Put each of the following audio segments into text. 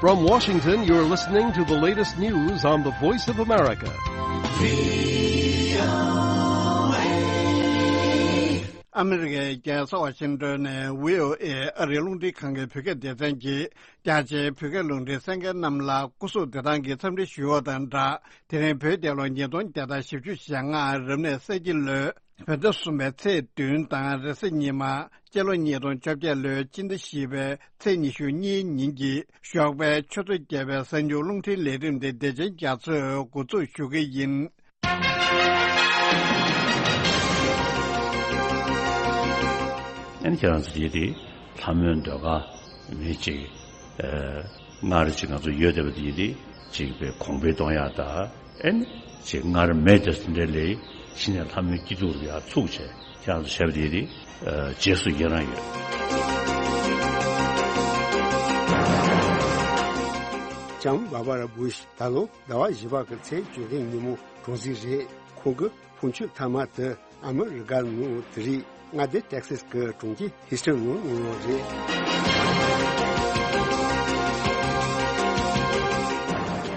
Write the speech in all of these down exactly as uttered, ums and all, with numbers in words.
From Washington, you're listening to the latest news on the Voice of America. ཨ་མི་རི་ཀའི་རྒྱལ་ས་ཝ་ཤིང་ཏོན་ནས་བྷི་ཨོ་ཨེ་ཨ་རིའི་རླུང་འཕྲིན་ཁང་གི་བོད་སྐད་སྡེ་ཚན་གྱིས། རྒྱ་ཆེའི་བོད་སྐད་རླུང་འཕྲིན་གསན་མཁན་རྣམས་ལ་སྐུ་གཟུགས་བདེ་ཐང་གི་འཚམས་འདྲི་ཞུ་བ་དང་སྦྲགས། དེ་རིང་བོད་རྒྱལ་ལོ་ཉིས་སྟོང་བརྒྱ་དང་བཞི་བཅུ་ཞེ་ལྔ་རབ་གནས་གསེར་གྱི་ལོའི་བོད་ཟླ་གསུམ་པའི་ཚེས་བདུན་དང་རེས་གཟའ་ཉི་མ། སྤྱི་ལོ་ཉིས་སྟོང་བཅོ་བརྒྱད་ལོའི་སྤྱི་ཟླ་བཞི་པའི་ཚེས་ཉི་ཤུ་གཉིས་ཉིན་གྱི་ཞོགས་པའི་ཆུ་ཚོད་བརྒྱད་པའི་གསར་འགྱུར་རླུང་འཕྲིན་ལས་རིམ་དེ་བདེ་ཆེན་རྒྱ་མཚོས་འགོ་འཛུགས་ཞུ་གི་ཡིན། ཨ་ནི་ཁྱེད་རང་ཚོ་ཡིན་ཏེ་ལྷ་མོའི་ཟློས་གར་མི་གཅིག་ཨ་སྔར་གཅིག་ང་ཚོ་ཡོད་བསྡད་པ་དེ་ཡིན་ཏེ་གཅིག་པའི་གོང་འཕེལ་གཏོང་ཡག་དང་ཨ་ནི་གཅིག་སྔར་མེད་དེ་འདྲ་ལས་ཕྱི་ནས་ལྷ་མོའི་སྐྱིད་སྡུག་ལ་ཡར་ཚུགས་བྱས་ཁྱེད་རང་ཚོ་བྱས་པ་དེ་ཡིན་ཏེ་ཨ་རྗེས་སུ་ཡི་རང་ཡོད། ལྕམ་བྷར་བྷ་ར་བུ་ཤ་ད་ལོ་ཟླ་བ་བཞི་པ་གི་ཚེས་བཅོ་བརྒྱད་ཉིན་མོ་གྲོངས་ཟིན་རེད། ཁོང་གི་ཕོ་མཆོད་མཐའ་མ་དེ་ཨ་མི་རི་ཀ་ནང་དེ་རིང་མངའ་སྡེ་ཏེག་སཱས་ཀྱི་གྲོང་ཁྱེར་ཧིས་ཊོན་ནང་གནང་ཡོད་རེད།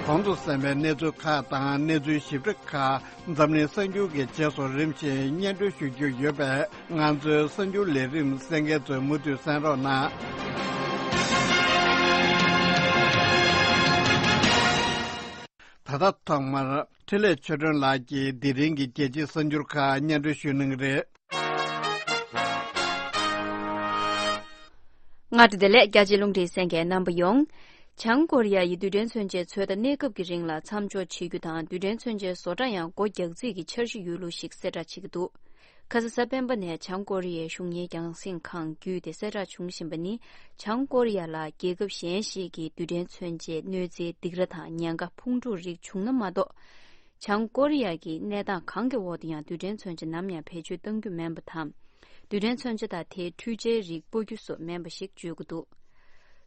གོང་དུ་གསན་པའི་གནས་ཚུལ་ཁག་དང་གནས་ཚུལ་ཞིབ་ཕྲ་ཁག་འཛམ་གླིང་གསར་འགྱུར་གྱི་རྗེས་སུ་རིམ་བཞིན་སྙན་སྒྲོན་ཞུ་རྒྱུ་ཡོད་པས། ང་ཚོའི་གསར་འགྱུར་ལས་རིམ་གསན་མཁན་ཚོས་མུ་མཐུད་གསན་རོགས་གནང་། ད་ལྟ་ཐོག་མར་འཕྲིན་ལས་ཆོས་སྒྲོན་ལགས་ཀྱིས་དེ་རིང་གི་རྒྱལ་སྤྱིའི་གསར་འགྱུར་ཁག་སྙན་སྒྲོན་ཞུ་གནང་གི་རེད། སྔ་དྲོ་བདེ་ལེགས། རྒྱ་ཆེའི་རླུང་འཕྲིན་གསན་མཁན་རྣམ་པ་ཡོངས། བྱང་ཀོ་རི་ཡ་ཡིས་རྡུལ་ཕྲན་མཚོན་ཆའི་ཚོད་ལྟ་གནས་སྐབས་ཀྱི་རིང་ལ་མཚམས་འཇོག་བྱེད་རྒྱུ་དང་། རྡུལ་ཕྲན་མཚོན་ཆའི་བཟོ་གྲྭ་ཡང་སྒོ་རྒྱག་རྩིས་ཀྱི་འཆར་གཞི་ཡོད་ལུགས་ཤིག་གསལ་བསྒྲགས་བྱེད་ཀྱི་འདུག་ཁ་ས་གཟའ་སྤེན་པ་ནས་བྱང་ཀོ་རི་ཡའི་གཞུང་གཉེར་རྒྱང་སྲིང་ཁང་བརྒྱུད་དེ་གསལ་བསྒྲགས་བྱུང་བཞིན་པ་ནི། བྱང་ཀོ་རི་ཡ་ལ་རྒྱལ་ཁབ་གཞན་ཞིག་གིས་རྡུལ་ཕྲན་མཚོན་ཆའི་གནོད་འཚེའི་སྡིགས་ར་དང་ཉེན་ཁ་ཕུང་དཀྲུག་རིགས་བྱུང་ན་མ་གཏོགས། བྱང་ཀོ་རི་ཡ་གིས་གནས་སྟངས་གང་གི་འོག་ཏུ་ཡང་རྡུལ་ཕྲན་མཚོན་ཆ་ནམ་ཡང་བེད་སྤྱོད་གཏང་རྒྱུ་མིན་པ་དང་། རྡུལ་ཕྲན་མཚོན་ཆ་དང་དེའི་འཕྲུལ་ཆའི་རིགས་སྤོ་རྒྱུ་སོགས་མིན་པ་ཞིག་བརྗོད་ཀྱི་འདུག་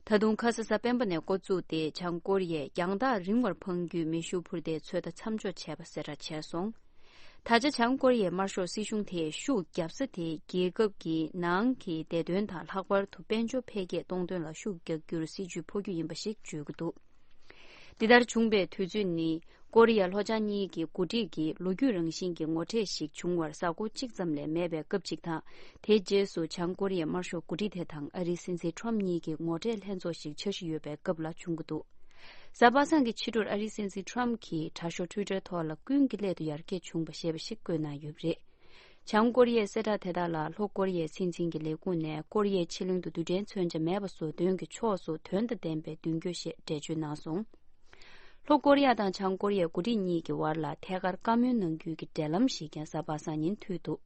ད་དུང་ཁ་ས་གཟའ་སྤེན་པ་ནས་འགོ་བཙུགས་ཏེ་བྱང་ཀོ་རི་ཡས་རྒྱང་ཐག་རིང་བར་འཕང་རྒྱུའི་མེ་ཤུགས་འཕུར་མདེལ་ཚོད་ལྟ་མཚམས་འཇོག་བྱས་པ་གསལ་བསྒྲགས་བྱས་སོང་། ད་ཆ་བྱང་ཀོ་རི་ཡའི་དམར་ཤོག་སྲིད་གཞུང་དེས་ཤུགས་བརྒྱབ་ས་དེ་རྒྱལ་ཁབ་ཀྱི་ནང་གི་བདེ་དོན་དང་ལྷག་པར་དུ་དཔལ་འབྱོར་འཕེལ་རྒྱས་གཏོང་དོན་ལ་ཤུགས་རྒྱག་རྒྱུར་སྲིད་ཇུས་འཕོ་རྒྱུ་ཡིན་པ་ཞིག་བརྗོད་ཀྱི་འདུག་འདི་ལྟར་བྱུང་བའི་དུས་ཚོད་ནི། ཀོ་རི་ཡ་ལྷོ་བྱང་གཉིས་ཀྱི་འགོ་ཁྲིད་ཀྱི་ལོ་རྒྱུས་རང་བཞིན་གྱི་ངོ་འཕྲད་ཞིག་བྱུང་བར་གཟའ་འཁོར་གཅིག་ཙམ་ལས་མེད་པའི་སྐབས་ཅིག་དང་། དེའི་རྗེས་སུ་བྱང་ཀོ་རི་ཡའི་དམར་ཤོག་འགོ་ཁྲིད་དེ་དང་ཨ་རིའི་སྲིད་འཛིན་ཁྲོམ་གཉིས་ཀྱི་ངོ་འཕྲད་ལྷན་ཚོགས་ཤིག་འཆར་གཞི་ཡོད་པའི་སྐབས་ལ་བྱུང་གི་འདུག་གཟའ་པ་སངས་ཀྱི་ཕྱི་དྲོར་ཨ་རིའི་སྲིད་འཛིན་ཁྲོམ་གྱིས་དྲ་ཤོག་ཊུའི་ཊར་ཐོག་ལ་ཀུན་གྱི་སླད་དུ་ཡར་རྒྱས་བྱུང་བ་ཞེས་པ་ཞིག་བཀོད་གནང་ཡོད་པ་རེད། བྱང་ཀོ་རི་ཡའི་གསལ་བསྒྲགས་དེ་དག་ལ་ལྷོ་ཀོ་རི་ཡའི་སྲིད་འཛིན་གྱི་ལས་ཁུངས་ནས་ཀོ་རི་ཡའི་ཕྱེད་གླིང་དུ་རྡུལ་ཕྲན་མཚོན་ཆ་མེད་པ་བཟོ་དོན་གྱི་ཕྱོགས་སུ་དོན་དང་ལྡན་པའི་མདུན་སྐྱོད་ཞེས་འགྲེལ་བརྗོད་གནང་སོང་། ལྷོ་ཀོ་རི་ཡ་དང་བྱང་ཀོ་རི་ཡའི་འགོ་ཁྲིད་གཉིས་ཀྱི་བར་ལ་ཐད་ཀར་བཀའ་མོལ་གནང་རྒྱུའི་གི་འབྲེལ་ལམ་ཞིག་ཀྱང་གཟའ་པ་སངས་ཉིན་མཐུད་འདུག་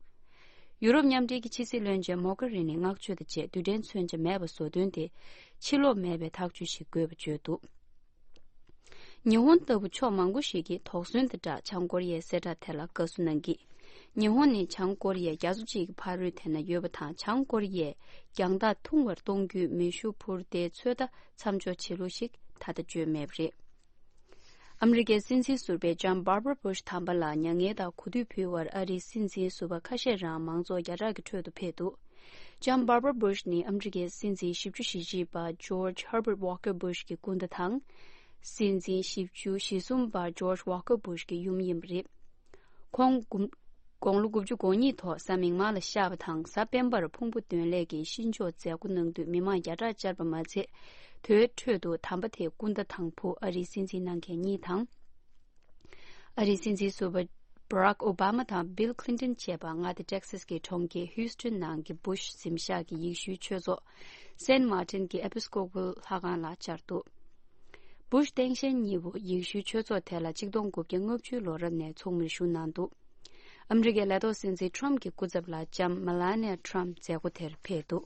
ཡུ་རོབ་མཉམ་འབྲེལ་གྱི་ཕྱི་སྲིད་བློན་ཆེན་མོག་གྷ་རི་ནི་བསྔགས་བརྗོད་དང་བཅས་རྡུལ་ཕྲན་མཚོན་ཆ་མེད་པ་བཟོ་དོན་དེ་ཕྱིར་ལོག་མེད་པའི་ཐག་གཅོད་ཞིག་དགོས་པ་བརྗོད་འདུག་ཉི་ཧོང་ལྟ་བུ་ཕྱོགས་མང་པོ་ཞིག་གིས་དོགས་ཟོན་དང་སྦྲགས་བྱང་ཀོ་རི་ཡའི་གསལ་བསྒྲགས་དེ་ལ་དགའ་བསུ་གནང་གིས། ཉི་ཧོང་ནི་བྱང་ཀོ་རི་ཡའི་རྒྱ་མཚོ་གཅིག་གི་ཕ་རོལ་དེ་ན་ཡོད་པ་དང་། བྱང་ཀོ་རི་ཡས་རྒྱང་ཐག་ཐུང་བར་གཏོང་རྒྱུའི་མེ་ཤུགས་འཕུར་མདེལ་ཚོད་ལྟ་མཚམས་འཇོག་བྱེད་ལུགས་ཤིག་ད་ལྟ་བརྗོད་མེད་པ་རེད། ཨ་མི་རི་ཀའི་སྲིད་འཛིན་ཟུར་པས་ལྕམ་བྷར་བྷ་ར་བུ་ཤ་དམ་པ་ལ་མྱ་ངན་དང་གོ་སྒྲིག་ཕུལ་བར་ཨ་རིའི་སྲིད་འཛིན་ཟུར་པ་ཁ་ཤས་རང་མང་ཚོགས་བརྒྱ་ཕྲག་གི་ཁྲོད་དུ་ཕེབས་འདུག་ལྕམ་བྷར་བྷ་ར་བུ་ཤ་ནི་ཨ་མི་རི་ཀའི་སྲིད་འཛིན་བཞི་བཅུ་ཞེ་གཅིག་པ་ཇོརྗ་ཧར་བྷར་ཝོ་ཀར་བུ་ཤ་གི་སྐུ་ཟླ་དང་། སྲིད་འཛིན་བཞི་བཅུ་ཞེ་གསུམ་པ་ཇོརྗ་ཝོ་ཀར་བུ་ཤ་གི་ཡུམ་ཡིན་པ་རེད། ཁོང་དགུང་ལོ་དགུ་བཅུ་གོ་གཉིས་ཐོག་གཟའ་མིག་དམར་ལ་གཤེགས་པ་དང་། གཟའ་སྤེན་པར་ཕུང་པོ་འདོན་ལས་ཀྱི་གཤིན་ཆོག་མཛད་སྒོ་གནང་དུས་མི་མང་བརྒྱ་ཕྲག་བཅར་བ་མ་ཚད། དེའི་ཁྲོད་དུ་དམ་པ་དེའི་སྐུ་ཟླ་དང་བུ་ཨ་རིའི་སྲིད་འཛིན་གནང་མཁན་གཉིས་དང་། ཨ་རིའི་སྲིད་འཛིན་ཟུར་པ་བྷ་རག་ཨོ་བྷ་མ་དང་བྷིལ་ཁི་ལིན་ཏོན་བཅས་པ་མངའ་སྡེ་ཏེག་སཱས་ཀྱི་གྲོང་ཁྱེར་ཧིའུ་སི་ཏོན་ནང་གི་བུ་ཤ་གཟིམ་ཤག་གི་ཡེ་ཤུའི་ཆོས་ཚོགས་སེན་མར་ཏིན་གྱི་ཨེ་པི་སྐོ་པལ་ལྷ་ཁང་ལ་བཅར་འདུག་བུ་ཤ་སྟངས་དཔྱལ་གཉིས་པོ་ཡེ་ཤུའི་ཆོས་ཚོགས་དེ་ལ་ཆིག་སྟོང་དགུ་བརྒྱ་ལྔ་བཅུའི་ལོ་རབས་ནས་ཚོགས་མིར་ཞུགས་གནང་འདུག་ཨ་མི་རི་ཀའི་ལས་ཐོག་སྲིད་འཛིན་ཁྲོམ་གྱི་སྐུ་ཚབ་ལ་ལྕམ་མེ་ལ་ནི་ཡ་ཁྲོམ་མཛད་སྒོ་དེར་ཕེབས་འདུག་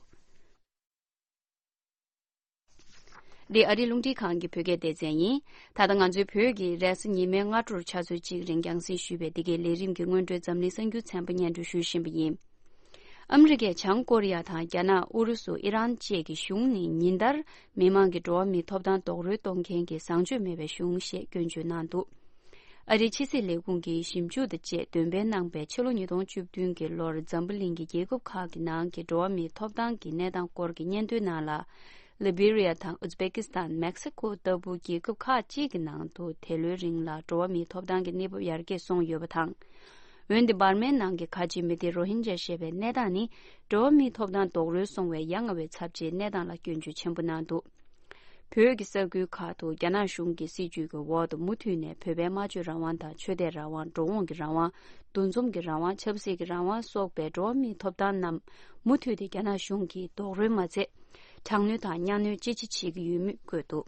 འདི་ཨ་རིའི་རླུང་འཕྲིན་ཁང་གི་བོད་སྐད་སྡེ་ཚན་ཡིན། ད་ལྟ་ང་ཚོའི་བོད་ཀྱི་རེས་གཟའ་ཉི་མའི་སྔ་དྲོར་ཆུ་ཚོད་གཅིག་རིང་རྒྱང་སྲིང་ཞུས་པའི་འདི་གའི་ལས་རིམ་གྱི་སྔོན་འགྲོའི་འཛམ་གླིང་གསར་འགྱུར་ཚན་པ་སྙན་སྒྲོན་ཞུ་བཞིན་པ་ཡིན། ཨ་མི་རི་ཀས་བྱང་ཀོ་རི་ཡ་དང་རྒྱ་ནག་ཨུ་རུ་སུ་ཨི་རན་བཅས་ཀྱི་གཞུང་ནི་ཉིན་ལྟར་མི་མང་གི་འགྲོ་བ་མིའི་ཐོབ་ཐང་རྡོག་རོལ་གཏོང་མཁན་གྱི་བཟང་སྤྱོད་མེད་པའི་གཞུང་ཞེས་སྐྱོན་བརྗོད་གནང་འདུག་ཨ་རིའི་ཕྱི་སྲིད་ལས་ཁུངས་ཀྱི་ཞིབ་འཇུག་དང་བཅས་འདོན་སྤེལ་གནང་པའི་ཕྱི་ལོ་ཉིས་སྟོང་བཅུ་བདུན་གྱི་ལོར་འཛམ་བུ་གླིང་གི་རྒྱལ་ཁབ་ཁག་གི་ནང་གི་འགྲོ་བ་མིའི་ཐོབ་ཐང་གི་གནས་སྟངས་སྐོར་གྱི་སྙན་ཐོའི་ནང་ལ། ལི་བི་རི་ཡ་དང་ཨུ་ཛི་བེ་ཀི་སི་ཐན། མེག་སི་ཀོ་ལྟ་བུ་རྒྱལ་ཁབ་ཁག་ཅིག་གི་ནང་དུ་དེ་ལོའི་རིང་ལ་འགྲོ་བ་མིའི་ཐོབ་ཐང་གི་གནས་བབ་ཡར་རྒྱས་སོང་ཡོད་པ་དང་། འོན་ཏེ་འབར་མའི་ནང་གི་ཁ་ཆེ་མི་སྡེ་རོ་ཧིན་ཇ་ཞེས་པའི་གནས་སྟངས་ནི་འགྲོ་བ་མིའི་ཐོབ་ཐང་རྡོག་རོལ་སོང་བའི་ཡ་ང་བའི་ཚབས་ཆེའི་གནས་སྟངས་ལ་སྐྱོན་བརྗོད་ཆེན་པོ་གནང་འདུག་བོད་ཀྱི་ས་ཁུལ་ཁག་ཏུ་རྒྱ་ནག་གཞུང་གི་སྲིད་བྱུས་ཀྱི་འོག་ཏུ་མུ་མཐུད་ནས་བོད་པའི་སྨྲ་བརྗོད་རང་དབང་དང་ཆོས་དད་རང་དབང་། འགྲོ་འོང་གི་རང་དབང་། འདུ་འཛོམས་ཀྱི་རང་དབང་། ཆབ་སྲིད་ཀྱི་རང་དབང་སོགས་པའི་འགྲོ་བ་མིའི་ཐོབ་ཐང་རྣམས་མུ་མཐུད་དེ་རྒྱ་ནག་གཞུང་གིས་རྡོག་རོལ་མ་མཛད། དྲག་གནོན་དང་གཉའ་གནོན་ཅི་ཆེ་བྱེད་ཀྱི་ཡོད་མུས་བཀོད་འདུག་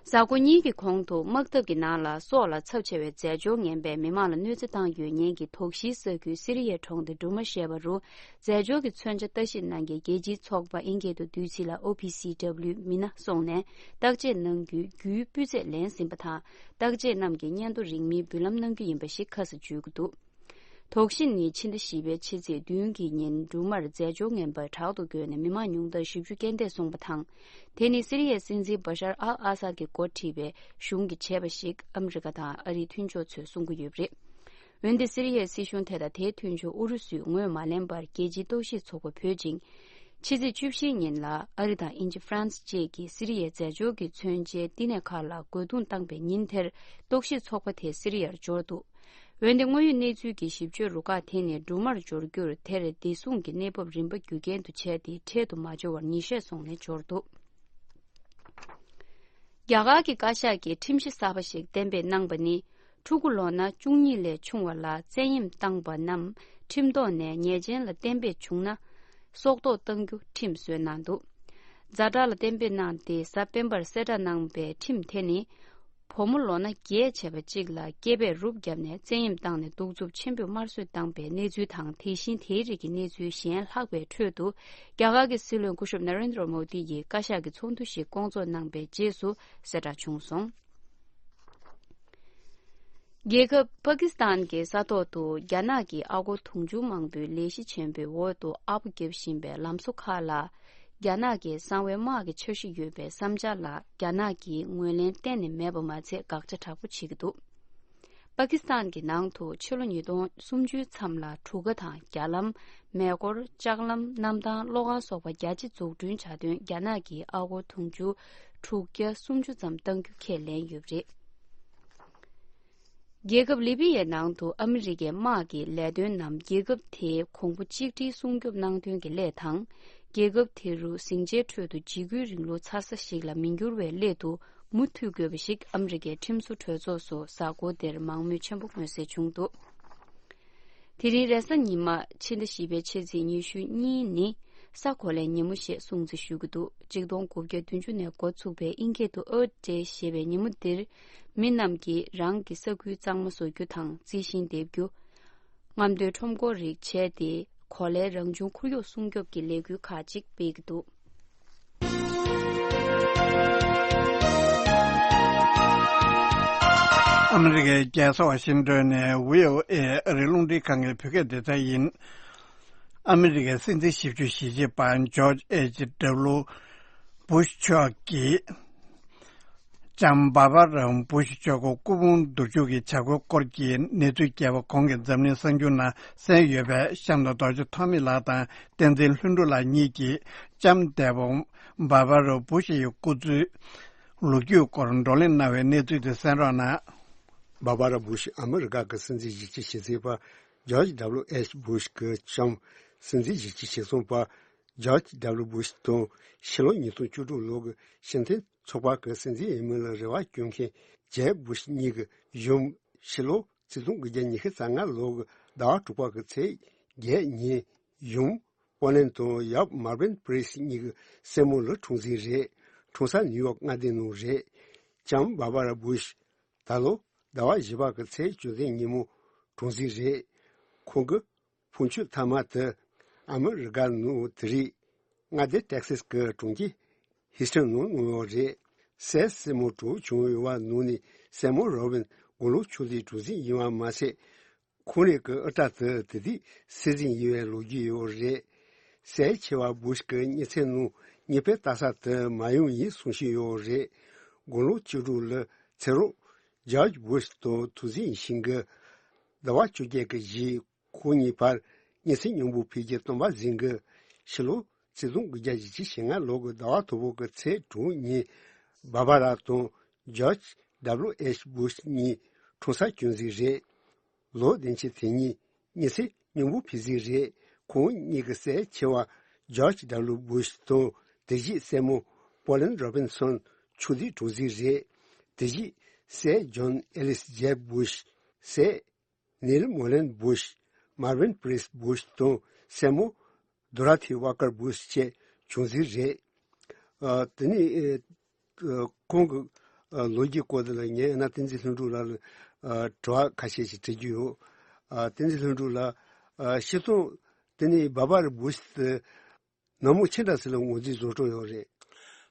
གཟའ་འཁོར་གཉིས་ཀྱི་གོང་དུ་དམག་འཐབ་ཀྱི་ནང་ལ་སྲོག་ལ་ཚབས་ཆེ་བའི་རྫས་སྦྱོར་ངན་པས་མི་མང་ལ་གནོད་འཚེ་བཏང་ཡོད་ཉེན་གྱི་དོགས་གཞིའི་ས་ཁུལ་སི་རི་ཡའི་གྲོང་སྡེ་འབྲུ་མ་ཞེས་པ་རུ། རྫས་སྦྱོར་གྱི་མཚོན་ཆ་ལྟ་ཞིབ་གནང་མཁན་རྒྱལ་སྤྱིའི་ཚོགས་པ་ཨིན་སྐད་དུ་བསྡུས་ཚིག་ལ་ཨོ་པི་སི་ཌབ་ལིའུ་མི་སྣ་སོང་ནས་བརྟག་དཔྱད་གནང་རྒྱུའི་རྒྱུའི་སྤུས་ཚད་ལེན་ཟིན་པ་དང་། བརྟག་དཔྱད་རྣམས་ཀྱིས་སྙན་ཐོ་རིན་མེད་འབུལ་ལམ་གནང་རྒྱུ་ཡིན་པ་ཞིག་ཁ་གསལ་བརྗོད་ཀྱི་འདུག་དོགས་གཞི་ནི་ཕྱི་ཟླ་བཞི་པའི་ཕྱི་ཚེས་བདུན་གྱི་ཉིན་འབྲུ་མར་རྫས་སྦྱོར་ངན་པ་དྲག་ཏུ་བཀོལ་ནས་མི་མང་ཉུང་མཐར་བཞི་བཅུ་རྐྱེན་འདས་སོང་བ་དང་། དེ་ནི་སི་རི་ཡའི་སྲིད་འཛིན་བ་ཤར་ཨལ་ཨ་སཱད་ཀྱིས་འགོ་ཁྲིད་པའི་གཞུང་གིས་བྱས་པ་ཞིག་ཨ་མི་རི་ཀ་དང་ཨ་རིའི་མཐུན་ཕྱོགས་ཚོས་གསུང་གི་ཡོད་པ་རེད། འོན་ཏེ་སི་རི་ཡའི་སྲིད་གཞུང་དེ་དང་དེའི་མཐུན་ཕྱོགས་ཨུ་རུ་སུས་ངོས་མ་ལེན་པར་རྒྱལ་སྤྱིའི་རྟོག་ཞིབ་ཚོགས་པ་བོད་ཅིང་། ཕྱི་ཚེས་བཅུ་བཞིའི་ཉིན་ལ་ཨ་རི་དང་དབྱིན་ཇི། ཧྥ་རན་སི་བཅས་ཀྱིས་སི་རི་ཡའི་རྫས་སྦྱོར་གྱི་མཚོན་ཆའི་བསྟི་གནས་ཁག་ལ་རྒོལ་རྡུང་བཏང་པའི་ཉིན་དེར་རྟོག་ཞིབ་ཚོགས་པ་དེ་སི་རི་ཡར་འབྱོར་འདུག་འོན་ཏེ་དངོས་ཡོད་གནས་ཚུལ་གྱི་ཞིབ་དཔྱོད་རུ་ཁག་དེ་ནི་འབྲུ་མར་འབྱོར་རྒྱུར་དེར་བདེ་སྲུང་གི་གནས་བབ་རིམ་པ་རྒྱུ་རྐྱེན་དུ་བྱས་ཏེ་འཕྲལ་དུ་མ་འབྱོར་བར་ཉིན་ཤས་སོང་ནས་འབྱོར་འདུག་རྒྱ་གར་གྱི་བཀའ་ཤག་གིས་ཁྲིམས་གཞི་གསར་པ་ཞིག་གཏན་འབེབས་གནང་པ་ནི། ཕྲུ་གུ་ལོ་ན་བཅུ་གཉིས་ལས་ཆུང་བ་ལ་བཙན་གཡེམ་བཏང་པ་རྣམས་ཁྲིམས་ཐོག་ནས་ཉེས་ཅན་ལ་གཏན་འབེབས་བྱུང་ན། སྲོག་ཐོག་གཏང་རྒྱུ་ཁྲིམས་བཟོས་གནང་འདུག་ཛ་དྲག་ལ་གཏན་འབེབས་གནང་སྟེ་གཟའ་སྤེན་པར་གསལ་བསྒྲགས་གནང་པའི་ཁྲིམས་དེ་ནི། བུ་མོ་ལོ་ན་བརྒྱད་བྱས་པ་གཅིག་ལ་སྐེད་པས་རུབ་བརྒྱབ་ནས་བཙན་གཡེམ་བཏང་ནས་གདུག་རྩུབ་ཆེན་པོས་དམར་གསོད་བཏང་པའི་གནས་ཚུལ་དང་། དེ་བཞིན་དེའི་རིགས་ཀྱི་གནས་ཚུལ་གཞན་ལྷག་པའི་ཁྲོད་དུ། རྒྱ་གར་གྱི་སྲིད་བློན་སྐུ་ཞབས་ན་རེན་དྲ་མོ་དི་ཡིས་བཀའ་ཤག་གི་ཚོགས་འདུ་ཞིག་བསྐོང་ཚོགས་གནང་པའི་རྗེས་སུ་གསལ་བསྒྲགས་བྱུང་སོང་། རྒྱལ་ཁབ་པ་ཀི་སི་ཐན་གྱི་ས་ཐོག་ཏུ་རྒྱ་ནག་གི་ཨ་སྒོར་དུང་ཕྱུར་མང་པོའི་ལས་གཞི་ཆེན་པོའི་འོག་ཏུ་ཨ་སྤོ་བརྒྱབ་བཞིན་པའི་ལམ་བཟོ་ཁག་ལ། རྒྱ་ནག་གི་གསང་བའི་དམག་གི་འཆར་གཞི་ཡོད་པའི་བསམ་འཆར་ལ་རྒྱ་ནག་གིས་ངོས་ལེན་གཏན་ནས་མེད་པ་མ་ཚད་དགག་བྱ་དྲག་པོ་བྱེད་ཀྱི་འདུག་པ་ཀི་སི་ཐན་གྱི་ནང་དུ་ཕྱི་ལོ་ཉིས་སྟོང་སུམ་ཅུའི་མཚམས་ལ་གྲུ་ཁ་དང་རྒྱ་ལམ། མེ་འཁོར། ལྕགས་ལམ། གནམ་ཐང་། གློག་ཁང་སོགས་པ་རྒྱ་ཆེ་འཛུགས་སྐྲུན་བྱ་དོན་རྒྱ་ནག་གིས་ཨ་སྒོར་དུང་ཕྱུར་དྲུག་བརྒྱ་སུམ་ཅུ་ཙམ་གཏང་རྒྱུ་ཁས་ལེན་ཡོད་པ་རེད། རྒྱལ་ཁབ་ལི་བི་ཡའི་ནང་དུ་ཨ་མི་རི་ཀའི་དམག་གི་ལས་དོན་རྣམས་རྒྱལ་ཁབ་དེའི་གོང་བུ་གཅིག་སྒྲིལ་སྲུང་སྐྱོབ་གནང་དོན་གྱི་སླད་དང་། རྒྱལ་ཁབ་དེ་རུ་ཟིང་ཆའི་ཁྲོད་དུ་འཇིགས་སྐུལ་རིང་ལུགས་འཚར་ས་ཞིག་ལ་མི་འགྱུར་བའི་སླད་དུ། མུ་མཐུད་དགོས་པ་ཞིག་ཨ་མི་རི་ཀའི་ཁྲིམས་བཟོ་གྲོས་ཚོགས་སུ་གཟའ་འཁོར་འདིར་མང་མོས་ཆེན་པོ་མངོན་གསལ་བྱུང་འདུག་དེ་རིང་རེས་གཟའ་ཉི་མ་ཕྱི་ཟླ་བཞི་པའི་ཕྱི་ཚེས་ཉི་ཤུ་གཉིས་ནི་ས་གོ་ལའི་ཉིན་མོ་ཞེས་སྲུང་བརྩི་ཞུ་གི་འདུག་གཅིག་སྟོང་དགུ་བརྒྱ་བདུན་ཅུ་ནས་འགོ་ཚུགས་པའི་ཨིན་སྐད་དུ་Earth Day ཞེས་པའི་ཉིན་མོ་འདིར། མི་རྣམས་ཀྱིས་རང་གི་ས་ཁུལ་གཙང་མ་བཟོ་རྒྱུ་དང་རྩི་ཤིང་འདེབས་རྒྱུ། རྔམ་སྟོན་ཁྲོམ་སྐོར་རིགས་བྱས་ཏེ། གོ་ལའི་རང་བྱུང་ཁོར་ཡུག་སྲུང་སྐྱོབ་ཀྱི་ལས་འགུལ་ཁག་ཅིག་སྤེལ་གྱི་འདུག་ཨ་མི་རི་ཀའི་རྒྱལ་ས་ཝ་ཤིང་ཏོན་ནས་བྷི་ཨོ་ཨེ་ཨ་རིའི་རླུང་འཕྲིན་ཁང་གི་བོད་སྐད་སྡེ་ཚན་ཡིན། ཨ་མི་རི་ཀའི་སྲིད་འཛིན་བཞི་བཅུ་ཞེ་གཅིག་པ་ཇོརྗ་ཨེཆ་ཌབ་ལུ་བུ་ཤ་མཆོག་གིས། ལྕམ་བྷར་བྷ་ར་བུ་ཤ་མཆོག་གི་སྐུ་ཕུང་བསྡུ་འཇུག་གི་བྱ་སྒོའི་སྐོར་གྱི་གནས་ཚུལ་བསྐྱལ་བ་གོང་གི་འཛམ་གླིང་གསར་འགྱུར་ནང་གསན་ཡོད་པས། གཤམ་དུ་རྡོ་རྗེ་ཐོགས་མེད་ལགས་དང་བསྟན་འཛིན་ལྷུན་གྲུབ་ལགས་གཉིས་ཀྱིས་ལྕམ་བདེ་བོ་བྷར་བྷ་ར་བུ་ཤ་ཡི་སྐུ་ཚེའི་ལོ་རྒྱུས་སྐོར་བགྲོ་གླེང་གནང་བའི་གནས་ཚུལ་དེ་གསན་རོགས་གནང་། བྷར་བྷ་ར་བུ་ཤ་ཨ་མི་རི་ཀ་གི་སྲིད་འཛིན་བཞི་བཅུ་ཞེ་གཅིག་པ་ཇོརྗ་ཌབ་ལུ་ཨེཆ་བུ་ཤ་གི་ལྕམ། སྲིད་འཛིན་བཞི་བཅུ་ཞེ་གསུམ་པ་ཇོརྗ་ཌབ་ལུ་བུ་ཤ་དང་ཕྱི་ལོ་ཉིས་སྟོང་བཅུ་དྲུག་ལོ་གི་ཤིང་ཐན་ཚོགས་པ་གི་སྲིད་འཛིན་ཡིན་མིན་ལ་རེ་བ་བཅོལ་མཁན་ཇེབ་བུ་ཤ་གཉིས་ཀྱི་ཡུམ། ཕྱི་ལོ་ཆིག་སྟོང་དགུ་བརྒྱ་ཉི་ཤུ་རྩ་ལྔ་ལོ་གི་ཟླ་བ་དྲུག་པ་གི་ཚེས་བརྒྱད་ཉིན་ཡུམ་པོ་ལན་དང་ཡབ་མར་བིན་པི་རི་སི་གཉིས་ཀྱི་སྲས་མོ་ལ་འཁྲུངས་འཛིན་རེད། འཁྲུངས་ས་ནིའུ་ཡོག་མངའ་སྡེ་ནང་རེད། ལྕམ་བྷར་བྷ་ར་བུ་ཤ་ད་ལོ་ཟླ་བ་བཞི་པ་གི་ཚེས་བཅུ་བདུན་ཉིན་མོ་འཁྲུངས་འཛིན་རེད། ཁོང་གི་ཕོ་མཆོད་མཐའ་མ་དེ་ཨ་མི་རི་ཀ་ནང་དེ་རིང་མངའ་སྡེ་ཏེག་སེས་ཀྱི་གྲོང་ཁྱེར་ཧིས་ཊོན་ནང་གནང་ཡོད་རེད། སྲས་སྲས་མོ་དྲུག་བྱུང་ཡོད་པ་ནང་ནས་སྲས་མོ་རོ་བིན་དགུང་ལོ་ཆུང་དུས་གྲུ་གཟིངས་ཡིན་པ་མ་ཟད། ཁོང་རང་གི་ཨུ་ཏྲ་དེ་དེ་དུས་སྲིད་འཛིན་ཡིན་པའི་ལོ་རྒྱུས་ཡོད་རེད། སྲས་ཆེ་བ་བུ་ཤ་གི་མྱི་ཚེ་ནང་གཉིས་པའི་ལྟ་ས་དེ་མ་ཡོང་ཡིན་གསུང་བཤད་ཡོད་རེད། དགུང་ལོ་བཅུ་དྲུག་ལ་ཚེ་རོགས་ཇོརྗ་བུ་ཤ་དང་ཐུག་འཛིན་ཡིན་ཞིང་གི། ཟླ་བ་བཅོ་བརྒྱད་ཀྱི་གཞིས་ཁོང་གཉིས་བར་མྱི་ཚེ་སྙིང་པོ་འཕེལ་རྒྱས་སྟོན་པ་ཟིན་གི། ཕྱི་ལོ་ ཆིག་སྟོང་དགུ་བརྒྱ་བཞི་བཅུ་ཞེ་ལྔ་ལོ་གི་ཟླ་བ་དང་པོ་གི་ཚེས་དྲུག་ཉིན། བྷར་བྷ་ར་དང་ཇོརྗ་ཌབ་ལུ་ཨེཆ་བུ་ཤ་གཉིས་འཁྲུངས་ས་བྱུང་ཟིག་རེད། ལོ་བདུན་ཕྱིན་དེ་ཉིན་མི་ཚེ་སྙིང་པོ་ཕྱིན་ཟིག་རེད། ཁོང་གཉིས་ཀྱི་སྲས་ཆེ་བ་ཇོརྗ་ཌབ་ལུ་བུ་ཤ་དང་དེ་བཞིན་སྲས་མོ་པོ་ལིན་རོ་བིན་སོན་ཆུང་དུས་གྲོངས་ཟིག་རེད། དེ་བཞིན་སྲས་ཇོན་ཨེ་ལིས་ཇེབ་བུ་ཤ། སྲས་ནིལ་མོ་ལིན་བུ་ཤ། མར་ཝིན་པི་རིས་བུ་ཤ་དང་སྲས་མོ་དོ་ར་ཐི་ཝ་ཀར་བུ་ཤ་བཅས་བྱུང་ཟིག་རེད། ཨ། དེ་ནས་ཨ། ཁོང་གི་ཨ། ལོ་རྒྱུས་སྐོར་དེ་ལ་ངས་ཨ་ནི་བསྟན་འཛིན་ལྷུན་གྲུབ་ལགས་ལ་ཨ། དྲི་བ་ཁ་ཤས་ཤིག་དྲི་རྒྱུ་ཡོད། ཨ། བསྟན་འཛིན་ལྷུན་གྲུབ་ལགས། ཨ། སྤྱིར་བཏང་དེ་ནས་བྷར་བྷ་ར་བུ་ཤ་དེ་ནང་མི་ཅི་འདྲ་ཞིག་ལ་ངོས་འཛིན་བཟོ་འདྲ་ཡོད་རེད།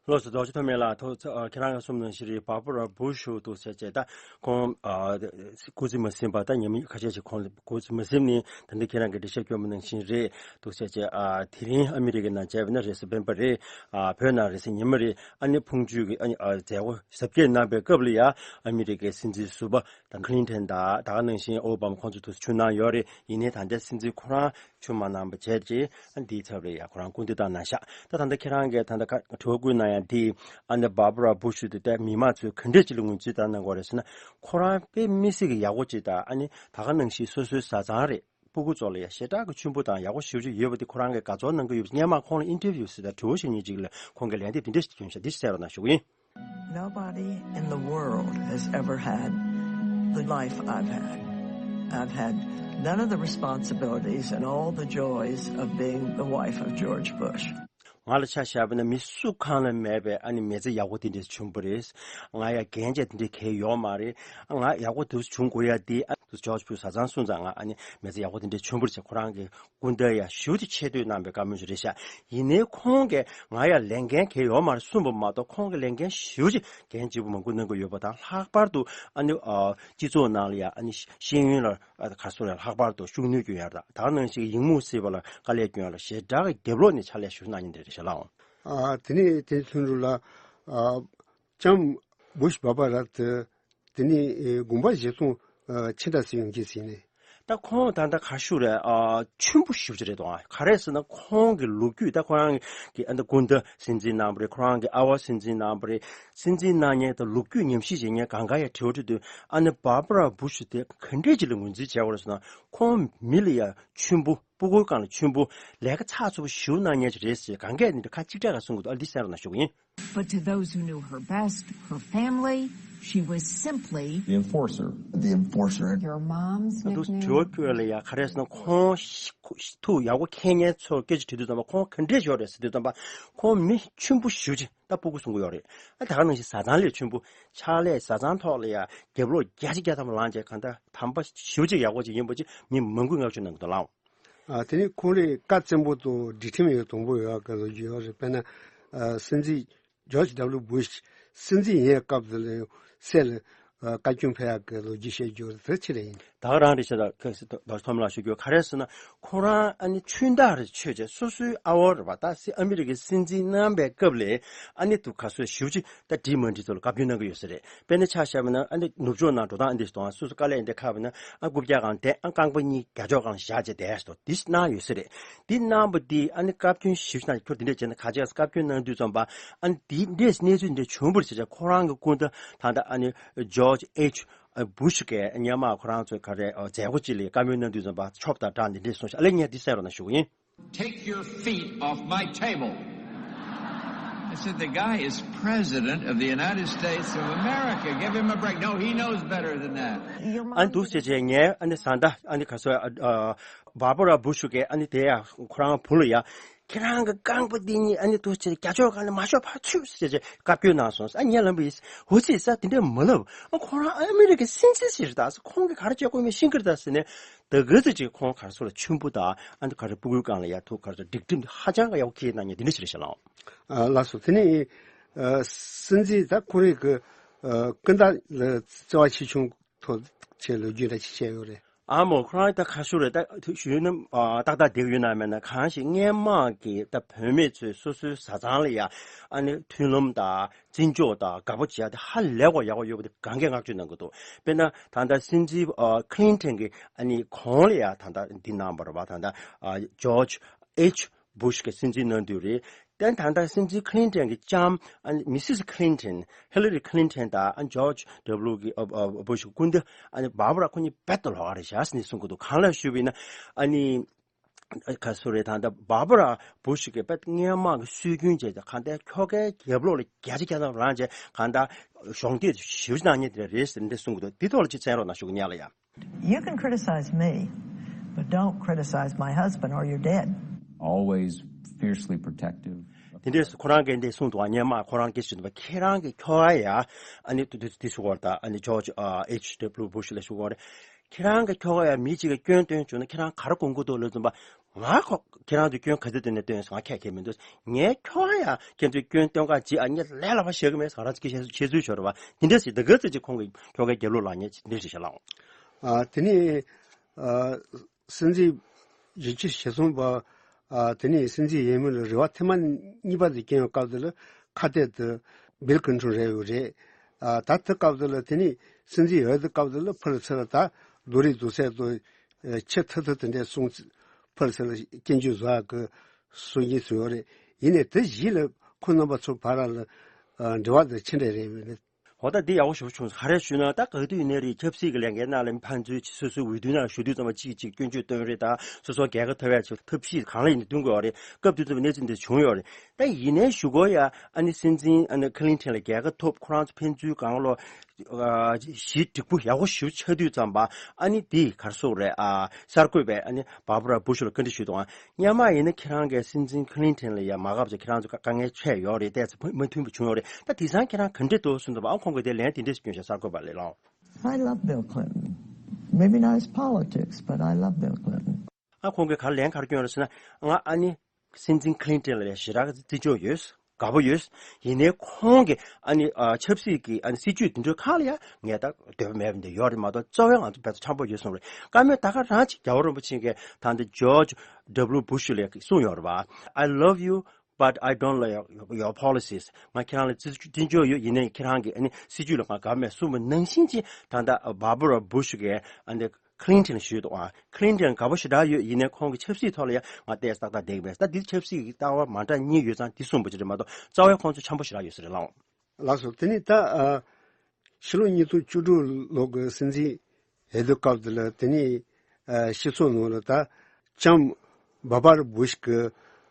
ལགས་སོ། རྡོ་རྗེ་ཐོགས་མེད་ལགས། ཐོག་ཨ། ཁྱེད་རང་གིས་གསུངས་ནང་བཞིན་རེད། བྷར་བྷ་ར་བུ་ཤ་འདུག་ཟེར་བྱས་ད་ཁོང་ཨ། སྐུ་ཚེ་མ་ཟིན་པ་ད་ཉམས་མྱོང་ཁ་ཤས་ཤིག་ཁོང་ལ་སྐུ་ཚེ་མ་ཟིན་ནས་ད་ལྟ་ཁྱེད་རང་གིས་འགྲེལ་བཤད་བསྐྱོན་པ་ནང་བཞིན་རེད་འདུག་ཟེར་བྱས། ཨ། དེ་རིང་ཨ་མི་རི་ཀའི་ནང་བྱས་པ་ན་རེས་གཟའ་སྤེན་པ་རེད། ཨ། བོད་ནང་རེས་གཟའ་ཉི་མ་རེད། ཨ་ནི་འཕོ་འགྱུར་གྱི་ཨ་ནི་ཨ། མཛད་སྒོ་གཟབ་རྒྱས་གནང་པའི་སྐབས་ལ་ཡ་ཨ་མི་རི་ཀའི་སྲིད་འཛིན་ཟུར་པ་དང་ཁི་ལིན་ཊོན་དང་ད་ག་ནང་བཞིན་ཨོ་བྷ་མ་ཁོང་ཚོ་དུས་ཚོད་གནང་ཡོད་རེད། ཡིན་ནའི་ད་ལྟའི་སྲིད་འཛིན་ཁོ་རང་ཆུང་མ་གནང་བ་བྱས་རྗེས་ཨ་འདིའི་ཚབ་ལ་ཡ་ཁོ་རང་སྐུ་འདེབས་བཏང་གནང་ཤག་ད་ད་ལྟ་ཁྱེད་རང་གིས་ད་ལྟ་ཁ་དྲི་བ་བཀོད་གནང་ཡ་འདི་ཨ་ནི་བྷར་བྷ་ར་བུ་ཤ་དེ་ད་མི་མང་ཚོས་ག་འདྲས་ཅིག་ལ་ངོས་འཛིན་བཏང་གནང་དགོས་རེད་ཟེར་ན། ཁོ་རང་དཔེ་མི་སྲིད་ཀྱི་ཡག་པོ་ཅིག་དང་ཨ་ནི་ད་ག་ནང་བཞིན་སོ་སོའི་བཟའ་ཚང་རེད། སྤུ་གུ་ཚོ་ལ་ཡ་ཞེ་དྲག་གི་མཆོད་འབུལ་དང་ཡག་པོ་ཞེ་པོ་ཅིག་ཡོད་པ་དེ་ཁོ་རང་གིས་དགའ་ཚོར་གནང་གི་ཡོད་པ། སྔན་མ་ཁོང་ལ་ཨིན་ཊར་བིའུ་ཞིག་དང་དྲི་བ་ཞིག་གཉིས་ཅིག་ལ་ཁོང་གིས་ལན་འདེབས་དེ་འདྲ་ཞིག་བྱུང་ཤག་འདི་གསན་རོགས་གནང་ཞུ་གི་ཡིན། Nobody in the world has ever had the life I've had. I've had none of the responsibilities and all the joys of being the wife of George Bush. ང་ལ་ཆ་བཞག་པ་ན་མི་སུ་གང་ལ་མེད་པའི་ཨ་ནི་མི་ཚེ་ཡག་པོ་དེ་འདྲ་བྱུང་བ་རེད། ང་ཡ་རྒན་ཆགས་དེ་འདྲ་གང་ཡོད་མ་རེད། ང་ཡག་པོ་དེ་བྱུང་དགོས་ཡ་དེ་ཨ་ནི་ཇོརྗ་བུ་ཤ་བཟའ་ཚང་སོང་ཙང་ང་ཨ་ནི་མི་ཚེ་ཡག་པོ་དེ་འདྲ་བྱུང་བ་རེད་ཟེར་ཁོ་རང་གི་སྐུ་ཟླ་ཡ་ཞུ་དེ་ཆེ་བསྟོད་གནང་པའི་བཀའ་མོལ་ཞིག་རེད་ཤག་ཡིན་ནའི་ཁོང་གིས་ང་ཡ་ལས་འགན་གང་ཡོད་མ་རེད་གསུངས་པ་མ་གཏོགས་ཁོང་གི་ལས་འགན་ཞུ་ཅིག་འགན་ལྗིད་པོ་མང་པོ་གནང་གི་ཡོད་པ་དང་། ལྷག་པར་དུ་ཨ་ནི་ཨ་སྤྱི་ཚོགས་ནང་ལ་ཡ་ཨ་ནི་ཤེས་ཡོན་ལ་ཨ་ག་སོ་ལ་ལྷག་པར་དུ་ཤུགས་སྣོན་སྐྱོན་ཡ་དང་ད་ག་ནང་བཞིན་ཡིག་རྨོངས་སེལ་བ་ལ་དཀའ་ལས་སྐྱོན་ཡ་ལ་ཞེ་དྲག་གི་རྒྱབ་ལོགས་ནས་ཕྱག་ལས་ཞུ་གནང་མཁན་དེ་རེད་ཤག་ལགས། ཨ་དེ་ནས་དེ་ཚུན་རུ་ལ་ཨ་ལྕམ་བུ་ཤ་བྷར་བྷ་ར་དེ་དེ་ནས་ཨེ་དགོངས་པ་བཞེས་སྟངས་ཨ་ཅི་འདྲ་ཞིག་ཡོང་གི་ཟིན་ནས། ད་ཁོང་ད་ལྟ་ག་ཞུ་རེད། ཨ་ཆེན་པོ་ཞེ་པོ་ཅིག་རེད་དོ། ག་རེ་ཟེར་ན་ཁོང་གི་ལོ་རྒྱུས་ད་ཁོ་རང་གི་ཨ་ནི་སྐུ་ཟླ་སྲིད་འཛིན་གནང་བ་རེད། ཁོ་རང་གི་ཨ་བ་སྲིད་འཛིན་གནང་བ་རེད། སྲིད་འཛིན་གནང་མཁན་དང་ལོ་རྒྱུས་ཉམས་ཞིབ་བྱེད་མཁན་གང་ག་ཡ་དྲི་བ་དྲི་དུས་ཨ་ནི་བྷར་བྷ་ར་བུ་ཤ་དེ་ག་འདྲས་ཅིག་ལ་ངོས་འཛིན་བྱས་པ་རེད་ཟེར་ན། ཁོང་མི་ལ་ཡ་ཆེན་པོ། སྤུ་གུའི་སྒང་ལ་ཆེན་པོ། ལས་ཀ་ཚགས་ཚུད་པོ་ཞེ་པོ་གནང་མཁན་ཅིག་རེད་ཟེར་གང་གས་ནི་ཁ་གཅིག་གྲགས་ག་གསུང་གི་འདུག་ཨ་འདི་གསན་རོགས་གནང་ཞུ་གི་ཡིན། But to those who knew her best, her family, she was simply The enforcer. The enforcer. Your mom's ད་དུང་དྲི་བ་nickname. བཀོད་ལ་ཡ་ག་རེ་ཟེར་ན་ཁོང་ཤི་ཁོ་ཤི་ཐུག་ཡག་པོ་མཁྱེན་མཁན་ཚོར་སྐད་ཆ་དྲིས་དུས་ཙམ་པ་ཁོང་ག་འདྲས་ཡོད་རེད་ཟེར་དུས་ཙམ་པ་ཁོང་མི་ཆེན་པོ་ཞེ་པོ་ཅིག་ད་སྤུ་གུ་བཟུང་གི་ཡོད་རེད། ཨ་ད་ག་ནང་བཞིན་བཟའ་ཚང་ལས་ཆེན་པོ་ཕྱག་ལས་བཟའ་ཚང་ཐོག་ལ་ཡ་རྒྱབ་ལོགས་བརྒྱ་ཆ་བརྒྱ་ཐམ་པ་ལངས་བྱས་གང་ལྟར་དམ་པ་ཞེ་པོ་ཅིག་ཡག་པོ་ཅིག་ཡིན་པ་ཅིག་མི་མང་པོས་བསྔགས་བརྗོད་གནང་གི་འདུག་ལགས། ཨ་དེ་ནས་ཁོང་རང་བཀའ་བཙན་པོ་དང་སྒྲིག་ཁྲིམས་ཡང་དང་པོ་ཡོད་པའི་ལོ་རྒྱུས་ཡོད་རེད། དཔེར་ན་ཨ་སྲིད་འཛིན་ཇོརྗ་ཌབ་ལུ་བུ་ཤ་སྲིད་འཛིན་ཡིན་སྐབས་དེ་ལ་ཡང་སྲས་ལ་ཨ་བཀའ་བཀྱོན་ཕེབས་ཡག་གི་ལོ་རྒྱུས་བཤད་རྒྱུ་རེད། དེ་ཅི་རེད་ཡིན། ད་ག་རང་རེད་ཤག་ད་ཁ་སི་ད་ཐོམ་ལགས་ཞུ་རྒྱུ་ག་རེ་ཟེར་ན་ཁོ་རང་ཨ་ནི་ཆུན་ད་རེ་ཆོས་བྱས་སོ་སོའི་ཨ་བོ་རེད་པ། ད་སྲིད་ཨ་མི་རི་ཀའི་སྲིད་འཛིན་གནང་པའི་སྐབས་ལ་ཨ་ནི་དུ་ག་སོ་ཞུ་ཅི་ད་འགྲིག་མ་འགྲིག་ཚོ་ལ་བཀའ་བཀྱོན་གནང་གི་ཡོད་ས་རེད། དཔེར་ན་ཆ་བཞག་པ་ན་ཨ་ནི་ནུབ་ཕྱོགས་ནང་འགྲོ་སྟངས་ཨ་འདི་ཞིག་དང་སོ་སོ་དཀའ་ལས་འདི་ཁག་པ་ན་ཨ་རྐུབ་བཀྱག་སྒང་བསྡད་ཨ་རྐང་པ་གཉིས་རྒྱབ་ཕྱོགས་སྒང་བཞག་བྱས་བསྡད་སོ་འདི་གནང་ཡོད་ས་རེད། འདི་གནང་པ་འདི་ཨ་ནི་བཀའ་བཀྱོན་ཞིབ་ཆ་ཁྱོད་འདི་འདྲས་བྱས་ན་ག་ཅེས་བཀའ་བཀྱོན་གནང་དུས་ཙམ་པ་ཨ་ནི་འདི་འདྲས་གནས་ཚུལ་འདི་འདྲས་བྱུང་བར་བྱས་བྱས་ཁོ་རང་གི་སྐུ་ཟླ་ད་ལྟ་ཨ་ནི་ཇོརྗ་ཨེཆ་བུ་ཤ་གིས་སྔོན་མ་ཁོ་རང་ཚོའི་ག་རེ་མཛད་སྒོ་ཅིག་ལ་བཀའ་མོལ་གནང་དུས་ཙམ་པ་ཆོབ་དང་སྦྲགས་འདི་འདྲས་གསུངས་ཤག་ཨ་ལས་ངས་འདི་གསན་རོགས་གནང་ཞུ་གི་ཡིན། Take your feet off my table. I said, the guy is president of the United States of America. Give him a break. No, he knows better than that. ཨ་ནི་འདུག་ཟེར་བྱས་ངས་ཨ་ནི་བཟའ་ཟླ་ཨ་ནི་ག་སོ་ཨ་བྷར་བྷ་ར་བུ་ཤ་གིས་ཨ་ནི་དེ་ཡ་ཁོ་རང་བུ་ལ་ཡ་ཁྱེད་རང་གི་རྐང་པ་འདི་གཉིས་ཨ་ནི་འདུག་ཟེར་རྒྱབ་ཕྱོགས་སྒང་ལ་མ་ཤོར་བར་ཚུད་ཟེར་བྱས་བཀའ་བཀྱོན་གནང་སོང་། ཨ་ངས་ལབ་པ་ཡིན། འོ་ཙི་ས་དེ་འདྲས་མ་ལབ། ཨ་ཁོ་རང་ཨ་མི་རི་ཀའི་སྲིད་འཛིན་ཞིག་རེད་ད། ཁོང་གིས་ག་རེ་བྱེད་དགོས་མིན་ཤེས་ཀྱི་རེད་ད་ཟེར་ནས། ད་ག་ཚོད་ཅིག་ཁོང་ག་རེ་ཟེར་ལ་ཆེན་པོ་དང་ཨ་ནི་ག་རེ་སྤུ་གུའི་སྒང་ལ་ཡ་ཐུག་ག་རེ་སྒྲིག་ཁྲིམས་ཧ་ཅང་ག་ཡག་པོ་འཁྱེར་གནང་མཁན་འདི་འདྲ་ཞིག་རེད་ཤག་ལགས། ཨ་ལགས་སོ། དེ་ནས་ཨ་སྲིད་འཛིན་ད་ཁོ་རང་གི་ཨ་སྐུ་ཟླ་ལ་བརྩེ་བ་ཆེ་ཆུང་ཐོག་ཆེ་ལོ་རྒྱུས་འདྲ་ཅིག་བཤད་ཡོད་རེད། ཨ་མོ་ཁོ་རང་ད་ག་ཞུ་རེད། ད་ཞུས་ན་ཨ་ཏག་ཏག་བསྡད་ཀྱི་ཡོད་ན་མེད་ན་གང་ཞིག་སྔོན་མ་གི་ད་བུད་མེད་ཚོས་སོ་སོའི་བཟའ་ཚང་ལ་ཡ་ཨ་ནི་མཐུན་ལམ་དང་། བརྩི་འཇོག་དང་དགའ་པོ་བྱེད་ཡ་དེ་ཧ་ལས་པ་ཡག་པོ་ཡོད་པ་དེ་གང་གས་བསྔགས་བརྗོད་གནང་གི་འདུག་དཔེར་ན་ད་ལྟ་སྲིད་འཛིན་ཨ་ཁི་ལིན་ཊོན་གྱིས་ཨ་ནི་གོང་ལ་ཡ་ད་ལྟ་འདི་གནང་བ་རེད་པ། ད་ལྟ་ཨ་ཇོརྗ་ཨེཆ་ བུ་ཤི་གི་སྲིད་འཛིན་གནང་དུས་རེད། དེ་ད་ལྟ་སྲིད་འཛིན་ཁི་ལིན་ཊོན་གྱི་ལྕམ་ཨ་ནི་མི་སིས་ཁི་ལིན་ཊོན། ཧི་ལ་རི་ཁི་ལིན་ཊོན་དང་ཨ་ནི་ཇོརྗ་ཌབ་ལུ་གི་ཨ་ཨ་བུ་ཤི་སྐུ་ཟླ་ཨ་ནི་བྷར་བྷ་ར་ཁོ་གཉིས་རྦད་དེ་ལོགས་ཀ་རེད་ཤག་ཟེར་ནས་གསུང་གི་འདུག་གང་ལགས་ཞུས་པ་ཡིན་ན་ཨ་ནི། ག་སུ་རེད། ད་ལྟ་བྷར་བྷ་ར་བུ་ཤི་གིས་དཔེ་སྔོན་མ་གི་སྲོལ་རྒྱུན་བྱས་ཏེ་གང་ལྟར་ཁྱོ་གའི་རྒྱབ་ལོགས་ལ་བརྒྱ་ཆ་བརྒྱ་ཐམ་ལངས་བྱས་གང་ལྟར་གཞོགས་འདེགས་ཞེ་པོ་ཅིག་གནང་མཁན་དེ་རེད་ཟེར་འདི་གསུང་གི་འདུག་འདི་ཐོག་ལ་ཅིག་གསན་རོགས་གནང་ཞུ་གི་ཉན་ལ་ཡ། You can criticize me, but don't criticize my husband or you're dead. Always fiercely protective. དེ་འདྲས་ཁོ་རང་གིས་འདི་གསུངས་འདུག་སྔོན་མ་ཁོ་རང་གིས་ཞུས་འདུག་ཁྱེད་རང་གི་ཁྱོ་ག་ཡ་ཨ་ནི་དུ་དུ་དུ་ཞུ་གོ་ར་ད་ཨ་ནི་ཇོརྗ་ཨ་ཨེཆ་ཌབ་ལུ་བུ་ཤི་ལ་ཞུ་གོ་ར། ཁྱེད་རང་གི་ཁྱོ་ག་ཡ་མི་གཅིག་གི་སྐྱོན་སྟོན་བྱུང་ན་ཁྱེད་རང་ག་རེ་དགོངས་ཀྱི་འདུག་ལབ་ཙམ་པ། ང་ཁོ་ཁྱེད་རང་ཚོའི་སྐྱོན་ག་ཚོད་བཏོན་ནས་བཏོན་སོང་ང་ཁྱད་ཁྱད་མི་འདུག་ངའི་ཁྱོ་ག་ཡ་ཁྱེད་ཚོའི་སྐྱོན་སྟོན་ག་ཅི་ཨ་ངས་ལས་སླ་པོ་བཤད་གི་མེད་ཟེར་ང་རང་ཚོ་ཁྱེད་ཚོའི་ཁྱེད་ཚོའི་ཆོག་རེད་བ། དེ་འདྲ་ཞིག་ད་ག་ཚོད་ཅིག་ཁོང་གི་ཁྱོ་གའི་རྒྱབ་ལོགས་ལངས་ཉེ་འདྲ་ཞིག་བྱེད་ལགས། ཨ་དེ་ནས་ཨ་སྲིད་འཛིན་བཞི་བཅུ་ཞེ་གསུམ་པ་ཨ་དེ་ནས་སྲིད་འཛིན་ཡིན་མིན་ལ་རེ་བ་ཐེངས་མ་གཉིས་པ་དེ་བསྐྱོན་ཡོད་སྐབས་དེ་ལ་ཁ་གཏད་དུ་བིལ་ཀིན་ཊོན་རེད་ཡོད་རེད། ཨ་ད་དེ་སྐབས་དེ་ལ་དེ་ནས་སྲིད་འཛིན་ཡོད་དེ་སྐབས་དེ་ལ་ཕུ་ལ་ཚེ་ལ་ད་རྡོ་རིང་རྡོ་སེ་དང་ཆེ་ཐུབ་ཐུབ་དེ་འདྲས་གསུངས། ཕུ་ལ་ཚེ་ལ་སྐྱོན་བརྗོད་བཟོ་ཡག་གི་སྲོལ་རྒྱུན་ཚུལ་ཡོད་རེད། ཡིན་ནའི་དེ་བཞི་ལ་ཁོ་རྣམ་པ་ཚོ་བར་ལ་ཨ་འབྲེལ་བ་དེ་ཅི་འདྲས་རེད་ཡོད་ནི། འོ་ད་འདི་ཡག་པོ་ཞེ་པོ་བྱུང་སོང་། ག་རེ་ཞུས་ན་ད་ག་དུས་ཡིན་ནའི་རེད། ཆབ་སྲིད་ཀྱི་ལས་འགན་ནང་ལ་ཕན་ཚུན་སོ་སོའི་འོས་བསྡུ་ནང་ཞུགས་དུས་ཙམ་པ་གཅིག་གིས་གཅིག་སྐྱོན་བརྗོད་སྟོན་རེད། ད་སོ་སོ་རྒྱལ་ཁ་ཐོབ་ཡག་ཆེད་ཐབས་ཤེས་གང་ལ་ཡིན་ནའི་འདོན་དགོས་ཡོད་རེད། སྐབས་དེ་ཚོ་གནས་ཚུལ་འདི་བྱུང་ཡོད་རེད། ད་ཡིན་ནའི་ཞུ་དགོས་ཡ་ཨ་ནི་སྲིད་འཛིན་ཨ་ནི་ཁི་ལིན་ཊོན་ལ་རྒྱལ་ཁ་ཐོབ་ཁོ་རང་ཚོ་ཕན་ཚུན་གང་ལོ་ཨ་ཞི་འགྲིག་པོ་ཡག་པོ་ཞེ་པོ་ཆགས་དུས་ཙམ་པ་ཨ་ནི་འདི་ག་རེ་ཟེར་དགོས་རེད། ཨ་གསར་འགོད་པས་ཨ་ནི་བྷར་བྷ་ར་བུ་ཤི་ལ་བཀའ་འདྲི་ཞུས་འདུག་ཨ། སྔོན་མ་ཡིན་ན་ཁྱེད་རང་གིས་སྲིད་འཛིན་ཁི་ལིན་ཊོན་ལ་ཡ་མ་དགའ་བྱས་ཁྱེད་རང་ཚོ་དཀའ་ངལ་འཕྲད་ཡོད་རེད། ཏོག་ཙམ་མ་མཐུན་པ་བྱུང་ཡོད་རེད། ད་དེང་སང་ཁྱེད་རང་ག་འདྲས་འདུག་གསུངས་འདུག་པ། ཨ་ཁོང་གིས་དེ་ལན་དེ་འདྲས་སྐྱོན་ཤག་གསར་འགོད་པ་ལ་ལགས། I love Bill Clinton. Maybe not his politics, but I love Bill Clinton. ཨ་ཁོང་གིས་ག་ལན་ག་རེ་སྐྱོན་རེད་ཟེར་ན། ང་ཨ་ནི་སྲིད་འཛིན་ཁི་ལིན་ཊོན་ལ་ཡ་ཞེ་དྲག་བརྩི་འཇོག་ཡོད། དགའ་པོ་ཡོད། ཡིན་ནའི་ཁོང་གི་ཨ་ནི་ཨ་ཆབ་སྲིད་ཀྱི་ཨ་ནི་སྲིད་ཇུས་དེ་འདྲའི་ཁག་ལ་ཡང་ངས་ད་འདོད་པ་མེད་པ་འདི་ཡོད་རེད་མ་གཏོགས་རྩ་བའི་ང་ཚོ་བལ་ཚོ་འཆམ་པོ་ཡོད་གསུངས་རེད། བཀའ་མོལ་ད་ག་རང་ཅིག་རྒྱལ་བ་རིན་པོ་ཆེ་གིས་ད་ལྟ་ཇོརྗ་ཌབ་ལུ་བུ་ཤི་ལ་གསུངས་ཡོད་རེད་བ། I love you, but I don't like your, your policies. ང་ཁྱེད་རང་ལ་བརྩི་བརྩི་འཇོག་ཡོད། ཡིན་ནའི་ཁྱེད་རང་གི་ཨ་ནི་སྲིད་ཇུས་ལ་ང་དགའ་མེད་གསུངས་པ་ནང་བཞིན་གྱི་ད་ལྟ་བྷར་བྷ་ར་བུ་ཤི་གིས་ཨ་ནི་ཁི་ལིན་ཊོན་ཞུས་འདུག་ཨ། ཁི་ལིན་ཊོན་དགའ་པོ་ཞེ་དྲག་ཡོད། ཡིན་ནའི་ཁོང་གི་ཆབ་སྲིད་ཐོག་ལ་ཡང་ང་ཏོག་ཙམ་ཏག་ཏག་བསྡད་ཀྱི་མེད། ད་འདི་ཆབ་སྲིད་ཀྱི་ལྟ་བ་མ་འདྲ་གཉིས་ཡོད་ཙང་འདི་གསུངས་པ་ཅིག་རེད་མ་གཏོགས་རྩ་བའི་ཁོང་ཚོ་འཆམ་པོ་ཞེ་དྲག་ཡོད་ས་རེད་ལགས། ལགས་སོ། དེ་ནས་ད་ཨ་ཕྱི་ལོ་ཉིས་སྟོང་བཅུ་དྲུག་ལོ་གི་སྲིད་འཛིན་འོས་བསྡུ་སྐབས་དེ་ལ་དེ་ནས་ཨ་སྤྱི་ཚོགས་ནང་ལ་ད་ལྕམ་བྷར་བྷ་ར་བུ་ཤི་གི་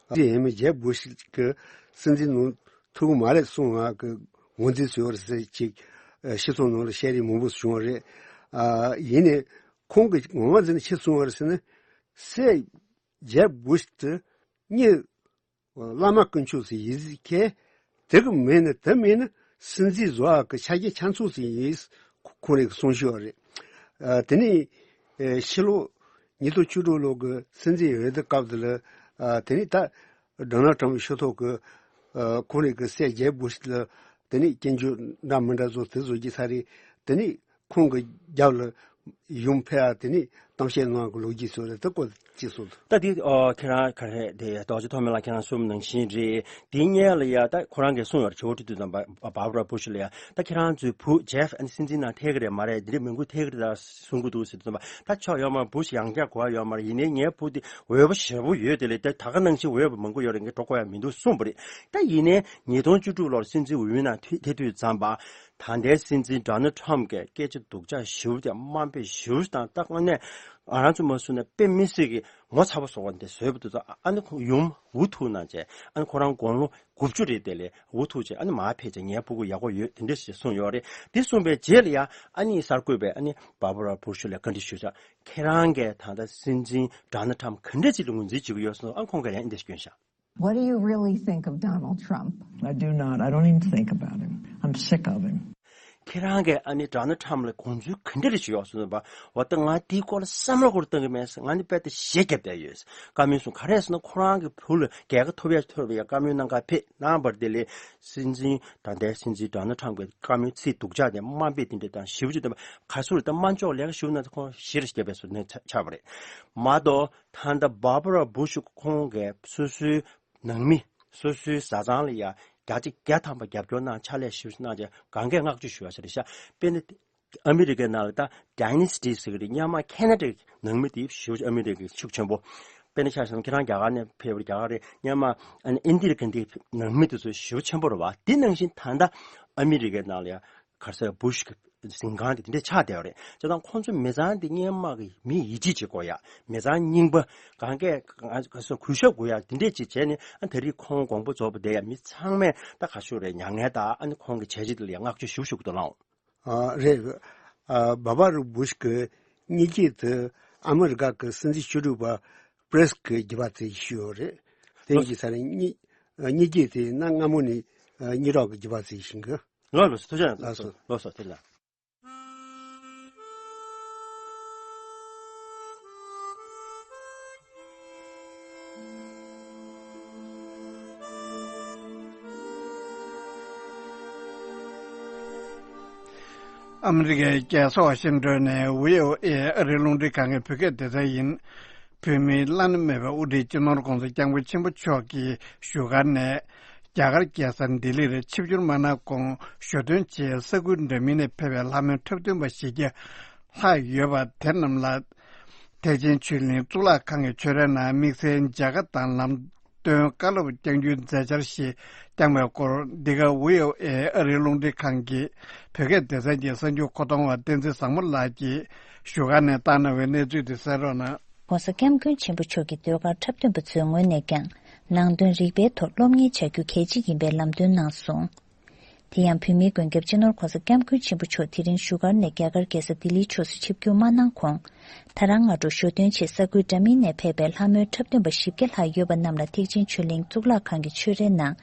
སྲིད་འཛིན་ཡིན་མིན་ཇེབ་བུ་ཤི་གི་སྲིད་འཛིན་གནང་ཐུབ་ཀྱི་མ་རེད་གསུངས་པ་གི་ངོས་འཛིན་བཟོས་པ་རེད་ཟེར་ཅིག་ཨ་སྤྱི་ཚོགས་ནང་ལ་བཤད་རིགས་མང་པོ་བྱུང་བ་རེད། ཨ་ཡིན་ནའི་ཁོང་གིས་ངོ་མ་འཛིན་ནས་ཆི་གསུངས་པ་རེད་ཟེར་ན། སྲས་ཇེབ་བུ་ཤི་དེ་ངའི་བླ་མ་དཀོན་མཆོག་ཟིག་ཡིན་ཟིག་གེ། དེ་གི་མེད་ན་དེ་མེད་ན་སྲིད་འཛིན་བཟོ་ཡག་གི་ཆ་རྐྱེན་ཆ་ཚང་ཟིག་ཡིན། ཁོ་རེ་གི་གསུང་ཤོས་རེད། ཨ་དེ་ནས་ཨེ་ཕྱི་ལོ་ཉིས་སྟོང་བཅུ་དྲུག་ལོ་གི་སྲིད་འཛིན་འོས་བསྡུ་སྐབས་དེ་ལ་ཨ་དེ་ནས་ད་ཌོ་ནལ་ཊམ་ཕི་ཤོག་ཐོག་གི་ཨ་ཁོ་རེ་གི་སྲས་ཇེབ་བུ་ཤི་ལ་དེ་ནས་སྐྱོན་བརྗོད་འདྲ་མི་འདྲ་བཟོ་དེ་བཟོ་རྒྱུ་ས་རེད། དེ་ནས་ཁོང་གི་རྒྱབ་ལ་ཡུམ་ཕེབས་ཡ་དེ་ནས་གཏམ་བཤད་གནང་གི་ལོ་རྒྱུས་ཚོ་རེད། དེ་སྐོར་ཅིག་གསུངས་ཐུབ། ད་དེ་ཨ་ཁྱེད་རང་ག་རེ་དེ་རྡོ་རྗེ་ཐོགས་མེད་ལགས་ཁྱེད་རང་གསུངས་ནང་བཞིན་རེད། དེ་སྔོན་ལ་ཡ་ད་ཁོ་རང་གིས་གསུངས་ཡོད་རེད། ཇོ་བོ་ཁྲི་སྟོན་དང་བྷ་བྷར་བྷ་ར་བུ་ཤི་ལ་ཡ་ད་ཁྱེད་རང་ཚོའི་བུ་ཇེབ་ཨ་ནི་སྲིད་འཛིན་ནང་ཐད་ཀྱི་རེད་མ་རེད། འདི་འདྲའི་མང་པོ་ཐད་ཀྱི་རེད་ད་གསུང་གི་འདུག་ཟེར་དུས་ཙམ་པ་ད་ཆོག་ཡོད་མ་རེད། བུ་ཤི་ཡང་བསྐྱར་གོ་བ་ཡོད་མ་རེད། ཡིན་ནའི་ངའི་བུ་དེ་འོས་པ་ཞེ་པོ་ཡོད། དེ་ལས་ད་ད་ག་ནང་བཞིན་འོས་པ་མང་པོ་ཡོད་རེད། ངས་འགྲོ་དགོས་ཡ་མི་འདུག་གསུངས་པ་རེད། ད་ཡིན་ནའི་ཉིས་སྟོང་བཅུ་དྲུག་ལོར་སྲིད་འཛིན་འོས་མི་ནང་ཐེ་ཐེ་དུས་ཙམ་པ། ད་ལྟའི་སྲིད་འཛིན་ཌོ་ནལ་ཊམ་ཕི་གིས་སྐད་ཆ་སྡུག་ཅག་ཞེ་པོ་དང་དམའ་འབེབས་ཞེ་པོ་དང་ད་དངོས་གནས་ང་རང་ཚོ་མ་བཟོས་ན་དཔེ་མི་སྲིད་ཀྱི་ངོ་ཚ་པོ་བཟོ་བ་འདི་བཟོས་པ་དེ་ཚོ་ཨ་ནི་ཁོང་ཡུམ་འུ་ཐུག་གནང་བྱས། ཨ་ནི་ཁོ་རང་དགུང་ལོ་དགུ་བཅུ་རེད། དེ་ལས་འུ་ཐུག་བྱས་ཨ་ནི་མར་ཕེབས་བྱས་ངའི་ཕྲུ་གུ་ཡག་པོ་ཡོད་དེ་འདྲ་ཞིག་གསུངས་ཡོད་རེད། དེ་གསུངས་པའི་རྗེས་ལ་ཡ་ཨ་ནི་གསར་འགོད་པས་ཨ་ནི་བྷར་བྷ་ར་བུ་ཤི་ལ་བཀའ་འདྲི་ཞུས་ཤག་ཁྱེད་རང་གིས་ད་ལྟ་སྲིད་འཛིན་ཌོ་ནལ་ཊམ་ཕི་ག་འདྲ་ཅིག་ལ་ངོས་འཛིན་བྱེད་ཀྱི་ཡོད་གསུངས། ཨ་ཁོང་གིས་ལན་འདི་ཞིག་བསྐྱོན་ཤག What do you really think of Donald Trump? I do not. I don't even think about him. I'm sick of him. ཁྱེད་རང་གིས་ཨ་ནི་ཌོ་ནལ་ཊམ་ཕི་ལ་དགོངས་ཚུལ་ག་འདྲ་རེ་ཞིག་ཡོད་གསུངས་པ། འོ་ད་ང་དེའི་སྐོར་ལ་བསམ་བློ་སྐོར་བཏང་གི་མེད་ཟེར། ང་ནི་དཔེ་ད་ཞེ་རྒྱབ་བསྡད་ཡོད། བཀའ་མོལ་གསུངས། ག་རེ་ཟེར་ན་ཁོ་རང་གི་བུ་ལ་རྒྱལ་ཁ་ཐོབ་ཡ་ཐོབ་ཡ་བཀའ་མོལ་གནང་ག་ཕེབས་གནང་བར་དེ་ལས་སྲིད་འཛིན་ད་ལྟའི་སྲིད་འཛིན་ཌོ་ནལ་ཊམ་ཕི་གི་བཀའ་མོལ་ཚིག་སྡུག་ཅག་དེ་དམའ་འབེབས་དེ་འདྲ་དང་ཞེ་པོ་ཅིག་བཏང་བ། ག་ཚོད་ད་དམའ་འཇོག་ལས་ཀ་ཞུ་ན་ད་ཁོང་ཞེ་རེ་རྒྱབ་པའི་བཟོ་ནས་ཆགས་པ་རེད་མ་གཏོགས། ད་ལྟ་བྷར་བྷ་ར་བུ་ཤི་ཁོང་གིས་སོ་སོའི་ནང་མི་སོ་སོའི་བཟའ་ཚང་ལ་ཡ་བརྒྱ་ཆ་བརྒྱ་ཐམ་པ་རྒྱབ་སྐྱོར་གནང་། ཕྱག་ལས་ཞེ་པོ་གནང་བྱས་གང་གས་བསྔགས་བརྗོད་ཞུ་བ་ཞིག་རེད་ཤག་དཔེར་ན་ཨ་མི་རི་ཀའི་ནང་ལ་ད་ཌའི་ནེ་སི་ཊི་ཟེར་གི་རེད། སྔོན་མ་ཁེ་ན་ཌའི་ནང་མི་དེ་ཞེ་པོ་ཅིག་ཨ་མི་རི་ཀའི་ཤུགས་ཆེན་པོ། དཔེར་ན་ཆ་བཞག་ན་ཁྱེད་རང་རྒྱ་གར་ནས་ཕེབས་པ་རེད། རྒྱ་གར་རེད། སྔོན་མ་ཨ་ནི་ཨིན་དི་ར་གྷན་དྷི་ནང་མི་དེ་ཚོ་ཞེ་པོ་ཆེན་པོ་རེད་བ། དེ་ནང་བཞིན་ད་ལྟ་ཨ་མི་རི་ཀའི་ནང་ལ་ཡ་ག་རེ་ཟེར་བྷུ་ཤི་གི་གཟིམ་ཁང་དེ་དེ་འདྲས་ཆགས་བསྡད་ཡོད་རེད། བྱས་ཙང་ཁོང་ཚོ་མི་ཚང་དེ་སྔོན་མ་གི་མི་ཡིད་ཆེས་བྱེད་དགོས་ཡ། མི་ཚང་རྙིང་པ་གང་གས་གང་ག་སོ་གུས་ཞབས་དགོས་ཡ་དེ་འདྲས་ཅིག་བྱས་ནས། ཨ་ད་རེས་ཁོང་དགོངས་པ་རྫོགས་པ་དེ་ཡ་མི་ཚང་མས་ད་ག་ཞུ་རེད། མྱ་ངན་དང་ཨ་ནི་ཁོང་གི་བྱས་རྗེས་དེ་ལ་ཡ་བསྔགས་བརྗོད་ཞུ་ཞུ་གི་འདུག་ལགས། ཨ་རེད། ཨ་བྷ་བྷ་རུ་བྷུ་ཤི་གི་མཉེས་སྐྱེས་དེ་ཨ་མི་རི་ཀ་གི་སྲིད་འཛིན་ཞི་གྲོས་པ་པྲེ་སི་གི་རྒྱུད་པ་དེ་ཞུ་ཡོད་རེད། དེ་ཡིན་གྱི་ས་ནས་མཉེས་མཉེས་སྐྱེས་དེ་ན་སྔ་མོ་ནས་ཨ་མཉེས་རོགས་ཀྱི་རྒྱུད་པ་དེ་ཞིག་གི། ལགས་ལགས་སོ། ཐུགས་རྗེ་ཆེ། ལགས་སོ། ལགས་སོ། ཐུགས་རྗེ་ཆེ། ཨ་མི་རི་ཀའི་རྒྱལ་ས་ཝ་ཤིང་ཏོན་ནས་བྷི་ཨོ་ཨེ་ཨ་རིའི་རླུང་འཕྲིན་ཁང་གི་བོད་སྐད་སྡེ་ཚན་ཡིན། བོད་མིའི་བླ་ན་མེད་པའི་དབུ་ཁྲིད་སྤྱི་ནོར་༸གོང་ས་༸སྐྱབས་མགོན་ཆེན་པོ་མཆོག་གིས་བཞུགས་སྒར་ནས་རྒྱ་གར་རྒྱལ་ས་ལྡི་ལིར་ཆིབས་བསྒྱུར་མ་གནང་གོང་ཞོ་སྟོན་ཆེད་ས་ཁུལ་འདྲ་མིན་ནས་ཕེབས་པའི་ལྷ་མོའི་འཁྲབ་སྟོན་པ་བཞི་བརྒྱ་ལྷག་ཡོད་པ་དེ་རྣམས་ལ། ཐེག་ཆེན་ཆོས་གླིང་གཙུག་ལག་ཁང་གི་ཆོས་རའི་ནང་དམིགས་བསལ་མཇལ་ཁ་དང་ལམ་སྟོན་བཀའ་སློབ་བསྐྱང་རྒྱུའི་མཛད་འཆར་ཞིག་བསྐྱངས་པའི་སྐོར། འདི་ག་བྷི་ཨོ་ཨེ་ཨ་རིའི་རླུང་འཕྲིན་ཁང་གི་བོད་སྐད་སྡེ་ཚན་གྱི་གསར་འགྱུར་མཁོ་གཏོང་བ་བསྟན་འཛིན་བཟང་མོ་ལགས་ཀྱིས་བཞུགས་སྒར་ནས་བཏང་གནང་བའི་གནས་ཚུལ་དེ་གསན་རོགས་གནང་། ༸གོང་ས་༸སྐྱབས་མགོན་ཆེན་པོ་མཆོག་གིས་ཟློས་གར་འཁྲབ་སྟོན་པ་ཚོའི་ངོས་ནས་ཀྱང་ནང་དོན་རིག་པའི་ཐོག་སློབ་གཉེར་བྱ་རྒྱུ་གལ་ཆེ་ཡིན་པའི་ལམ་སྟོན་གནང་སོང་། དེ་ཡང་བོད་མིའི་མགོན་སྐྱབས་སྤྱི་ནོར་༸གོང་ས་༸སྐྱབས་མགོན་ཆེན་པོ་མཆོག་དེ་རིང་བཞུགས་སྒར་ནས་རྒྱ་གར་རྒྱལ་ས་ལྡི་ལིའི་ཕྱོགས་སུ་ཆིབས་བསྒྱུར་མ་གནང་གོང་། ད་རང་སྔ་དྲོ་ཞོ་སྟོན་ཆེད་ས་ཁུལ་འདྲ་མིན་ནས་ཕེབས་པའི་ལྷ་མོའི་འཁྲབ་སྟོན་པ་བཞི་བརྒྱ་ལྷག་ཡོད་པ་རྣམས་ལ་ཐེག་ཆེན་ཆོས་གླིང་གཙུག་ལག་ཁང་གི་ཆོས་རའི་ནང་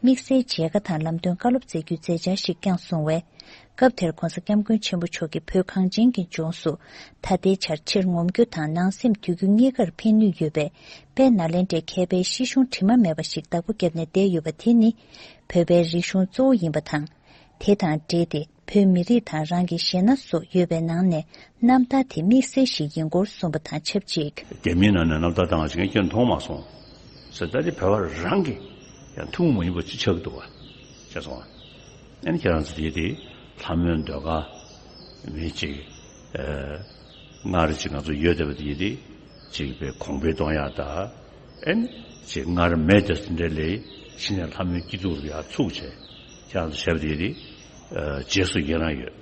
དམིགས་བསལ་མཇལ་ཁ་དང་ལམ་སྟོན་བཀའ་སློབ་སྩལ་རྒྱུའི་མཛད་འཆར་ཞིག་བསྐྱངས་སོང་བས། སྐབས་དེར་༸གོང་ས་༸སྐྱབས་མགོན་ཆེན་པོ་མཆོག་གིས་བོད་གངས་ཅན་གྱི་ལྗོངས་སུ་ད་ལྟའི་ཆར་ཕྱིར་ངོམ་རྒྱུ་དང་ནང་སེམས་དུས་རྒྱུན་གཉིས་ཀར་ཕན་ནུས་ཡོད་པའི་དཔལ་ནཱ་ལེནྡྲའི་མཁས་པའི་ཤེས་གཞུང་དྲི་མ་མེད་པ་ཞིག་བདག་པོ་བརྒྱབ་ནས་བསྡད་ཡོད་པ་དེ་ནི། བོད་པའི་རིག་གཞུང་གཙོ་བོ་ཡིན་པ་དང་། དེ་དང་འབྲེལ་ཏེ་བོད་མི་རིགས་དང་རང་གི་གཞས་སྣ་སོགས་ཡོད་པའི་ནང་ནས་རྣམ་ཐར་དེ་དམིགས་བསལ་ཞིག་ཡིན་སྐོར་གསུངས་པ་དང་ཆབས་ཅིག་རྒྱ་མིའི་ནང་ནས་རྣམ་ཐར་བཏང་བ་ཞིག་ངས་ཁྱོན་མཐོང་མ་སོང་། ཟེར་ད་དེ་བོད་པ་རང་གི་ཡང་ཐུན་མོང་མ་ཡིན་པ་ཅིག་ཆགས་ཀྱི་འདུག་བ། ཤེས་སོང་བ། ཨ་ནི་ཁྱེད་རང་ཚོ་དེ་དེ་ལྷ་མོའི་ཟློས་གར་མི་ཅིག་ཨ། སྔར་ཅིག་ང་ཚོ་ཡོད་བསྡད་པ་དེ་དེ་ཅིག་པའི་གོང་འཕེལ་གཏོང་ཡག་དང་། ཨེ་ནི་ཅིག་སྔར་མེད་དེ་འདྲ་ལས་ཕྱི་ནས་ལྷ་མོའི་སྐྱིད་སྡུག་ལ་ཡར་ཚུགས་བྱས། ཁྱེད་རང་ཚོ་བྱས་པ་དེ་དེ་ཨ། རྗེས་སུ་ཡི་རང་ཡོད།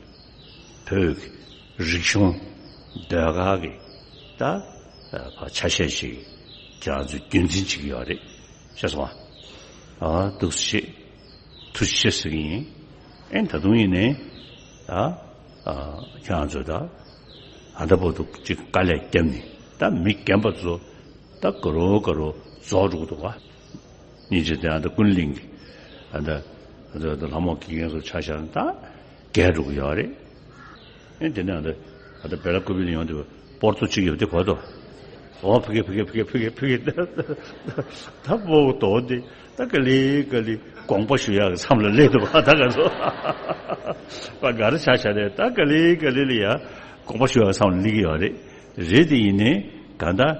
བོད་ཀྱི་རིག་གཞུང་ཟློས་གར་གྱི་ད་ཨ། ཆ་ཤས་ཤིག་ཁྱེད་རང་ཚོས་རྒྱུན་འཛིན་བྱེད་ཀྱི་ཡོད་རེད། ཤེས་སོང་ཨ། ཨ། འདུག་སེ་བྱེད། ཐུགས་རྗེ་ཆེ་ཟེར་གྱི་ཡིན། ཨེ་ད་དུང་ཡིན་ནའི་ད་ཨ། ཁྱེད་རང་ཚོ་ད་ཨ་ད་བར་དུ་ཅིག་དཀའ་ལས་བརྒྱབ་ནས་ད་མི་རྒན་པ་ཚོ་ད་དགའ་རོགས་དགའ་རོགས་རྫོགས་འགྲོ་གི་འདུག་ག་སྙིང་རྗེ་དེ་ཨ་ད་ཀུན་གླིང་གི་ཨ་ད་ཨ་ད་ལྷ་མོ་དགེ་རྒན་ཚོ་ཆ་བཞག་ན་ད་རྒས་འགྲོ་གི་ཡོད་རེད། ཨེ་དེ་ནས་ཨ་ད་ཨ་ད་བེ་ལ་ཀུ་པི་ལ་ཡོང་དུས་པོར་ཏོ་གཅིག་ཡོད་དེ་གོ་ཏོ། ཨོ་ཕ་གི་ཕ་གི་ཕ་གི་ཕ་གི་ཕ་གི་ད་པོ་དོ་དེ་ད་ག་ལེ་ག་ལེ་དགོངས་པ་ཞུ་ཡག་གི་མཚམས་ལ་སླེབས་འདུག་བ། ད་ག་ཚོ་པ་ག་རེ་ཆ་བཞག་རེད། ད་ག་ལེ་ག་ལེ་ལ་ཡ་དགོངས་པ་ཞུ་ཡག་གི་མཚམས་ལ་སླེབས་ཀྱི་ཡོད་རེད། རེད་དེ་ཡིན་ནའི་གང་ལྟར་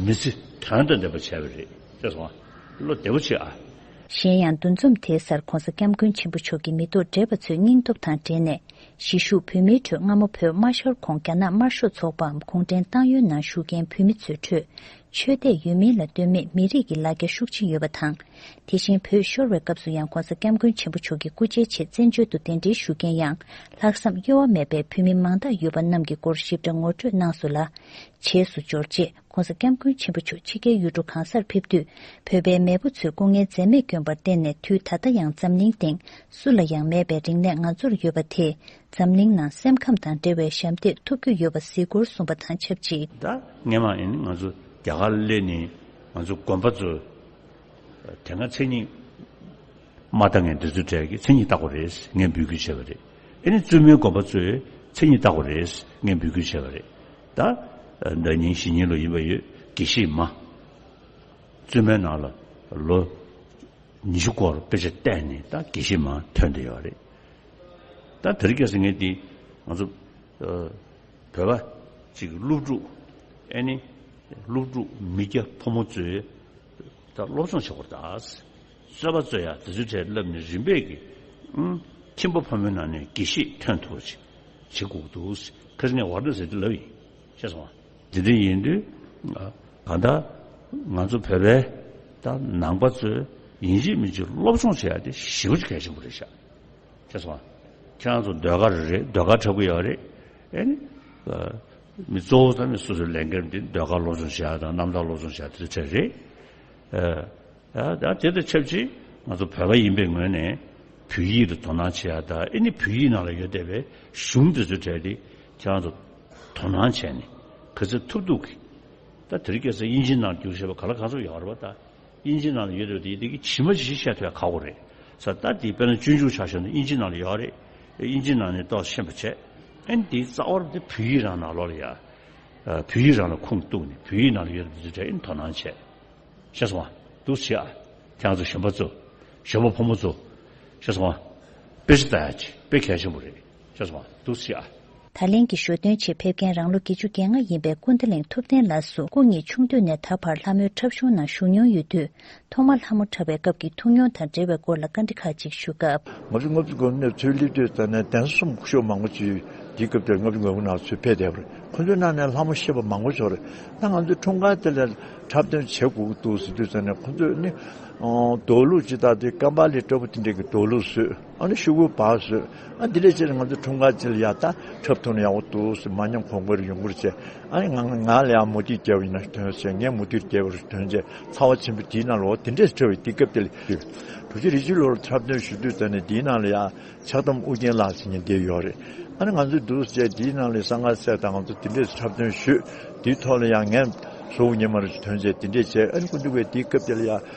མི་ཚེ་དོན་དང་ལྡན་པ་བྱས་པ་རེད། ཤེས་སོང་ཨ། བློ་བདེ་པོ་བྱེད་ཨ། གཞན་ཡང་འདུ་འཛོམས་དེའི་སར་༸གོང་ས་༸སྐྱབས་མགོན་ཆེན་པོ་མཆོག་གི་མི་ཐོག་བགྲེས་པ་ཚོའི་སྙིང་སྟོབས་དང་འབྲེལ་ནས་གཞིས་བཞུགས་བོད་མིའི་ཁྲོད་སྔ་མོ་བོད་དམར་ཤོར་གོང་རྒྱ་ནག་དམར་ཤོག་ཚོགས་པའམ་གུང་ཁྲན་ཏང་ཡོན་ནང་ཞུགས་མཁན་བོད་མི་ཚོའི་ཁྲོད་ཆོས་དད་ཡོད་མིན་ལ་ལྟོས་མེད་མི་རིགས་ཀྱི་ལ་རྒྱ་ཤུགས་ཆེ་ཡོད་པ་དང་། དེ་བཞིན་བོད་ཤོར་བའི་སྐབས་སུ་ཡང་༸གོང་ས་༸སྐྱབས་མགོན་ཆེན་པོ་མཆོག་གི་སྐུ་ཕྱྭའི་ཆེད་བཙན་བྱོལ་དུ་གདན་འདྲེན་ཞུ་མཁན་ཡང་ལྷག་བསམ་གཡོ་བ་མེད་པའི་བོད་མི་མང་དག་ཡོད་པ་རྣམས་ཀྱི་སྐོར་ཞིབ་ཕྲ་ངོ་སྤྲོད་གནང་སོང་ལ། རྗེས་སུ་འབྱོར་རྗེས་༸གོང་ས་༸སྐྱབས་མགོན་ཆེན་པོ་མཆོག་ཕྱི་རྒྱལ་ཡུལ་གྲུ་གང་སར་ཕེབས་དུས་བོད་པའི་མེས་པོ་ཚོས་སྐུ་ངལ་འཛེམས་མེད་བསྐྱོན་པར་བརྟེན་ནས་དུས་ད་ལྟ་ཡང་འཛམ་གླིང་སྟེང་སུ་ལ་ཡང་མེད་པའི་རིག་གནས་ང་ཚོར་ཡོད་པ་དེས་འཛམ་གླིང་ནང་སེམས་ཁམས་དང་འབྲེལ་བའི་ཞབས་འདེགས་ཐོབ་རྒྱུ་ཡོད་པ་གཟིགས་སྐོར་གསུངས་པ་དང་ཆབས་ཅིག་ད་སྔན་མ་ཡིན་ང་ཚོ་རྒྱ་གར་སླེབས་ནས་ང་ཚོ་དགོན་པ་ཚོ་དེ་སྔ་མཚན་ཉིད་མ་བཏགས་མཁན་དེ་ཚོའི་གྲས་ཀྱིས་མཚན་ཉིད་བཏགས་པ་རེད་ངས་འབོད་སྐུལ་བྱས་པ་རེད། ཨེ་ནི་བཙུན་མའི་དགོན་པ་ཚོས་མཚན་ཉིད་བཏགས་པ་རེད་ངས་འབོད་སྐུལ་བྱས་པ་རེད། ད་ཟླ་ཉིན་གཞེས་ནིང་ལོ་ཡིན་པ་ཡོད་དགེ་བཤེས་མ། བཙུན་མའི་ནང་ལ་ལོ་ཉི་ཤུ་སྐོར་དཔེ་ཆ་བལྟས་ནས་ད་དགེ་བཤེས་མ་ཐོན་བསྡད་ཡོད་རེད། ད་དེ་རིང་ཁ་སང་ངས་འདི་ང་ཚོ་ཨ་བོད་པ་ཅིག་སློབ་ཕྲུག་ཨེ་ནི་སློབ་ཕྲུག་མི་སྐྱ་ཕོ་མོ་ཚོས་ད་སློབ་སྦྱོང་བྱེད་དགོས་རེད་ད། རྩོད་པ་རྩོད་ཡ་དེ་ཚོའི་གྲས་བསླབས་ནས་རིམ་པས་ཀྱི་ཨུམ་ཁྱིམ་པ་ཕ་མའི་ནང་ནས་དགེ་བཤེས་ཐོན་ཐུབ་པ་ཅིག་བྱེད་དགོས་ཀྱི་འདུག་ཁ་སང་ངས་ཝར་ཌན་ཟེར་དེ་ལབ་ཡིན། ཤེས་སོང་ང་། དེ་འདྲ་ཡིན་དུས་གང་ལྟར་ ང་ཚོ་བོད་པའི་ད་ནང་པ་ཚོས་ཡིན་གཅིག་མིན་གཅིག་སློབ་སྦྱོང་བྱེད་ཡ་དེ་ཞེ་པོ་ཅིག་གལ་ཆེན་པོ་རེད་ཤག་ཤེས་སོང་ང་། ཁྱེད་རང་ཚོ་ཟློས་གར་རེད། ཟློས་གར་འཁྲབ་གི་ཡོད་རེད། ཨེ་ནི། མི་གཙོ་བོ་ད་ནི་སོ་སོའི་ལས་འགན་དེ་ཟློས་གར་སློབ་སྦྱོང་བྱེད་ཡ་དང་རྣམ་ཐར་སློབ་སྦྱོང་བྱེད་ཡ་དེ་ཚོ་གྲས་རེད། ཨ་ད་དེ་དང་ཆབས་ཅིག་ང་ཚོ་བོད་པ་ཡིན་པའི་ངོས་ནས་བོད་ཡིག་ལ་དོ་སྣང་བྱེད་ཡ་དང་ཨེ་ནི་བོད་ཡིག་ནང་ལ་ཡོད་བསྡད་པའི་གཞུང་དེ་ཚོའི་གྲས་དེ་ཁྱེད་རང་ཚོ་དོ་སྣང་བྱས་ནས་ག་ཚོད་ཐུབ་ཐུབ་ཀྱིས། ད་དེ་རིང་ཁ་སང་དབྱིན་ཇིའི་ནང་བསྒྱུར་བྱས་པ་ག་ལ་གང་འཚམ་ཡོད་རེད་པ། ད་དབྱིན་ཇིའི་ནང་ལ་ཡོད་རེད་པ། དེ་དེ་གི་ཇི་མ་ཇི་བཞིན་བཤད་ཐུབ་ཡ་ཁག་པོ་རེད་ས། ད་དེ་དཔེར་ན་སྤྱོད་འཇུག་ཆ་བཞག་ན་དབྱིན་ཇིའི་ནང་ལ་ཡོད་རེད། དབྱིན་ཇིའི་ནང་ནས་ཏོག་ཙམ་ཤེས་པ་བྱས། ཨ་ནི་དེའི་རྩ་བར་དེ་བོད་ཡིག་རང་ནང་ལོགས་ལ་ཡ། ཨ་བོད་ཡིག་རང་ལ་ཁུངས་གཏུགས་ནས་བོད་ཡིག་ནང་ལ་ཡོད་རེད་པ། དེ་ཚོ་དེ་ཨ་ནི་དོ་སྣང་བྱས། ཤེས་སོང་ང་། འདུག་སེ་བྱེད་ཨ། ཁྱེད་རང་ཚོ་གཞོན་པ་ཚོ། གཞོན་པ་ཕོ་མོ་ཚོ། ཤེས་སོང་ང་། དཔེ་ཆ་ལྟ་ཡ་ཅིག་དཔེ་གལ་ཆེན་པོ་རེད། ཤེས་སོང་ང་། འདུག་སེ་བྱེད་ཨ། ད་ལན་གྱི་ཞོ་སྟོན་ཆེད་ཕེབས་མཁན་རང་ལོ་བརྒྱད་ཅུ་གྱ་ལྔ་ཡིན་པའི་སྐུ་ཟླ་གླིང་ཐུབ་བསྟན་ལགས་སུ་སྐུ་ཉིད་ཆུང་དུས་ནས་ད་བར་ལྷ་མོའི་འཁྲབ་གཞུང་ནང་ཞུགས་མྱོང་ཡོད་དུས། ཐོག་མར་ལྷ་མོ་འཁྲབ་པའི་སྐབས་ཀྱི་ཐུགས་མྱོང་དང་འབྲེལ་བའི་སྐོར་ལ་བཀའ་འདྲི་ཁག་ཅིག་ཞུ་སྐབས། ང་ཚོ་ལྔ་བཅུ་ང་དགུ་ནས་ཚུར་སླེབས་དུས་ཙམ་ནས་གདན་ས་གསུམ་སྐུ་ཞབས་མང་པོ་ཅིག་དེའི་སྐབས་དེར་ལྔ་བཅུ་ང་དགུ་ནང་ཚུར་ཕེབས་བསྡད་པ་རེད། ཁོ་ཚོའི་ནང་ནས་ལྷ་མོ་ཤེས་པ་མང་པོ་ཞིག་ཡོད་རེད། ད་ང་ཚོའི་འཁྲུངས་སྐར་དེ་ལ་འཁྲབ་སྟོན་བྱེད་དགོས་ཀྱི་འདུག་ཟེར་དུས་ཙམ་ནས་ཁོ་ཚོས་ནི། འདོད་ལུགས་ཇི་ལྟར་དེ་ཀམ་པ་ལི་ལྟ་བུ་དེ་འདྲས་ཀྱི་འདོད་ལུགས་བཟོས། ཨ་ནི་ཤོག་གུ་བག་བཟོས། ཨ་འདི་འདྲས་བྱས་ནས་ང་ཚོ་འཁྲུངས་སྐར་ཅིག་ལ་ཡ་ད་འཁྲབ་ཐུབ་ན་ཡག་པོ་འདུག་ཟེར། མ་ཉམས་གོང་འཕེལ་ཡོང་གི་རེད་ཟེར། ཨ་ནི་ང་ང་ལ་ཡང་མུ་ཏིག་རྒྱབ་ཡིན་ན་ཐོན་ཟེར། ངས་མུ་ཏིག་རྒྱབ་པ་ཐོན་ཟེར། ཚ་བ་ཆེན་པོ་དེའི་ནང་ལ་འོ་དེ་འདྲས་འཁྲབ་པའི་དུས་སྐབས་དེ་ལ། དྲུག་ཅུ་རེ་གཅིག་ལོར་འཁྲབ་སྟོན་ཞུ་དུས་ཙམ་ནས་དེའི་ནང་ལ་ཡ་ཕྱག་དམ་ཨོ་རྒྱན་ལགས་ཟེར་མཁན་དེ་ཡོད་རེད། ཨ་ནི་ང་ཚོས་འདུག་ཟེར་དེའི་ནང་ལ་གསང་སྔགས་གསལ་དང་ང་ཚོ་དེ་འདྲས་འཁྲབ་སྟོན་ཞུས། དེའི་ཐོག་ལ་ཡང་ངས་བཟོ་བོ་ཉི་མ་རེ་ཐོན་ཟེར་དེ་འདྲས་བྱས། ཨ་ནི་སྐུ་མདུན་པས་དེའི་སྐབས་དེ་ལ་ཡ་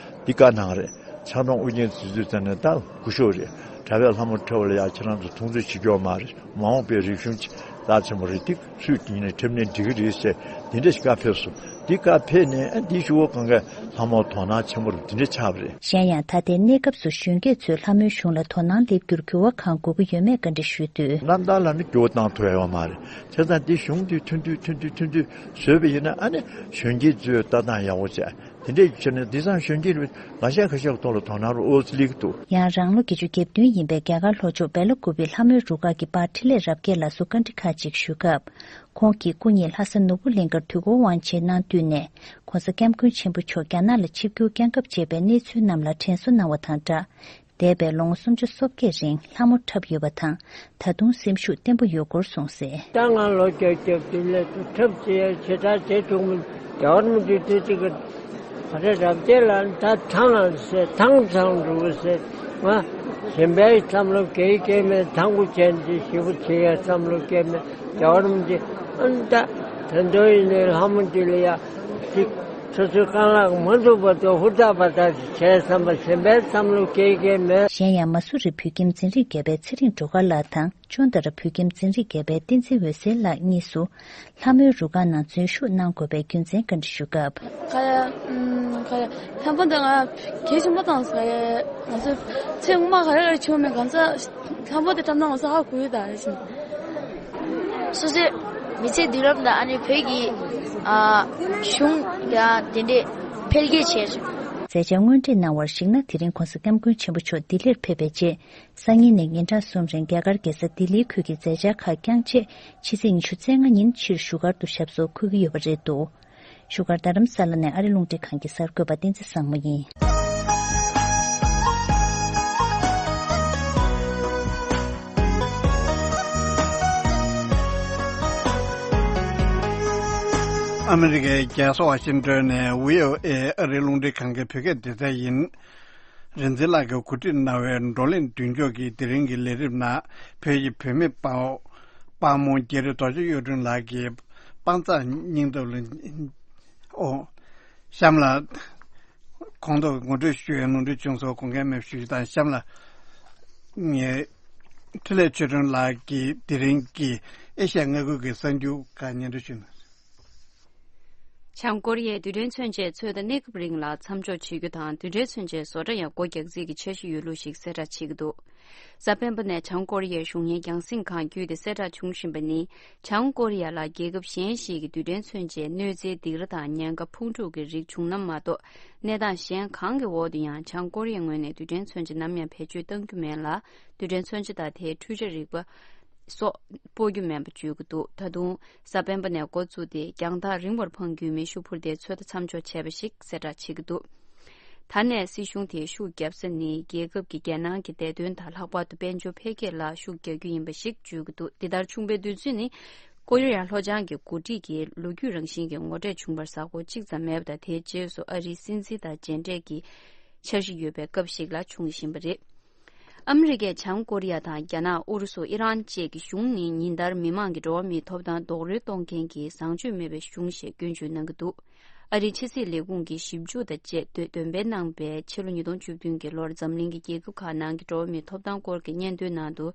འདི་བཀའ་གནང་རེད། ཕྱག་དམ་ཨོ་རྒྱན་ཟེར་དུས་ཙམ་ནས་ད་སྐུ་ཞབས་རེད། གྲྭ་པས་ལྷ་མོ་འཁྲབ་པ་ལ་ཡ་ཁྱེད་རང་ཚོ་མཐོང་ཆུང་བྱེད་ཀྱི་ཡོད་མ་རེད། མ་འོངས་པའི་རིག་གཞུང་རྩ་ཆེན་པོ་རེད། དེ་སུས་ཡིན་ནའི་འཁྲབ་ནའི་འགྲིག་གི་རེད་ཟེར་དེ་འདྲ་ཞིག་བཀའ་ཕེབས་སོང་། དེ་བཀའ་ཕེབས་ནས་ཨ་འདིའི་གཞུག་གུ་གང་ག་ལྷ་མོར་དོ་སྣང་ཆེན་པོ་རེད་དེ་འདྲ་ཆགས་པ་རེད། གཞན་ཡང་ད་ལྟའི་གནས་སྐབས་སུ་གཞོན་སྐྱེས་ཚོས་ལྷ་མོའི་གཞུང་ལ་དོ་སྣང་སླེབས་རྒྱུར་འགྱུར་བ་གང་དགོས་ཀྱི་ཡོད་མེད་བཀའ་འདྲི་ཞུས་དུས། རྣམ་ཐར་ལ་ནི་འགྱུར་བ་བཏང་ཐུབ་ཡ་ཡོད་མ་རེད། བྱས་ཙང་འདི་གཞུང་འདི་ཐུང་ཐུང་ཐུང་ཐུང་ཐུང་ཐུང་བཟོས་པ་ཡིན་ན་ཨ་ནི་གཞོན་སྐྱེས་ཚོས་ལྟ་སྟངས་ཡག་པོ་བྱས། དེ་འདྲས་བྱས་ནས་དེང་སང་གཞོན་སྐྱེས་རེད་ལ་ཤ་ཁ་ཤ་གི་ཐོག་ལ་དོ་སྣང་རུ་ཨོ་ཙི་ལིག་འདུག་ཡང་རང་ལོ་བརྒྱད་ཅུ་གྱ་བདུན་ཡིན་པའི་རྒྱ་གར་ལྷོ་ཕྱོགས་སྦེ་ལ་ཀུ་པའི་ལྷ་མོའི་རུ་ཁག་གི་པར་འཕྲིན་ལས་རབ་རྒྱས་ལགས་སུ་བཀའ་འདྲི་ཁག་ཅིག་ཞུས་སྐབས། ཁོང་གིས་སྐུ་ཉིད་ལྷ་ས་ནོར་བུ་གླིང་ཁར་དུས་འཁོར་དབང་ཆེན་གནང་དུས་ནས་༸གོང་ས་༸སྐྱབས་མགོན་ཆེན་པོ་མཆོག་རྒྱ་ནག་ལ་ཆིབས་བསྒྱུར་བསྐྱངས་སྐབས་བྱས་པའི་གནས་ཚུལ་རྣམས་ལ་དྲན་གསོ་གནང་བ་དང་སྦྲགས། འདས་པའི་ལོ་ངོ་སུམ་ཅུ་སོ་བརྒྱད་རིང་ལྷ་མོ་འཁྲབ་ཡོད་པ་དང་། ད་དུང་སེམས་ཤུགས་བརྟན་པོ་ཡོད་སྐོར་གསུངས་གསལ། ད་ང་ལོ་བརྒྱད་ཅུ་གྱ་བདུན་སླེབས་འདུག་འཁྲབ་བྱེད་ཡ་ཞེ་དྲག་བྱེད་ཐུབ་མི་འདུག་རྒྱལ་བ་རིན་པོ་ཆེ་དུས་ཚོད་ཀྱི་ད་རེས་རབ་རྒྱས་ལ་ད་ཐང་ལ་ཟེར་ཐང་ཚང་འགྲོ་གི་ཟེར། ང་གཞན་པའི་བསམ་བློ་སྐྱེ་སྐྱེ་མེད། ཐང་པོ་ཅན་གྱི་ཞེ་པོ་བྱེད་ཡ་བསམ་བློ་སྐྱེ་མེད། རྒྱལ་བ་རིན་པོ་ཆེ་ཨ་ནི་ད་ད་དུང་ཡིན་ནའི་ལྷ་མོ་འདི་ལ་ཡ་ཅིག་སོ་སོའི་རྐང་ལག་མ་འཛུགས་པ་དང་ཧུར་ཐག་པ་དག་ཅིག་བྱས་བསམ་པ་གཞན་པའི་བསམ་བློ་སྐྱེ་སྐྱེ་མེད། གཞན་ཡང་མ་སུ་རི་བོད་ཁྱིམ་འཛིན་རིམ་བརྒྱད་པའི་ཚེ་རིང་སྒྲོལ་དཀར་ལགས་དང་། ཅོན་ཏ་ར་བོད་ཁྱིམ་འཛིན་རིམ་བརྒྱད་པའི་བསྟན་འཛིན་འོད་ཟེར་ལགས་གཉིས་སུ་ལྷ་མོའི་རུ་ཁག་ནང་འཛུལ་ཞུགས་གནང་དགོས་པའི་རྒྱུ་མཚན་བཀའ་འདྲི་ཞུ་སྐབས། ག་ཡ། ཨམ། ག་ཡ། ལྷན་པ་འདི་ང་གལ་ཆེན་པོ་བཏང་སོང་། ག་ཡ། ང་ཚོས་ཚེ་སྔོན་མ་ག་རེ་ག་རེ་བྱུང་མེད་གང་ཚ་ལྷན་པ་འདི་བཀྲམ་ན་ང་ཚོ་ཧ་གོ་ཡོད་ད་རེ་བཞིན། སོ་སོའི་མི་ཚེའི་མདུན་ལམ་དང་ཨ་ནི་བོད་ཀྱི་ཨ་གཞུང་ཡང་དེ་འདྲས་འཕེལ་རྒྱས་བྱས་བྱུང་། མཛད་འཆར་དངོས་འབྲེལ་གནང་བར་གཞིགས་ན། དེ་རིང་༸གོང་ས་༸སྐྱབས་མགོན་ཆེན་པོ་མཆོག་ལྡི་ལིར་ཕེབས་པའི་རྗེས། སང་ཉིན་ནས་ཉིན་གྲངས་གསུམ་རིང་རྒྱ་གར་རྒྱལ་ས་ལྡི་ལིའི་ཁུལ་གྱི་མཛད་འཆར་ཁག་བསྐྱངས་རྗེས། ཕྱི་ཚེས་ཉི་ཤུ་རྩ་ལྔ་ཉིན་ཕྱིར་བཞུགས་སྒར་དུ་ཞབས་སོར་འཁོད་ཀྱི་ཡོད་པ་རེད་འདུག་བཞུགས་སྒར་རྡ་རམ་ས་ལ་ནས་ཨ་རི་རླུང་འཕྲིན་ཁང་གི་གསར་འགོད་པ་བསྟན་འཛིན་བཟང་མོ་ཡིན། ཨ་མི་རི་ཀའི་རྒྱལ་ས་ཝ་ཤིང་ཏོན་ནས་བྷི་ཨོ་ཨེ་ཨ་རིའི་རླུང་འཕྲིན་ཁང་གི་བོད་སྐད་སྡེ་ཚན་ཡིན། རིག་འཛིན་ལགས་ཀྱིས་གོ་སྒྲིག་གནང་བའི་བགྲོ་གླེང་མདུན་སྐྱོད་ཀྱི་དེ་རིང་གི་ལས་རིམ་ནང་བོད་ཀྱི་བུད་མེད་དཔའ་བོ་དཔའ་མོ་རྒྱ་རི་རྡོ་རྗེ་གཡུ་སྒྲོན་ལགས་ཀྱི་དཔང་རྟགས་སྙིང་སྟོབས་ལ། ཨོ། གཤམ་ལ། གོང་དུ་ངོ་སྤྲོད་ཞུ་བའི་ནོར་འཁྲུལ་བྱུང་སོང་། དགོངས་འགལ་མེད་པ་ཞུ་རྒྱུ་དང་། གཤམ་ལ། ངས། འཕྲིན་ལས་ཆོས་སྒྲོན་ལགས་ཀྱིས་དེ་རིང་གི་ཨེ་ཤ་ཡ་མངའ་ཁུལ་གྱི་གསར་འགྱུར་ཁག་སྙན་སྒྲོན་ཞུ་གནང་། བྱང་ཀོ་རི་ཡའི་རྡུལ་ཕྲན་མཚོན་ཆས་ཚོད་ལྟ་གནས་སྐབས་རིང་ལ་མཚམས་འཇོག་བྱེད་རྒྱུ་དང་། རྡུལ་ཕྲན་མཚོན་ཆའི་བཟོ་གྲྭ་ཡང་སྒོ་རྒྱག་རྩིས་ཀྱི་འཆར་གཞི་ཡོད་ལུགས་ཤིག་གསལ་བསྒྲགས་བྱེད་ཀྱི་འདུག་གཟའ་སྤེན་པ་ནས་བྱང་ཀོ་རི་ཡའི་གཞུང་གཉེར་རྒྱང་སྲིང་ཁང་བརྒྱུད་དེ་གསལ་བསྒྲགས་བྱུང་བཞིན་པ་ནི། བྱང་ཀོ་རི་ཡ་ལ་རྒྱལ་ཁབ་གཞན་ཞིག་གི་རྡུལ་ཕྲན་མཚོན་ཆའི་གནོད་འཚེའི་སྡིགས་ར་དང་ཉེན་ཁ་ཕུང་དཀྲུག་གི་རིགས་བྱུང་ན་མ་གཏོགས། གནས་སྟངས་གཞན་གང་གི་འོག་ཏུ་ཡང་བྱང་ཀོ་རི་ཡའི་ངོས་ནས་རྡུལ་ཕྲན་མཚོན་ཆ་ནམ་ཡང་བེད་སྤྱོད་གཏང་རྒྱུ་མེད་ལ། རྡུལ་ཕྲན་མཚོན་ཆ་དང་དེའི་འཕྲུལ་ཆས་རིག་པ། སོགས་སྤོ་རྒྱུ་མིན་པ་བརྗོད་ཀྱི་འདུག་ད་དུང་གཟའ་སྤེན་པ་ནས་འགོ་བཙུགས་ཏེ་རྒྱང་ཐག་རིང་བར་འཕང་རྒྱུའི་མེ་ཤུགས་འཕུར་མདེལ་ཚོད་ལྟ་མཚམས་འཇོག་བྱས་པ་ཞིག་གསལ་བསྒྲགས་བྱེད་ཀྱི་འདུག་ད་ནས་སྲིད་གཞུང་དེས་ཤུགས་བརྒྱབ་ས་ནི་རྒྱལ་ཁབ་ཀྱི་རྒྱལ་ནང་གི་བདེ་དོན་དང་ལྷག་པར་དུ་དཔལ་འབྱོར་འཕེལ་རྒྱས་ལ་ཤུགས་རྒྱག་རྒྱུ་ཡིན་པ་ཞིག་བརྗོད་ཀྱི་འདུག་འདི་ལྟར་ཆུང་བའི་བདུད་རྩི་ནི་ཀོ་རི་ཡ་ལྷོ་བྱང་གི་འགོ་ཁྲིད་ཀྱི་ལོ་རྒྱུས་རང་བཞིན་གྱི་ངོ་འཕྲད་བྱུང་བར་གཟའ་འཁོར་གཅིག་ཙམ་མེད་པ་དང་། དེའི་རྗེས་སུ་ཨ་རིའི་སྲིད་འཛིན་དང་མཇལ་འཕྲད་ཀྱི་འཆར་གཞི་ཡོད་པའི་སྐབས་ཤིག་ལ་འབྱུང་བཞིན་པ་རེད། ཨ་མི་རི་ཀས་བྱང་ཀོ་རི་ཡ་དང་རྒྱ་ནག་ཨུ་རུ་སུ། ཨི་རན་བཅས་ཀྱི་གཞུང་ནི་ཉིན་ལྟར་མི་མང་གི་འགྲོ་བ་མིའི་ཐོབ་ཐང་རྡོག་རོལ་གཏོང་མཁན་གྱི་བཟང་སྤྱོད་མེད་པའི་གཞུང་ཞེས་སྐྱོན་བརྗོད་གནང་གི་འདུག་ཨ་རིའི་ཕྱི་སྲིད་ལས་ཁུངས་ཀྱིས་ཞིབ་འཇུག་དང་བཅས་དོ་འདོན་སྤེལ་གནང་བའི་ཕྱི་ལོ་ཉིས་སྟོང་བཅུ་བདུན་གྱི་ལོར་འཛམ་གླིང་གི་རྒྱལ་ཁབ་ཁག་ནང་གི་འགྲོ་བ་མིའི་ཐོབ་ཐང་སྐོར་གྱི་སྙན་ཐོའི་ནང་དུ།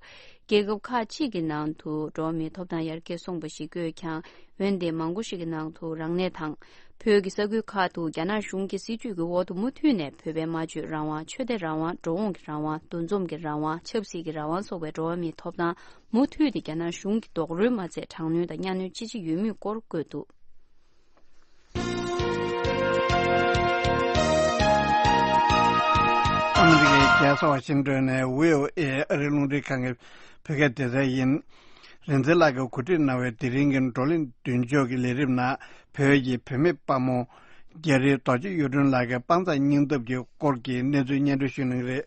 རྒྱལ་ཁབ་ཁག་ཅིག་གི་ནང་དུ་འགྲོ་བ་མིའི་ཐོབ་ཐང་ཡར་རྒྱས་སོང་བ་ཞིག་བཀོད་ཀྱང་། འོན་ཏེ་མང་པོ་ཞིག་གི་ནང་དུ་རང་གནས་དང་། བོད་ཀྱི་ས་ཁུལ་ཁག་ཏུ་རྒྱ་ནག་གཞུང་གི་སྲིད་ཇུས་ཀྱི་འོག་ཏུ་མུ་མཐུད་ནས་བོད་པའི་སྨྲ་བརྗོད་རང་དབང་། ཆོས་དད་རང་དབང་། འགྲོ་འོང་གི་རང་དབང་། འདུ་འཛོམས་ཀྱི་རང་དབང་། ཆབ་སྲིད་ཀྱི་རང་དབང་སོགས་པའི་འགྲོ་བ་མིའི་ཐོབ་ཐང་མུ་མཐུད་དེ་རྒྱ་ནག་གཞུང་གིས་རྡོག་རོལ་མ་མཛད་དྲག་གནོན་དང་གཉའ་གནོན་ཅི་བྱེད་ཡོད་མུས་སྐོར་བཀོད་འདུག་ཨ་མི་རི་ཀའི་རྒྱལ་ས་ཝ་ཤིང་ཏོན་ནས་བྷི་ཨོ་ཨེ་ཨ་རིའི་རླུང་འཕྲིན་ཁང་གི་བོད་སྐད་སྡེ་ཚན་ཡིན། རིག་འཛིན་ལགས་ཀྱིས་གོ་སྒྲིག་གནང་བའི་དེ་རིང་གི་བགྲོ་གླེང་མདུན་ལྕོག་གི་ལས་རིམ་ནང་བོད་ཀྱི་བུད་མེད་དཔའ་མོ་རྒྱ་རི་རྡོ་རྗེ་གཡུ་སྒྲོན་ལགས་ཀྱི་དཔང་རྟགས་སྙིང་སྟོབས་ཀྱི་སྐོར་གྱི་གནས་ཚུལ་སྙན་སྒྲོན་ཞུ་གནང་གི་རེད།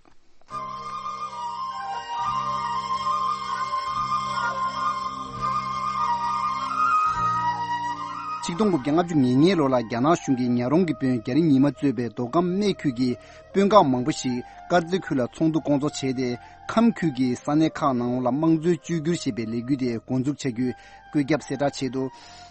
ཆིག་སྟོང་དགུ་བརྒྱ་ལྔ་བཅུ་ང་གཉིས་ལོ་ལ་རྒྱ་ནག་གཞུང་གིས་ཉག་རོང་གི་དཔོན་རྒྱ་རི་ཉི་མ་གཙོས་པའི་མདོ་ཁམས་སྣེ་ཁུལ་གྱི་དཔོན་ཁག་མང་པོ་ཞིག་དཀར་མཛེས་ཁུལ་ལ་ཚོགས་འདུ་སྐོང་ཚོགས་བྱས་ཏེ། ཁམས་ཁུལ་གྱི་ས་གནས་ཁག་ནང་ལ་དམངས་གཙོའི་བཅོས་བསྒྱུར་ཞེས་པའི་ལས་འགུལ་དེ་འགོ་འཛུགས་བྱ་རྒྱུའི་བཀོད་ཁྱབ་གསལ་བསྒྲགས་བྱས་འདུག་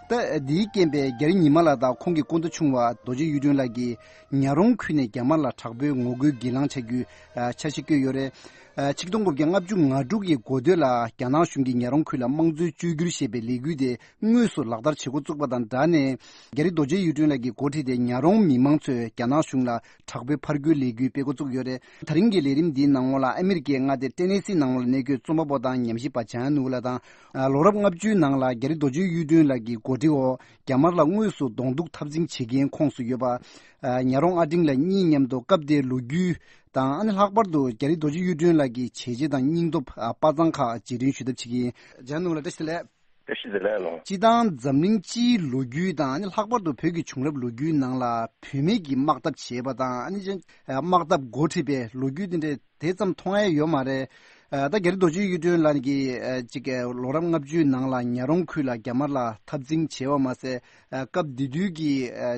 ད་འདིའི་རྐྱེན་པས་རྒྱ་རི་ཉི་མ་ལགས་དང་ཁོང་གི་སྐུ་ཟླ་ཆུང་བ་རྡོ་རྗེ་གཡུ་སྒྲོན་ལགས་ཀྱིས་ཉག་རོང་ཁུལ་ནས་རྒྱ་དམར་ལ་དྲག་པོའི་ངོ་རྒོལ་གྱེན་ལངས་བྱ་རྒྱུའི་འཆར་གཞི་བཀོད་ཡོད་རེད། ཆིག་སྟོང་དགུ་བརྒྱ་ལྔ་བཅུ་ང་དྲུག་གི་འགོ་སྟོད་ལ་རྒྱ་ནག་གཞུང་གིས་ཉག་རོང་ཁུལ་ལ་དམངས་གཙོའི་བཅོས་བསྒྱུར་ཞེས་པའི་ལས་འགུལ་དེ་དངོས་སུ་ལག་བསྟར་བྱེད་འགོ་བཙུགས་པ་དང་སྦྲགས་ནས། རྒྱ་རི་རྡོ་རྗེ་གཡུ་སྒྲོན་ལགས་ཀྱིས་འགོ་ཁྲིད་དེ་ཉག་རོང་མི་མང་ཚོས་རྒྱ་ནག་གཞུང་ལ་དྲག་པོའི་ཕར་རྒོལ་ལས་འགུལ་སྤེལ་འགོ་བཙུགས་ཡོད་རེད། ད་རིང་གི་ལས་རིམ་འདིའི་ནང་ལོགས་ལ་ཨ་མི་རི་ཀའི་མངའ་སྡེ་ཏེ་ནེ་སི་ནང་ལ་གནས་འཁོད་རྩོམ་པ་པོ་དང་ཉམས་ཞིབ་པ་ལྕམ་ནུ་ལགས་དང་། ལོ་རབས་ལྔ་བཅུའི་ནང་ལ་རྒྱ་རི་རྡོ་རྗེ་གཡུ་སྒྲོན་ལགས་ཀྱི་གོ་སྒྲིག་འོག་རྒྱ་དམར་ལ་དངོས་སུ་གདོང་གཏུག་འཐབ་འཛིང་བྱེད་མཁན་ཁོངས་སུ་ཡོད་པ། ཉག་རོང་ཨ་འབྲིང་ལགས་གཉིས་མཉམ་དུ་སྐབས་དེའི་ལོ་རྒྱུས་དང་། ཨ་ནི་ལྷག་པར་དུ་རྒྱ་རི་རྡོ་རྗེ་གཡུ་སྒྲོན་ལགས་ཀྱི་བྱས་རྗེས་དང་སྙིང་སྟོབས་དཔའ་མཛངས་ཁག་རྗེས་དྲན་ཞུ་ཐབས་བྱེད་ཀྱི་ཡིན། ལྕམ་ནུ་ལགས་བཀྲ་ཤིས་བདེ་ལེགས། བཀྲ་ཤིས་བདེ་ལེགས་ལགས། སྤྱིར་བཏང་འཛམ་གླིང་སྤྱིའི་ལོ་རྒྱུས་དང་། ཨ་ནི་ལྷག་པར་དུ་བོད་ཀྱི་བྱུང་རབས་ལོ་རྒྱུས་ནང་ལ་བུད་མེད་ཀྱིས་དམག་འཐབ་བྱས་པ་དང་། ཨ་ནི་ཅན་དམག་འཐབ་འགོ་ཁྲིད་པའི་ལོ་རྒྱུས་དེ་འདྲ་དེ་ཙམ་མཐོང་ཡ་ཡོད་མ་རེད། ད་རྒྱ་རི་རྡོ་རྗེ་གཡུ་སྒྲོན་ལགས་ཀྱིས་ཅིག་ལོ་རབས་ལྔ་བཅུའི་ནང་ལ་ཉག་རོང་ཁུལ་ལ་རྒྱ་དམར་ལ་འཐབ་འཛིང་བྱས་པ་མ་ཟད། སྐབས་དེ་དུས་ཀྱི་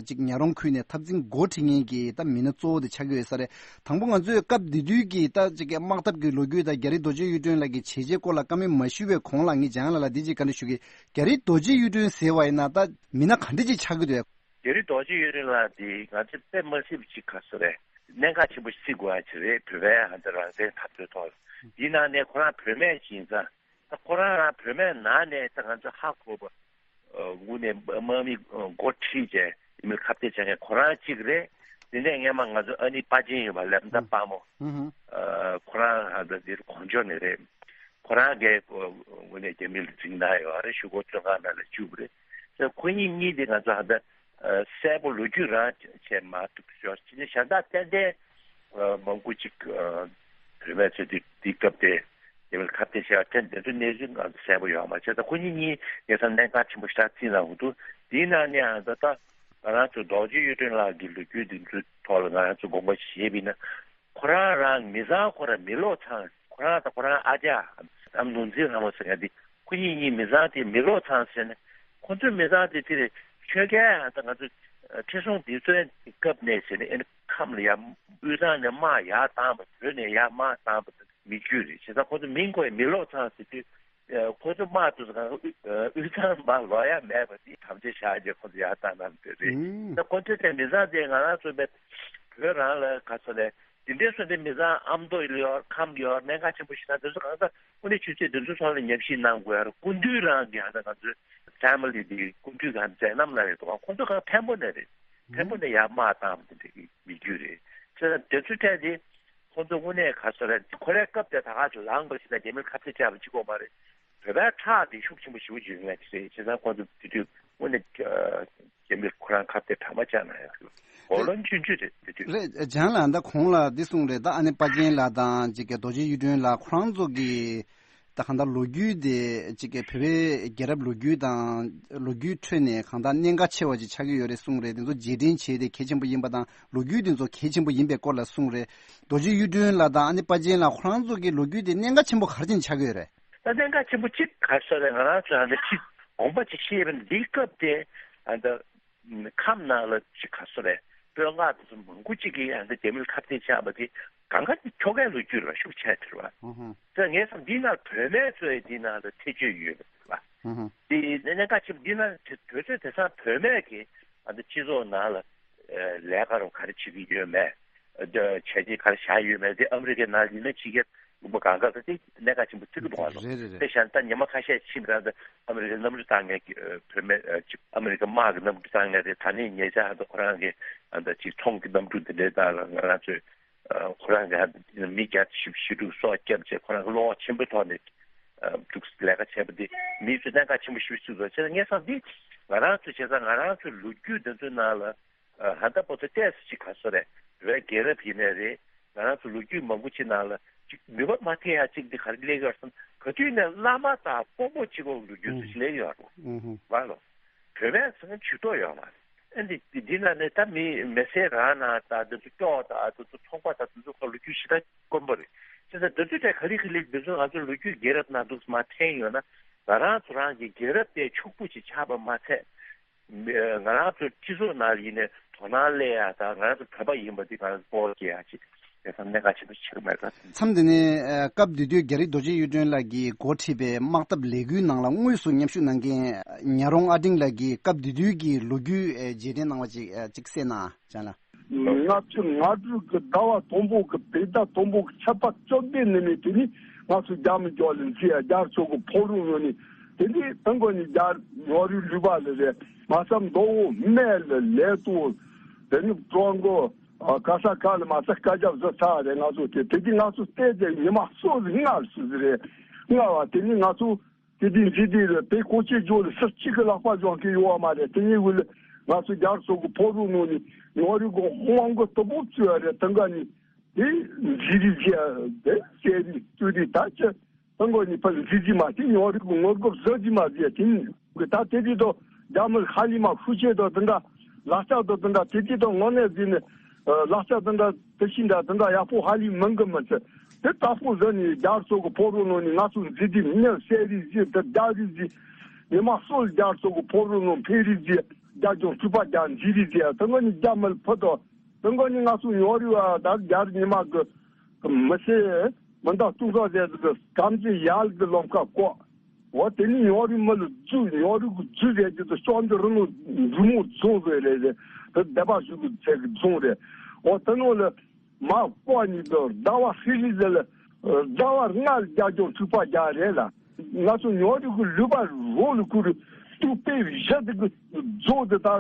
ཅིག་ཉག་རོང་ཁུལ་ནས་འཐབ་འཛིང་འགོ་ཁྲིད་མཁན་གྱི་ད་མི་སྣ་གཙོ་བོ་དེ་ཆགས་ཀྱི་ཡོད་ས་རེད། དང་པོ་ང་ཚོས་སྐབས་དེ་དུས་ཀྱི་ད་ཅིག་དམག་འཐབ་ཀྱི་ལོ་རྒྱུས་དང་རྒྱ་རི་རྡོ་རྗེ་གཡུ་སྒྲོན་ལགས་ཀྱི་བྱས་རྗེས་སྐོར་ལ་བཀའ་མོལ་མ་ཞུ་བའི་གོང་ལ་ངས་ལྕམ་ལགས་ལ་འདི་ཅིག་བཀའ་འདྲི་ཞུ་གི། རྒྱ་རི་རྡོ་རྗེ་གཡུ་སྒྲོན་ཟེར་བ་ཡིན་ན་ད་མི་སྣ་ག་འདྲ་ཅིག་ཆགས་ཀྱི་འདུག་རྒྱ་རི་རྡོ་རྗེ་གཡུ་སྒྲོན་ལགས་འདི་ང་ཚོས་དཔེ་མ་སྲིད་པ་ཅིག་ག་ཟེར་རེད། གནད་འགག་ཆེན་པོ་ཞིག་བརྩི་དགོས་ཡ་ཅིག་རེད། བོད་པའི་ཧ་ད་རང་བཙན་འཐབ་རྩོད་ཐོག་ལ། འདི་ནང་ནས་ཁོ་རང་བུད་མེད་ཅིག་ཡིན་ཙང་། ད་ཁོ་རང་རང་བུད་མེད་ནང་ནས་ད་ང་ཚོ་ཧ་གོ་བ། ཨ་དངོས་གནས་དམག་མི་འགོ་ཁྲིད་བྱས་ཡིན་མིན་ཁ་གཏད་བྱ་མཁན་ཁོ་རང་གཅིག་རེད། དེ་ནས་སྔས་མ་ང་ཚོ་ཨ་ནི་དཔའ་ཆེན་ཡོད་པ་ལབ་ད་དཔའ་མོ། ཨ་ཁོ་རང་ཧ་ད་འདིར་གོང་ཇོ་ནས་རེད། ཁོ་རང་གིས་དངོས་གནས་རྒྱ་མི་ལ་འཛིང་གནང་ཡོད་རེད། ཞུ་སྒོ་བཙོན་ཁང་ནང་ལ་བཅུག་པ་རེད། ཁོ་གཉིས་གཉིས་དེ་ང་ཚོ་ཧ་ད་གསལ་པོ་ལོ་རྒྱུས་རང་བྱས་མ་ཐུབ་ཤོར་ཕྱིན་ཆད་ཤ་སྟག་ཏན་ཏན་མང་པོ་ཅིག་བུད་མེད་ཚོས་དེ་དེའི་སྐབས་དེ་རྒྱ་མི་ལ་ཁ་གཏད་བྱས་པ་དེ་འདི་ཚོ་གནས་ཚུལ་ང་ཚོ་གསལ་པོ་ཡོད་མ་རེད། ད་ཁོ་གཉིས་གཉིས་ངེད་ཚང་གནད་འགག་ཆེན་པོ་ཞེ་དྲག་བརྩིས་གནང་གི་འདུག་དེའི་ནང་ནས་ཨ་ད་ད་ང་རང་ཚོ་རྡོ་རྗེ་གཡུ་སྒྲོན་ལགས་ཀྱི་ལོ་རྒྱུས་འདི་ཚོའི་ཐོག་ལ་ང་རང་ཚོ་དགོངས་པ་བཞེས་པ་ཡིན་ན། ཁོ་རང་རང་མི་ཚང་ཁོ་རང་མི་བློ་ཚང་། ཁོ་རང་དང་ཁོ་རང་ཨ་ཅག་ཨམ་ནོར་འཛིན་ལྷ་མོ་ཟེར་མཁན་འདི་ཁོ་གཉིས་གཉིས་མི་ཚང་དེ་མི་བློ་ཚང་ཟེར་ནས། ཁོ་ཚོའི་མི་ཚང་དེ་དེ་རེད། ཆོལ་ཁའི་ཨ་ད་ང་ཚོ་ཁྲི་སྲོང་ལྡེ་བཙན་གྱི་སྐབས་ནས་ཟེར་ནས་ཨ་ནི་ཁམས་ལ་ཡར་དབུས་གཙང་ནས་དམག་ཡར་བཏང་བ། བོད་ནས་ཡར་དམག་བཏང་བ་མི་རྒྱུད་རེད། བྱས་ཙང་ཁོ་ཚོ་མིང་ཁོ་ཡི་མི་བློ་ཚང་ཟེར་དུས། ཁོ་ཚོ་དམག་དུས་སུ་གང་དབུས་གཙང་མར་ལོག་ཡ་མེད་པ་དེ་དམ་བཅའ་བཞག་རྗེས་ཁོ་ཚོ་ཡར་བཏང་གནང་དེ་རེད། ད་ཁོ་ཚོའི་དེ་མི་ཚང་དེ་ང་རང་ཚོ་བོད་རང་ལ་ག་ཚོད་ལས་དེ་འདྲའི་སོ་དེ་མི་ཚང་ཨ་མདོ་ཡོད། ཁམས་ཡོད། གནད་འགག་ཆེན་པོ་ཞིག་ན་དེ་ཚོ་གང་ཟག་དངོས་གནས་ཆུ་ཚོད་དེ་ཚོ་ཚོ་ལ་ཉམས་ཞིབ་གནང་དགོས་ཡ་རེད། སྐུ་མདུན་རང་གི་ཧ་ད་ང་ཚོའི་ཕེ་མི་ལི་དེ་སྐུ་མདུན་གང་མཛད་རྣམ་ལ་རེད་དོ། ཁོ་ཚོ་གང་འཕན་པོ་ནས་རེད། འཕན་པོ་ནས་ཡར་དམག་བཏང་བ་དེ་འདྲ་གི་མི་རྒྱུད་རེད། བྱས་ཙང་དེ་ཚོའི་གྲས་དེ། ཁོང་ཚོ་དངོས་གནས་ག་ཚོད་རེད། ཁོ་རའི་སྐབས་དེ་ད་ག་ཚོད་ལངས་པ་ཞིག་དང་རྒྱ་མིར་ཁ་གཏད་བཅག་པ་གཅིག་པོ་མ་རེད། བོད་པའི་ཁྲག་དེ་ཤུགས་ཆེན་པོ་ཞེ་པོ་ཅིག་ཡོད་མཁན་ཅིག་རེད། བྱས་ཙང་ཁོང་ཚོ་དེ་དུས་དངོས་གནས་རྒྱ་མིར་ཁོ་རང་ཁ་གཏད་དྲག་མ་བཅག་ན་ཡག་གི། འོ་ལོ་ཆུང་ཆུང་རེད་དེ་དུས། རེད། ལྕམ་ལགས་ད་གོང་ལ་འདི་གསུངས་རེད། ད་ཨ་ནི་དཔའ་རྒྱན་ལགས་དང་ཅིག་གི་རྡོ་རྗེ་གཡུ་སྒྲོན་ལགས་ཁོ་རང་ཚོ་གི་ ད་གང་ལྟར་ལོ་རྒྱུས་དེ་གཅིག་གི་བོད་པའི་རྒྱལ་རབས་ལོ་རྒྱུས་དང་ལོ་རྒྱུས་ཁྲོད་ནས་གང་ལྟར་གནད་འགག་ཆེ་བ་ཅིག་ཆགས་ཀྱི་ཡོད་རེད་གསུངས་རེད། དེ་ཚོ་རྗེས་དྲན་བྱས་ཏེ་གལ་ཆེན་པོ་ཡིན་པ་དང་ལོ་རྒྱུས་དེ་ཚོ་གལ་ཆེན་པོ་ཡིན་པའི་སྐོར་ལ་གསུངས་རེད། རྡོ་རྗེ་གཡུ་སྒྲོན་ལགས་དང་ཨ་ནེ་དཔའ་ཆེན་ལགས་ཁོ་རང་ཚོ་གི་ལོ་རྒྱུས་དེ་གནད་འགག་ཆེན་པོ་ག་རེ་བྱས་ནས་ཆགས་ཀྱི་ཡོད་རེད། ད་གནད་འགག་ཆེན་པོ་གཅིག་ག་རེ་ཟེར་ན་ང་རང་ཚོ་ཧ་ལས་གཅིག་དགོངས་པ་གཅིག་བཞེས་པ་ཡིན་ན་འདིའི་སྐབས་དེ་ཨ་ད་ཁམས་ནང་ལ་གཅིག་ག་རེ་ཟེར་རེད། དཔོན་སྔགས་དེ་ཚོ་མང་པོ་གཅིག་གིས་ཨ་ད་རྒྱ་མིར་ཁ་གཏད་བཅག་པ་དེ་གང་ག་ཁྱོ་གའི་ལོ་རྒྱུས་ལ་ཤུགས་ཆེ་དེ་རེད་བ། ཨུ་ཧུ། ད་ངས་བསམ་འདིའི་ནང་བོད་སྨན་ཚོས་འདིའི་ནང་ལ་ཐེ་བྱུས་ཡོད་པ་རེད་བ། ཨུ་ཧུ། དེ་གནད་འགག་ཆེན་པོ་འདིའི་ནང་དེ་དུས་ཚོད་དེང་སང་བོད་སྨན་གྱི་ཨ་ད་སྤྱི་ཚོགས་ནང་ལ་ལས་ཀ་རུ་ག་རེ་བྱེད་ཀྱི་ཡོད་མེད། བྱས་རྗེས་ག་རེ་བཞག་ཡོད་མེད་དེ་ཨ་མི་རི་ཀའི་ནང་ཡིན་ན་ཕྱི་རྒྱལ་ལུང་པ་གང་ག་ལ་དེ་གནད་འགག་ཆེན་པོ་ཐུག་གི་འདུག་ཨ་ལོ། རེད་རེད་རེད། དེ་བཞིན་ད་ཉི་མ་ཁ་ཤས་ཕྱིན་པ་ད་ཨ་མི་རི་ཀའི་གནམ་གྲུ་བཏང་མཁན་གྱི་བོད་སྨན་ཨ་མི་རི་ཀའི་དམག་གི་གནམ་གྲུ་བཏང་མཁན་དེ་ད་ནས་ཉེ་ཆར་ད་ཁོ་རང་གི་ཨ་ད་ཅིག་ཚོང་གི་གནམ་གྲུ་དེ་འདྲའི་སྟེང་ལ་ང་རང་ཚོས་ཁོ་རང་གི་མི་བརྒྱ་བཞི་བཅུ་སོགས་བརྒྱབ་བྱས་ཁོ་རང་གི་གློག་ཆེན་པོའི་ཐོག་ནས་ལས་ཀ་བྱས་པ་འདི་མི་ཚོས་གནད་འགག་ཆེན་པོ་ཞེ་པོ་ཅིག་བཟོ་བྱས་ན་ངས་བསམ་འདི་ང་རང་ཚོ་བྱས་ཙང་ང་རང་ཚོའི་ལོ་རྒྱུས་འདི་ཚོའི་ནང་ལ། ཨ་ད་པོ་ཏི་ཏེས་ཅིག་ག་སོ་རེད། བོད་རྒྱལ་རབས་ཡིན་ནའི་རེད། ང་རང་ཚོ་ལོ་རྒྱུས་མང་པོ་ཅིག་ནང་ལ་ཅིག་ནུས་པ་མ་ཐེ་ཡ་ཅིག་འདི་ག་རེ་སླེབས་ཡོད་སམ་ག་དུས་ནས་བླ་མ་དང་དཔོན་པོ་གཅིག་གོ་ལོ་རྒྱུས་ཚོ་ཅིག་སླེབས་ཡོད་རེད། ཨུ་ཧུ། བ་ལོ། བོད་པའི་ཚང་ཇུས་གཏོགས་ཡོད་མ་རེད། ཨ་འདི་འདི་ནང་ནས་ད་མི་མི་སེར་རང་ནང་དང་འདི་ཚོ་སྐྱོག་དང་འདི་ཚོ་ཚོང་པ་དང་འདི་ཚོ་ཁ་ལོ་རྒྱུས་ཞེ་དྲག་དཀོན་པོ་རེད། ཅེས་ཟེར་འདི་ཚོ་གྲས་ག་ལེ་ག་ལེ་འདི་ཚོ་ང་ཚོ་ལོ་རྒྱུས་རྒྱལ་རབས་ནང་འདུག་མ་ཐེན་ཡོད་ན་ང་རང་ཚོ་རང་གི་རྒྱལ་རབས་དེ་ཕྱུག་པོ་ཅིག་ཆགས་པ་མ་ཚད། མི་ང་རང་ཚོའི་སྤྱི་ཚོགས་ནང་ཡིན་ནའི་དོ་སྣང་སླེབས་ཡ་དང་ང་རང་ཚོ་བོད་པ་ཡིན་པ་འདི་ང་རང་ཚོ་སྤོབས་པ་སྐྱེ་ཡ་ཅིག་དེ་ཚང་གནད་འགག་ཆེན་པོ་ཆགས་མེད་ལ། མཚམས་འདི་ནས་ཨ་སྐབས་དེ་དུས་རྒྱ་རིགས་རྡོ་རྗེ་གཡུ་སྒྲོན་ལགས་ཀྱིས་འགོ་ཁྲིད་པའི་དམག་འཐབ་ལས་འགུལ་ནང་ལ་དངོས་སུ་མཉམ་ཞུགས་གནང་མཁན་ཉ་རོང་ཨ་འབྲིང་ལགས་ཀྱིས་སྐབས་དེ་དུས་ཀྱི་ལོ་རྒྱུས་ཨ་རྗེས་དྲན་གནང་བ་ཅིག་ཨ་ཅིག་གསན་ན་ཅང་ལ། ལྔ་བཅུ་ང་དྲུག་གི་ཟླ་བ་དང་པོ་གི་བོད་ཟླ་དང་པོ་གི་ཆར་པ་བཅོ་བརྒྱད་ནས་ནས་དེ་ནས་ང་ཚོ་རྒྱ་མི་རྒྱ་ལ་འཛིན་ཡ་རྒྱ་ཚོ་གི་ཕོ་རུ་ངོ་ནས་དེ་ནས་ཏང་གོ་ནས་རྒྱ་ཡོ་རུ་ལུས་པ་ལ་རེད་མ་བསམ་མདོ་བོ་སྨད་ལ་ལས་ཏོ་དེ་ནས་ཀྲོང་གོ་ཨ་ག་ས་ག་ལ་མ་ས་སྐད་རྒྱབ་བཟོ་ཚར་རེད། ང་ཚོ་དེ་དེ་དུས་ང་ཚོ་བལྟས་ཏེ་ཉི་མ་གསོལ་ཟིག་སྔར་སུ་ཟིག་རེད། སྔ་བ་དེ་ནི་ང་ཚོ་དེ་དུས་འཇིག་དུས་རེད་དེ་ཀོ་ཆེ་ཇོ་ལ་སུ་གཅིག་གི་ལག་པ་སྦྱོང་གི་ཡོད་བ་མ་རེད། དེ་ཡིན་དུས་ལ་ང་ཚོ་རྒྱ་སོག་གི་ཕོ་རུ་ནང་ནས་ནོ་རི་གོ་ཧོང་གི་ཏོ་པོ་བཙུགས་རེད། དེ་འགའ་ནི་དེ་འཇིག་རི་རྒྱ་དེ་ཟེར་རི་བཙུགས་རི་ད་ཅི་དང་གོ་ནི་ཕ་ལ་འཇིག་རི་མ་དེ་ནོ་རི་གོ་ངོ་རྒོབ་ཟ་རི་མ་ཟེར་དེ་ནི་ད་དེ་དུས་དོ་རྒྱ་མི་ཧ་ལི་མ་ཧུ་ཆེ་དོ་དེ་འདྲ། ལག་ཆ་དང་དེ་འདྲ་དེ་དུས་དང་དངོས་གནས་ཟིན་ནས་ལག་ཆ་དེ་འདྲ་དེ་ཤིང་འདྲ་དེ་འདྲ་ཡག་པོ་ཧ་ལི་མང་གི་མི་ཚེ་དེ་དྲག་པོ་ཟིན་ནས་རྒྱ་སོག་གི་ཕོ་རོ་ནང་ནས་ང་ཚོ་འཛི་དེ་མི་སེ་རི་ཟི་དེ་རྒྱ་རི་ཟི་ཉི་མ་སོལ་རྒྱ་སོག་གི་ཕོ་རོ་ནང་འཕེལ་རི་ཟི་རྒྱ་ལྗོངས་སྤྲུལ་པ་རྒྱ་འཛི་རི་ཟི་དེ་ངོ་ནས་རྒྱ་མི་ལ་ཕུ་དོ་དེ་ངོ་ནས་ང་ཚོ་ཉོ་རི་བ་ད་རྒྱ་རི་ཉི་མ་གི་མི་སེ་མི་འདའ་ཏུང་ཚོ་ཟེར་གི་སྐམ་ཅི་ཡལ་གི་ལོམ་ཁ་བཀོག་འོ་དེ་ནི་ཡོང་རིགས་མི་ལ་རྫུ་ཡོང་རིགས་ཀྱི་རྫུ་རེད་ཀྱི་དུ་ཤོག་འདི་རི་ནོ་རི་མོ་རྫོང་རེད་རེད་རེད་དེ་སྡེ་པ་ཞུ་གི་ཚད་ཀྱི་རྫོང་རེད། འོ་དེ་ནོ་ལ་མ་ཀོ་ནི་དུ་ཟླ་བ་ཧྲི་རི་ཟེར་ལ་ཟླ་བ་ལྔ་རྒྱ་ལྗོངས་འཁྲུག་པ་རྒྱག་རེད་ལ། ང་ཚོ་ཡོང་རིགས་ཀྱི་ལུས་པ་རོ་ལ་ཁུར་ཏུ་པེ་བཞི་དེ་གི་རྫོང་དེ་དག་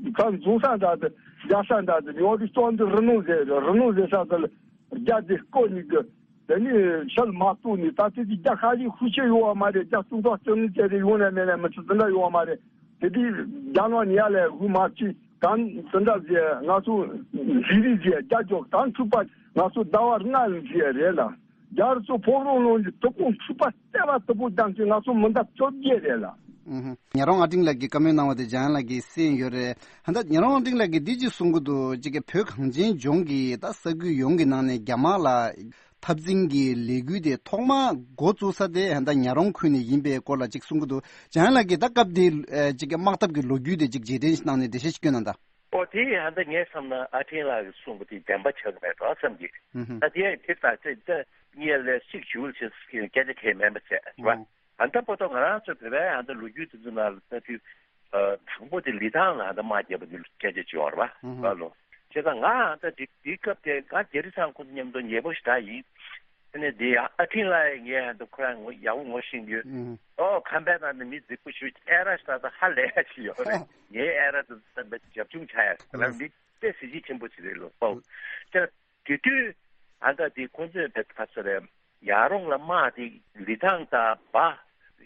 ད་རྫོང་ས་འདྲ་དེ་རྒྱ་ས་འདྲ་དེ་ཡོང་རིགས་ཤོག་འདི་རི་ནོ་ཟེར་རི་ནོ་ཟེར་ས་དེ་ལ་རྒྱ་དེ་ཀོ་ནི་གི་དེ་ནི་ཤལ་མ་གཏོགས་ནི་ད་དེ་དེ་རྒྱ་ཤ་ལི་ཤུ་ཆེ་ཡོད་བ་མ་རེད། རྒྱ་ཅུང་ཙག་ཅུང་ནི་ཅེ་རེ་ཡོང་ནས་མེད་ནས་མི་ཚེ་དེ་འདྲ་ཡོད་བ་མ་རེད། དེ་དེ་རྒྱ་ནག་ནི་ཡ་ལས་དབུ་མ་ཅི་གང་དེ་འདྲ་ཟེར་ང་ཚོ་རི་རི་ཟེར་རྒྱ་ཅོག་གང་ཚུགས་པ་ང་ཚོ་ཟླ་བ་ལྔ་ལ་ཟེར་རེད་ལ། རྒྱ་རུ་ཚོ་ཕོག་རོགས་ལོང་གི་དུ་ཀོང་ཚུགས་པ་ལྟེ་བ་དུ་པོ་ཀྱང་ཅི་ང་ཚོ་མི་འདབ་བཅོ་བརྒྱད་རེད་ལ། ཉ་རོང་ཨ་ཏིང་ལགས་ཀྱིས་བཀའ་མོལ་གནང་བ་དེ་འཇམ་དབྱངས་ལགས་ཀྱིས་གསན་ཡོད་རེད། ད་ལྟ་ཉ་རོང་ཨ་ཏིང་ལགས་ཀྱིས་འདི་ཅིག་གསུང་གི་འདུག་གཅིག་གི་བོད་གངས་ཅན་ལྗོངས་ཀྱི་ད་ས་ཁུལ་ཡོངས་ཀྱི་ནང་ནས་རྒྱ་དམག་ལ་འཐབ་འཛིང་གི་ལས་འགུལ་དེ་ཐོག་མ་འགོ་བཙུགས་ས་དེ་ད་ཉ་རོང་ཁུལ་ནས་ཡིན་པའི་སྐོར་ལ་ཅིག་གསུང་གི་འདུག་འཇམ་དབྱངས་ལགས་ཀྱིས་ད་སྐབས་དེའི་ཅིག་གི་དམག་འཐབ་ཀྱི་ལོ་རྒྱུས་དེ་ཅིག་རྗེས་དྲན་ཞིག་གནང་ནས་འགྲེལ་བཤད་ཞིག་སྐྱོན་གནང་དང་། ཨོ་དེ་ཡང་ད་ངས་བསམ་ན་ཨ་ཕྲེང་ལགས་ཀྱིས་གསུངས་པ་དེ་བདེན་པ་ཆགས་ཀྱི་མེད་འགྲོ་བསམ་གྱི། ད་དེ་ཡང་དེ་ལྟ་ཚེ་ད་ངས་ལས་གཅིག་ཞུ་བ་བྱས་སྐད་ཆ་གས་མེད་པ་བྱས་རེད་བ། ཨ་ད་པོ་ཏོ་ང་རང་ཚོ་བོད་པའི་ཨ་ད་ལོ་རྒྱུས་དེ་ཚོ་ནང་ལ་ལྟ་དུས། དང་པོ་དེ་ལི་ཐང་ལ་ཨ་ད་དམག་རྒྱབ་པ་དེ་ལ་སྐད་ཆ་བྱེད་བར་བ་ལ་ལོ། བྱས་ཙང་ང་ཨ་ད་དེ་དེའི་སྐབས་དེ་ང་རྒྱ་རི་ཚང་ཁོ་ཚོ་མཉམ་དུ་ཉེ་པོ་ཞིག་ད་ཡིན། དེ་ནས་དེ་ཨ་ཕྲིན་ལ་ཡི་ངས་ཨ་ད་ཁོ་རང་ངོ་ཡག་པོ་ངོ་ཤེས་ཡོད། ཨོ་ཁམས་པའི་ནང་ནས་མི་རྫིག་པོ་ཞིག་ཨེ་ར་ཞིག་ད་ད་ཧ་ལས་ཡ་ཞིག་ཡོད་རེད། ངའི་ཨེ་ར་ད་ད་རྒྱབ་ཆུང་ཆགས་ཡ་ལ་འདི་དཔེ་གཟི་བརྗིད་ཆེན་པོ་ཞིག་རེད་ལོ་ཨོ། དེ་དུས་ཨ་ད་དེ་ཁོ་ཚོས་བེད་ཁ་ས་རེད། ཡར་རོང་ལ་དམག་དེ་ལི་ཐང་དང་བ་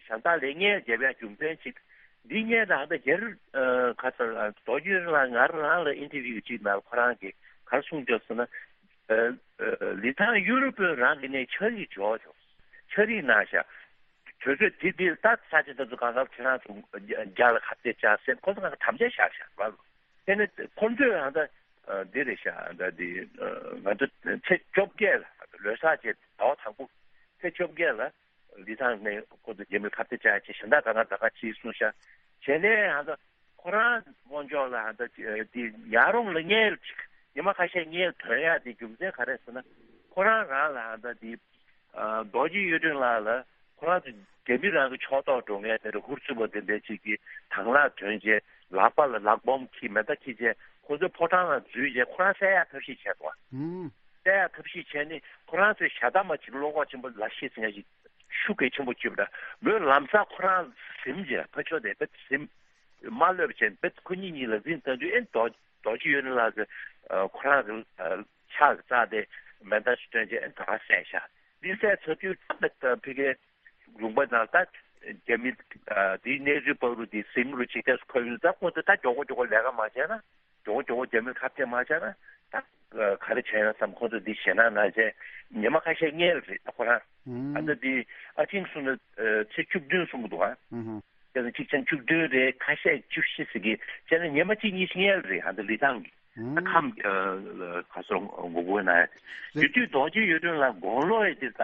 ཞང་ཏང་ལེ་གཉལ་རྒྱབ་ཡ་རྒྱུ་མཚན་ཅིག་འདི་གཉལ་དང་ཨ་ད་རྒྱ་རི་ཁ་ས་རྡོ་རྗེ་རིན་ལ་ང་རང་ལ་ཨིན་ཊར་བིའུ་ཅིག་ནང་ཁོ་རང་གིས་ག་རེ་གསུངས་བྱུང་ཟེར་ན། ལི་ཐང་ཡུ་རོབ་པོས་རང་གི་ནས་ཆ་རིག་འཇོག་ཆོག་ཆ་རིག་གནང་ཤག་དུས་ཚོད་དེ་དེ་ལ་ད་ས་ཆ་དེ་ཚོ་གང་ལྟར་ཁྱེད་རང་ཚོ་རྒྱ་ལ་ཁ་གཏད་བཅག་ཟེར་ཁོ་ཚོ་གང་ག་དམ་བཅའ་བཞག་བཞག་རེད་བ། དེ་ནི་ཁོ་ཚོས་ཨ་ད་འདི་རེད་ཤག་ཨ་ད་འདི་ང་ཚོ་ཚེས་བཅོ་བརྒྱད་ལ་ལོ་གསར་བྱས་ཟླ་བ་དང་པོ་ཚེས་བཅོ་བརྒྱད་ལ་ལི་ཐང་ནས་ཁོ་ཚོ་རྒྱ་མིར་ཁ་གཏད་བཅག་བྱས་གཞན་དག་གང་ག་ད་ག་ཅིག་གསུངས་ཤག་བྱས་ནས་ཨ་ད་ཁོ་རང་དངོས་ཕྱོགས་ལ་ཨ་ད་འདི་ཉག་རོང་ལ་སྔོན་ལ་ཅིག་ཉི་མ་ཁ་ཤས་སྔོན་ལ་ཐོན་ཡག་དེ་རྒྱུ་མཚན་ག་རེ་ཟེར་ན་ཁོ་རང་རང་ལ་ཨ་ད་འདི། ཨ། རྡོ་རྗེ་གཡུ་སྒྲོན་ལགས་ལ་ཁོ་རང་ཚོ་རྒྱ་མི་རང་གི་ཕྱོགས་གཏོགས་འགྲོ་མཁན་དེ་འདྲ་ཧུར་བརྩོན་པ་དེ་འདྲ་ཅིག་གིས་དང་བླངས་ཐོན་བྱས་ལག་པ་ལ་ལག་སྦོམ་འཁྱེར་མེ་མདའ་འཁྱེར་བྱས་ཁོ་ཚོའི་ཕོ་བྲང་ལ་འཛུལ་བྱས་ཁོ་རང་བསད་ཡག་ཐབས་ཤེས་བྱས་འདུག་བ། ཧུམ། བསད་ཡག་ཐབས་ཤེས་བྱས་ནས་ཁོ་རང་ཚོའི་ཞྭ་དམར་ཅིག་བློ་ཁོག་ཆེན་པོ་ལ་ཤེས་ཟིན་ཡག་ཅིག་ཤུགས་གལ་ཆེན་པོ་སྐྱེས་པ་འདྲ། མོས་ལམ་སང་ཁོ་རང་ཟིན་བྱས་ཕར་ཕྱོགས་དེ་བེད་ཟིན་མ་ལྷོད་པ་བྱས་བེད་ཁོ་གཉིས་གཉིས་ལ་འཛིང་བཏང་དུས་ཨེ་རྡོ་རྡོ་རྗེ་གཡུ་སྒྲོན་ལགས་ཀྱི་ཁོ་རང་གི་ཕྱག་གི་རྩ་དེ་མེ་མདའ་ཞིག་བཏོན་བྱས་ཨེ་ད་ག་བསད་ཤག་འདི་བསད་ཚར་དུས་ད་ཕ་གིའི་ལུང་པ་ནང་ད་རྒྱ་མི་འདིའི་གནས་ཚུལ་པར་རུ་འདི་ཟིན་རུ་ཅིག་ཏེ་ཁོ་ཡུལ་ད་ཁོ་ཚོ་ད་མགྱོགས་པོ་མགྱོགས་པོ་ལས་ཀ་མ་བྱས་ན་མགྱོགས་པོ་མགྱོགས་པོ་རྒྱ་མིར་ཁ་གཏད་མ་བྱས་ན་ད་ག་རེ་བྱས་ཡོང་བསམ། ཁོ་ཚོ་འདི་ཞེད་སྣང་གནང་བྱས་ཉི་མ་ཁ་ཤས་སྔོན་ལ་རེད་ད་ཁོ་རང་ཨ་ད་འདི་ཨ་ཆིང་གསུངས་ན་ཚེས་བཅུ་བདུན་གསུངས་འདུག་ཨ། ཨུ་ཧུ། དེ་ནི་གཅིག་ཚེས་བཅུ་བདུན་རེད། ཁ་ཤས་བཅུ་བཞི་ཟེར་གི་བྱས་ན་ཉི་མ་གཅིག་གཉིས་སྔོན་ལ་རེད། ཨ་ད་ལི་ཐང་གི་ད་ཁམས་ག་སོ་ངོ་རྒོལ་ན་ཡོད་དུས་རྡོ་རྗེ་གཡུ་སྒྲོན་ལགས་དགུང་ལོ་ཡི་དེ་ད་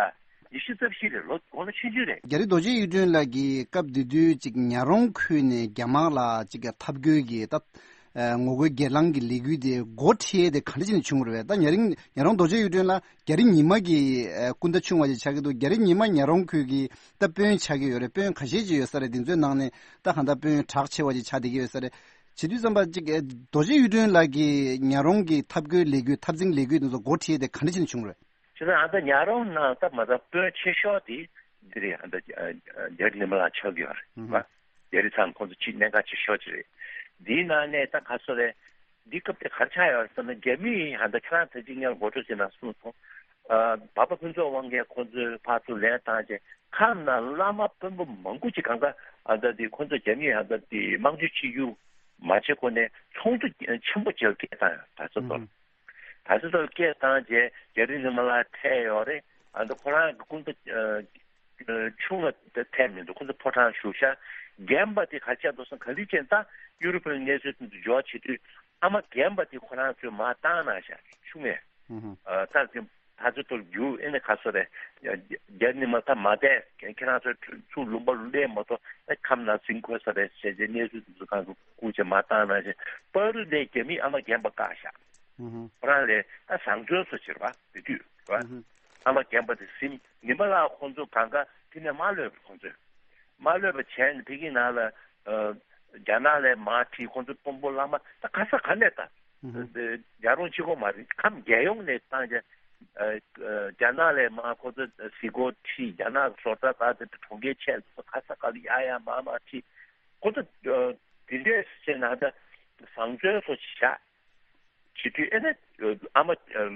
ཉི་ཤུ་རྩ་བཞི་རེད། ལོ་དགུང་ལོ་ཆུང་ཆུང་རེད། རྒྱ་རི་རྡོ་རྗེ་གཡུ་སྒྲོན་ལགས་ཀྱིས་སྐབས་དེ་དུས་ཅིག་ཉག་རོང་ཁུལ་ནས་རྒྱ་དམག་ལ་ཅིག་འཐབ་རྒོལ་གྱི་ད་ངོ་རྒོལ་སྒེར་ལངས་ཀྱི་ལས་འགུལ་དེ་འགོ་ཁྲིད་དེ་ག་འདྲ་བྱས་ནས་བྱུང་བ་རེད། ད་ཉག་རིང་ཉག་རོང་རྡོ་རྗེ་གཡུ་སྒྲོན་ལགས་རྒྱ་རི་ཉི་མ་གི་སྐུ་ཟླ་ཆུང་བ་ཞིག་ཆགས་ཀྱི་འདུག་རྒྱ་རི་ཉི་མ་ཉག་རོང་ཁུལ་གྱི་ད་དཔོན་ཆགས་ཀྱི་ཡོད་རེད། དཔོན་ཁ་ཤས་ཅིག་ཡོད་ས་རེད། དེ་ཚོའི་ནང་ནས་ད་གང་ལྟར་དཔོན་གྲགས་ཆེ་བ་ཅིག་ཆགས་བསྡད་ཀྱི་ཡོད་ས་རེད། བྱེད་དུས་ཙམ་པ་ཅིག་རྡོ་རྗེ་གཡུ་སྒྲོན་ལགས་ཀྱིས་ཉག་རོང་གི་འཐབ་རྒོལ་ལས་འགུལ་འཐབ་འཛིང་ལས་འགུལ་དེ་ཚོ་འགོ་ཁྲིད་དེ་ག་འདྲ་བྱས་ནས་བྱུང་རེད། བྱས་ཙང་ཨ་ད་ཉག་རོང་ནང་ད་མ་ད་དཔོན་ཆེ་ཤོས་དེ་འདི་རེད། ཨ་ད་རྒྱ་རི་ཉི་མ་ལགས་ཆགས་ཀྱི་ཡོད་རེད་བ། རྒྱ་རི་ཚང་ཁོང་ཚོ་ཅིག་གནད་འགག་ཆེ་ཤོས་ཅིག་རེད། འདིའི་ནང་ནས་ད་ག་སོ་རེད། འདི་སྐབས་དེ་ག་རེ་ཆགས་ཡོད་རེད་ཟེར་ན་རྒྱ་མིས་ཨ་ད་ཁྱེད་རང་ད་ཅིག་སྔོན་ལ་ངོ་སྤྲོད་བྱས་ན་གསུངས་སོང་། ཨ་འབའ་པ་ཕུན་ཚོགས་དབང་རྒྱལ་ཁོང་ཚོས་ཕར་ཚུར་ལན་བཏང་རྗེས་ཁམས་ནང་བླ་མ་དཔོན་པོ་མང་པོ་ཅིག་གང་ག་ཨ་ད་དེ་ཁོང་ཚོ་རྒྱ་མིས་ཨ་ད་དེ་དམག་འཇུག་བྱེད་རྒྱུ་མ་བྱེད་གོང་ནས་ཚོགས་འདུ་ཆེན་པོ་ཅིག་སྐད་བཏང་ཡོད། ད་ཚོ་ཐོར་ད་ཚོ་ཐོར་སྐད་བཏང་རྗེས་རྒྱ་རི་ཉི་མ་ལགས་ཐད་ཡོད་རེད། ཨ་ད་ཁོ་རང་གི་སྐུ་ཟླ་ཆུང་བ་ཐད་མི་འདུག་ཁོ་ཚོ་ཕོ་བྲང་བཞུགས་ཤག་རྒན་པ་དེ་ག་བྱས་འདུག་ཟེར་ན་ག་ལེར་ཅན་ད་ཡུ་རོབ་པའི་གནས་ཚུལ་དེ་ཚོ་འབྱོར་བྱེད་དུས། ཨ་མ་རྒན་པ་དེ་ཁོ་རང་ཚོས་མར་བཏང་གནང་ཤག་ཆུང་ངས། ཧུམ་ཧུམ། ཨ་ད་ཀྱི་ད་ཚོད་ཐོར་རྒྱུ་ཨེ་ནས་ག་སོ་རེད། རྒྱ་ནི་མ་ད་མ་བསྡད་ཁྱེད་རང་ཚོ་ཚུར་ལུང་པ་ལ་སླེབས་མ་ཐུབ་ཨེ་ཁམས་ནང་ཟིན་ཁོ་ས་རེད་ཟེར་རྗེས་གནས་ཚུལ་དེ་ཚོ་གང་གི་བསྐུར་བྱས་མར་བཏང་གནང་ཞིང་པ་རུ་ནས་རྒྱ་མིས་ཨ་མ་རྒན་པ་བཀག་ཤག་ཧུམ་ཧུམ། ཁོ་རང་ལས་ད་བཟང་བཙོན་སོ་བྱེད་པ་དེ་དུས་རེད་བ། ཧུམ་ཧུམ། ཨ་མ་རྒན་པ་དེ་ཟིན་ཉི་མ་ལགས་ཁོང་ཚོ་གང་ག་དེ་ནས་མ་ལོས་པ་ཁོང་ཚོས། མ་ལོས་པ་བྱས་ནས་ཕ་གི་ནང་ལ་ཨ་རྒྱ་ནག་ལ་མར་ཁྲིད་ཁོང་ཚོ་དཔོན་པོ་བླ་མ་ད་ག་ས་ག་ནས་ད། ཧུམ་ཧུམ། རྒྱ་རོང་གཅིག་པོ་མ་རེད། ཁམས་རྒྱལ་ཡོངས་ནས་བཏང་རྒྱ་ཨ་ཨ་རྒྱ་ནག་ལ་མར་ཁོ་ཚོ་གཟིགས་སྐོར་ཁྲིད། རྒྱ་ནག་གི་བཟོ་གྲྭ་དང་དེ་གྲོང་ཁྱེར་ཆེ་ཚོ་ག་ས་ག་ལ་ཡར་ཡར་མར་མར་ཁྲིད། ཁོ་ཚོ་ཨ་དེ་འདྲས་བྱས་ན་ད་བཟང་བཙོན་སོ་བྱེད་བཞག་བྱེད་དུས་ཨེ་ན་ཨ་མ་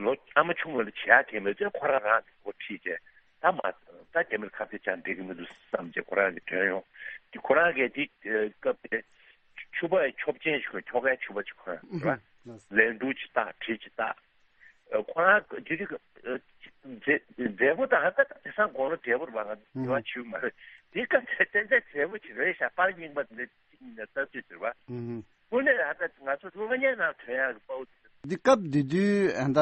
ལོ་ཨ་མ་ཆུང་བ་ལ་བྱེད་ཡག་གལ་མེད་ཚེ་ཁོ་རང་རང་གི་འགོ་ཁྲིད་བྱས་ད་མ་ད་རྒྱ་མིར་ཁ་གཏད་བཅག་འགྲིག་གི་མི་འདུག་བསམ་བྱས་ཁོ་རང་གི་དོན་ཡོང་དེ་ཁོ་རང་གིས་དེ་སྐབས་དེ་ཕྱུ་པ་ཆོབ་ཆེན་ཞིག་ཁྱོ་གའི་ཕྱུ་པ་ཅིག་ཁོ་རང་རེད་བ། ལན་གྲུ་ཅིག་བཏགས་གྲི་ཅིག་བཏགས་ཁོ་རང་དེ་དུས་མཛད་མཛད་པོ་དང་ཧ་ད་དེང་སང་དགུང་ལོ་བགྲེས་པོ་རེད་བ། ང་དེ་བ་ཆུ་མ་རེད། དེ་སྐབས་དེ་བཙན་བྱ་མཛད་པོ་ཅིག་རེད་ཤག་པར་རྙིང་པ་འདི་ལྟ་ཚུལ་ཟེར་བ། དངོས་གནས་ཨ་ད་ང་ཚོ་སློབ་གཉེར་ནང་ཐོན་ཡག་གི་དཔའ་བོ་དེ། འདི་སྐབས་དེ་དུས་ཨ་ད་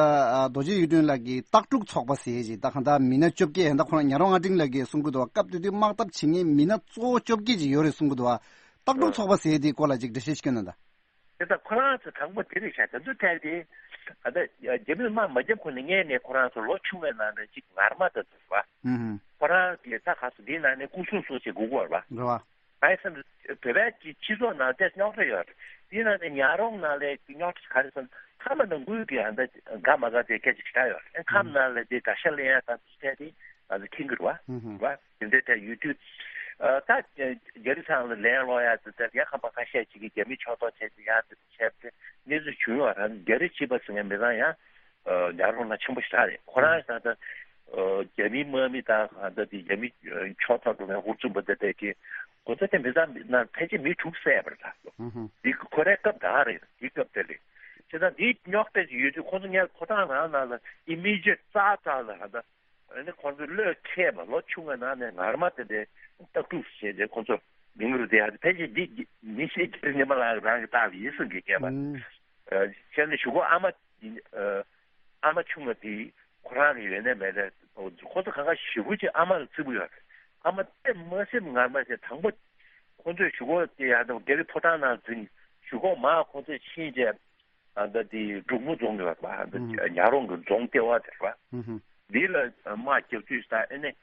རྡོ་རྗེ་གཡུ་སྒྲོན་ལགས་ཀྱིས་སྟག་ཕྲུག་ཚོགས་པ་ཟེར་ཞིག་ད་གང་ལྟར་མི་སྣ་བཅོ་བརྒྱད་ཨ་ད་ཁོ་རང་ཉག་རོང་ཨ་འབྲིང་ལགས་ཀྱིས་གསུང་གི་འདུག་སྐབས་དེ་དུས་དམག་འཐབ་བྱེད་མཁན་མི་སྣ་གཙོ་བོ་བཅོ་བརྒྱད་ཅིག་ཡོད་རེད་གསུང་གི་འདུག་ཨ། སྟག་ཕྲུག་ཚོགས་པ་ཟེར་དེའི་སྐོར་ལ་ཅིག་འགྲེལ་བཤད་ཞིག་སྐྱོན་གནང་དང་། དེ་ད་ཁོ་རང་ཚོ་དང་པོ་དེ་རེད་ཤག་དེ་ཚོ་ཐད་དེ་ཨ་ད་རྒྱ་མིས་དམག་མ་རྒྱབ་གོང་ནས་སྔོན་ནས་ཁོ་རང་ཚོ་ལོ་ཆུང་བའི་ནང་ནས་ཅིག་ངར་མ་ད་ཚོད་བ། ཁོ་རང་གིས་ད་ག་ཚོད་དེའི་ནང་ནས་སྐུ་སྲུང་སོགས་བྱེད་དགོས་ཀྱི་ཡོད་རེད་བ། རེད་བ། ང་ཡི་སེམས་སུ་བོད་པའི་སྤྱི་ཚོགས་ནང་ཏོག་ཙམ་རྙོག་དྲ་ཡོད་རེད། དེའི་ནང་ནས་ཉག་རོང་ནང་ལ་རྙོག་དྲ་ག་རེ་ཟེར་ན་ཁམས་ནང་ཁུལ་གྱི་ཨ་ད་དགའ་མ་དགའ་དེ་སྐད་ཆ་ཞིག་ཆགས་ཡོད་རེད། ཁམས་ནང་ལ་དེ་དགའ་ཤ་ལེན་ཡ་ད་ཚོད་དེ་ང་ཚོ་མཁྱེན་གྱི་རེད་བ། རེད་བ། དེ་འདྲའི་ཐད་ཡོད་དུས་ད་རྒྱ་རི་ཚང་ལ་ལན་སློག་ཡ་དེ་ད་ཡ་ཁམས་པ་ཁ་ཤས་ཅིག་གིས་རྒྱ་མི་ཕྱོགས་གཏོགས་བྱས་ཏེ་ཡ་དེ་བྱས་ཏེ་གནས་ཚུལ་བྱུང་ཡོད་རེད། རྒྱ་རི་སྤྱི་པ་ཟེར་མཁན་མི་ཚང་ཡང་ཉག་རོང་ནང་ཆེན་པོ་ཞེ་དྲག་རེད། ཁོ་རང་ད་ལྟ་རྒྱ་མི་དམག་མི་དང་ད་ལྟ་དེ་རྒྱ་མི་ཕྱོགས་མཐའ་འགྲོ་མཁན་ཧུར་བརྩོན་པ་དེ་དེ་གི་ཁོ་ཚོ་དེ་མི་ཚང་ན་ཕལ་ཆེར་མི་དྲུག་བསད་པ་རེད་ད། དེ་ཁོ་རའི་སྐབས་ད་རེད། དེ་སྐབས་དེ་རེད། བྱས་ཙང་དེའི་རྙོག་དྲ་ཅིག་ཡོད་དུས་ཁོ་ཚོ་སྔོན་ཕོ་བྲང་རང་ནང་ལ་ཨི་མི་ཇེཊ་ཙག་ཙག་ལ་ད་ ཨ་ནི་ཁོང་ཚོས་བློས་འཁེལ་བ། ལོ་ཆུང་བའི་ནང་ནས་ངར་མ་དེ་འདྲའི་སྟག་ཕྲུག་བྱས་རྗེས་ཁོང་ཚོ་མིང་རུ་དེ་ཡང་ཕལ་ཆེར་འདི་མི་ཤེས་ཀྱི་ཉི་མ་ལགས་རང་གི་བཏགས་པ་ཡིན་གསུང་གི་སྐད་པ། ཨུམ། ཨ་བྱས་ནས་གཞུག་གུ་ཨ་མ་ཨ་མ་ཆུང་བ་དེ་ཁོ་རང་གི་ཡོད་ནས་མེད་ནས་ཁོ་ཚོ་གང་ག་ཞེ་པོ་ཅིག་ཨ་མ་ལ་བརྩི་པོ་ཡོད་རེད། ཨ་མ་དེ་མ་སེམས་ངར་མ་བྱས་དང་པོ་ཁོ་ཚོས་གཞུག་གུ་དེ་ཡང་རྒྱ་རི་ཕོ་བྲང་ནང་འཛིན། གཞུག་གུ་མ་ཁོ་ཚོས་ཕྱིན་རྗེས། ཨ་ད་དེ་འབྲུག་མོ་རྫོང་ཡོད་པ། ཨ་ད་ཨུམ། ཉག་རོང་གི་རྫོང་ལྟེ་བ་དེ་རེད་པ། ཨུམ། འདི་ལ་དམག་རྒྱག་དུས་ད་ཨེ་ནས་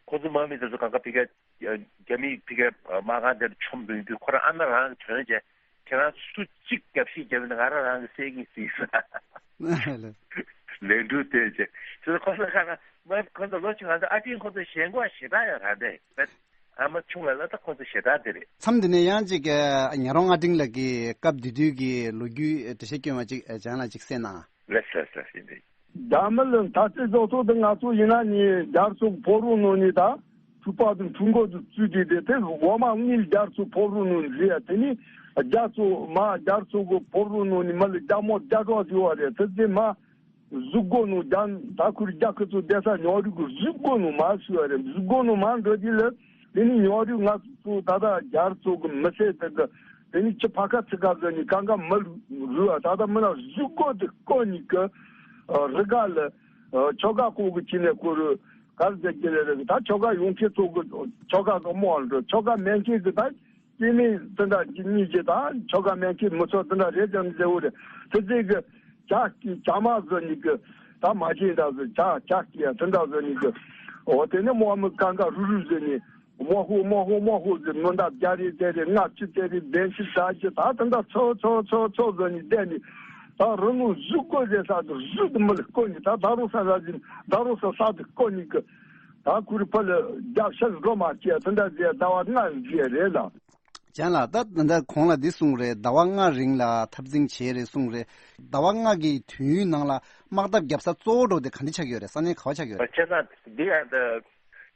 ཁོ་ཚོ་དམག་མི་དེ་ཚོ་གང་ག་ཕ་གིར་རྒྱ་མི་ཕ་གིར་དམག་ཁང་དེར་མཆོང་འབུད་དུས་ཁོ་རང་ཨ་མ་རང་གིས་དྲན་བྱས་ཁྱེད་རང་སུ་གཅིག་རྒྱབ་བཤིག་རྒྱབ་ན་ང་རང་རང་གིས་བསད་ཀྱི་ཟེར། ལན་འདྲུ་བསྟན་བྱས་ཁོ་ཚོ་གང་ག་མ་ཁོ་ཚོ་ལོ་ཆུང་ང་ཚོ་ཨ་ཅེ་ཁོ་ཚོ་ཞེན་ཁོག་ཞེ་དྲག་ཡོད་ར་འདྲ། ཨ་མ་ཆུང་བ་ལ་ད་ཁོ་ཚོ་ཞེ་དྲག་དེ་རེད། མཚམས་འདི་ནས་ཡང་ཅིག་ཉག་རོང་ང་དྲིན་ལགས་ཀྱིས་སྐབས་དེ་དུས་ཀྱི་ལོ་རྒྱུས་འགྲེལ་བཤད་སྐྱོན་བ་ཅིག་བྱང་ལ་ཅིག་གསན་ན། ལགས་སོ་ལགས་སོ་ཡིན་པས། རྒྱ་མི་ལ་ད་ལྟའི་བཟོ་ཚོགས་དེ་ང་ཚོ་ཡིན་ན་ནི་རྒྱ་མཚོ་གི་ཕོ་བྲང་ནང་ནས་ད་ཁྲུ་པ་དང་ཁྲུ་འགོ་དུ་བཙུད་དེ་དེ་དེ་འོ་མ་དངུལ་རྒྱ་མཚོ་ཕོ་བྲང་ནང་བཟོས་ཡ། དེ་ནི་རྒྱ་མཚོ་མ་རྒྱ་མཚོ་གི་ཕོ་བྲང་ནང་ནས་མི་ལ་རྒྱ་མོ་རྒྱ་གྲོགས་བཟོས་བ་རེད། དེ་དེ་མ། གཟུགས་སྒོ་ནང་རྒྱ་ད་ཁུར་རྒྱ་ཁུ་ཚོ་བསྡད་ས་ཉོག་རིགས་ཀྱི་གཟུགས་སྒོ་ནང་མ་ཞུ་བ་རེད། གཟུགས་སྒོ་ནང་མ་འགྲོ་དུས་ལ་དེ་ནི་ཉོག་རིགས་ང་ཚོ་ད་ལྟ་རྒྱ་རུ་ཚོ་གི་མི་ཚེ་དེ་གི་དེ་ནི་ཁྱི་ཕ་ཁ་ཚི་ཁ་ཟེར་ནི་གང་ག་མི་རུལ་བ། ད་ལྟ་མི་ན་གཟུགས་སྒོ་དེ་བསྐོ་ནི་གི་རི་ག་ལ་ཆོ་ག་བསྐོ་གི་ཁྱི་ནས་ཁོ་རུ་གར་ཟེར་གྱི་རེད། རེད་ད་ཆོ་ག་ཡོང་མཁན་ཚོ་གི་ཆོ་ག་གི་མོ་འགྲོ། ཆོ་ག་མེད་མཁན་གི་ད། སྐྱེ་དམན་དེ་འདྲ་གཉིས་ཀྱི་དང་ཆོ་ག་མེད་མཁན་མི་ཚོ་དེ་འདྲ་རེད་ཀྱང་མཛེས་བོ་རེད། དེ་ཚེ་གི་ཇ་སྐྱིད་ཇ་མ་བཟོ་ནི་གི་ད་མ་བྱེད་འདྲ་བཟོ་ཇ་ཇ་སྐྱིད་ཡ་དེ་འདྲ་བཟོ་ནི་གི་འོ་དེ་ནི་མོ་མི་གང་ག་རུ་རུ་བཟོ་ནི་མོ་ཧོ་མོ་ཧོ་མོ་ཧོ་ཟེར་ནོ་འདབ་རྒྱ་རེ་དེ་རེ་ལྔ་བཅུ་དེ་རེ་བདེན་ཤི་ཟ་ཅི་ད་དེ་འདྲ་ཚོ་ཚོ་ཚོ་ཚོ་བཟོ་ནི་བསྡད་ནི་ད་རུ་ནུ་གཟུགས་སྐོ་ཟེར་ས་དུ་གཟུགས་དུ་མི་ལ་སྐོ་ནི་ད་ད་རུ་ས་ས་ཟིན་ད་རུ་ས་ས་དུ་སྐོ་ནི་གི་ད་ཁུ་རི་ཕ་ལ་རྒྱབ་ཤ་འགྲོ་མ་སྐྱེ་དེ་འདྲ་ཟེར་ཟླ་བ་ལྔ་ཟེར་རེད་ལ། ཅན་ལགས་ད་ད་ལྟ་གོང་ལ་འདི་གསུངས་རེད། ཟླ་བ་ལྔ་རིང་ལ་འཐབ་འཛིང་བྱས་རེད་གསུངས་རེད། ཟླ་བ་ལྔ་གི་དུས་ཡུན་ནང་ལ་དམག་འཐབ་བརྒྱབ་ས་གཙོ་བོ་འགྲོ་དེ་ག་འདྲ་ཆགས་ཡོད་རེད། ས་གནས་ག་བ་ཆགས་ཡོད་རེད། བྱས་ཙང་འདི་ཡང་ད་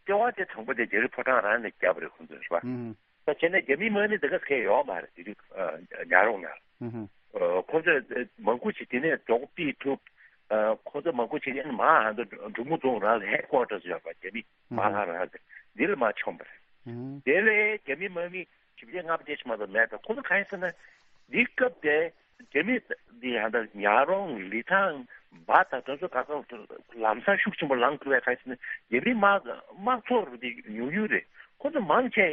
ལྟེ་བ་དེ་དང་པོ་དེ་རྒྱ་རི་ཕོ་བྲང་རང་ནས་བརྒྱབ་རེད་ཁོང་ཚོས་རེད་པ། ཨུམ། ད་བྱས་ན་རྒྱ་མི་དམག་མི་དེ་ག་ཁེལ་ཡོད་མ་རེད་དེ་དུས་ཉག་རོང་ནས། ཨུམ། ཁོང་ཚོས་མང་པོ་ཞིག་དེ་ནས་མགྱོགས་པོ་ཕུད་ཐུབ། ཁོང་ཚོ་མང་པོ་ཞིག་ཡང་མ་ཧ་ད་འབྲུག་མོ་རྫོང་རང་ལ་ཧེད་ཀོ་ཊར་ཡོད་པ་རྒྱ་མི་མ་ལྷ་རང་དེ་འདི་ལ་མ་མཆོངས་པ་རེད། དེ་ལས་རྒྱ་མི་དམག་མི་བཞི་བརྒྱ་ལྔ་བརྒྱ་ཞིག་མ་གཏོགས་མེད་པ། ཁོང་ཚོ་གང་ཡིན་ཟེར་ན་འདི་སྐབས་དེ་རྒྱ་མི་འདི་ཧ་ད་ཉག་རོང་ལི་ཐང་འབའ་ད་དེ་ཚོ་ག་ཚོད་ལམ་སང་ཤུགས་ཆེན་པོ་ལངས་ཐུབ་པའི་གང་ཡིན་ཟེར་ན་རྒྱ་མི་དམག་དམག་ཚོགས་རུ་དེ་ཉུང་ཉུང་རེད། ཁོང་ཚོ་མང་ཆེ་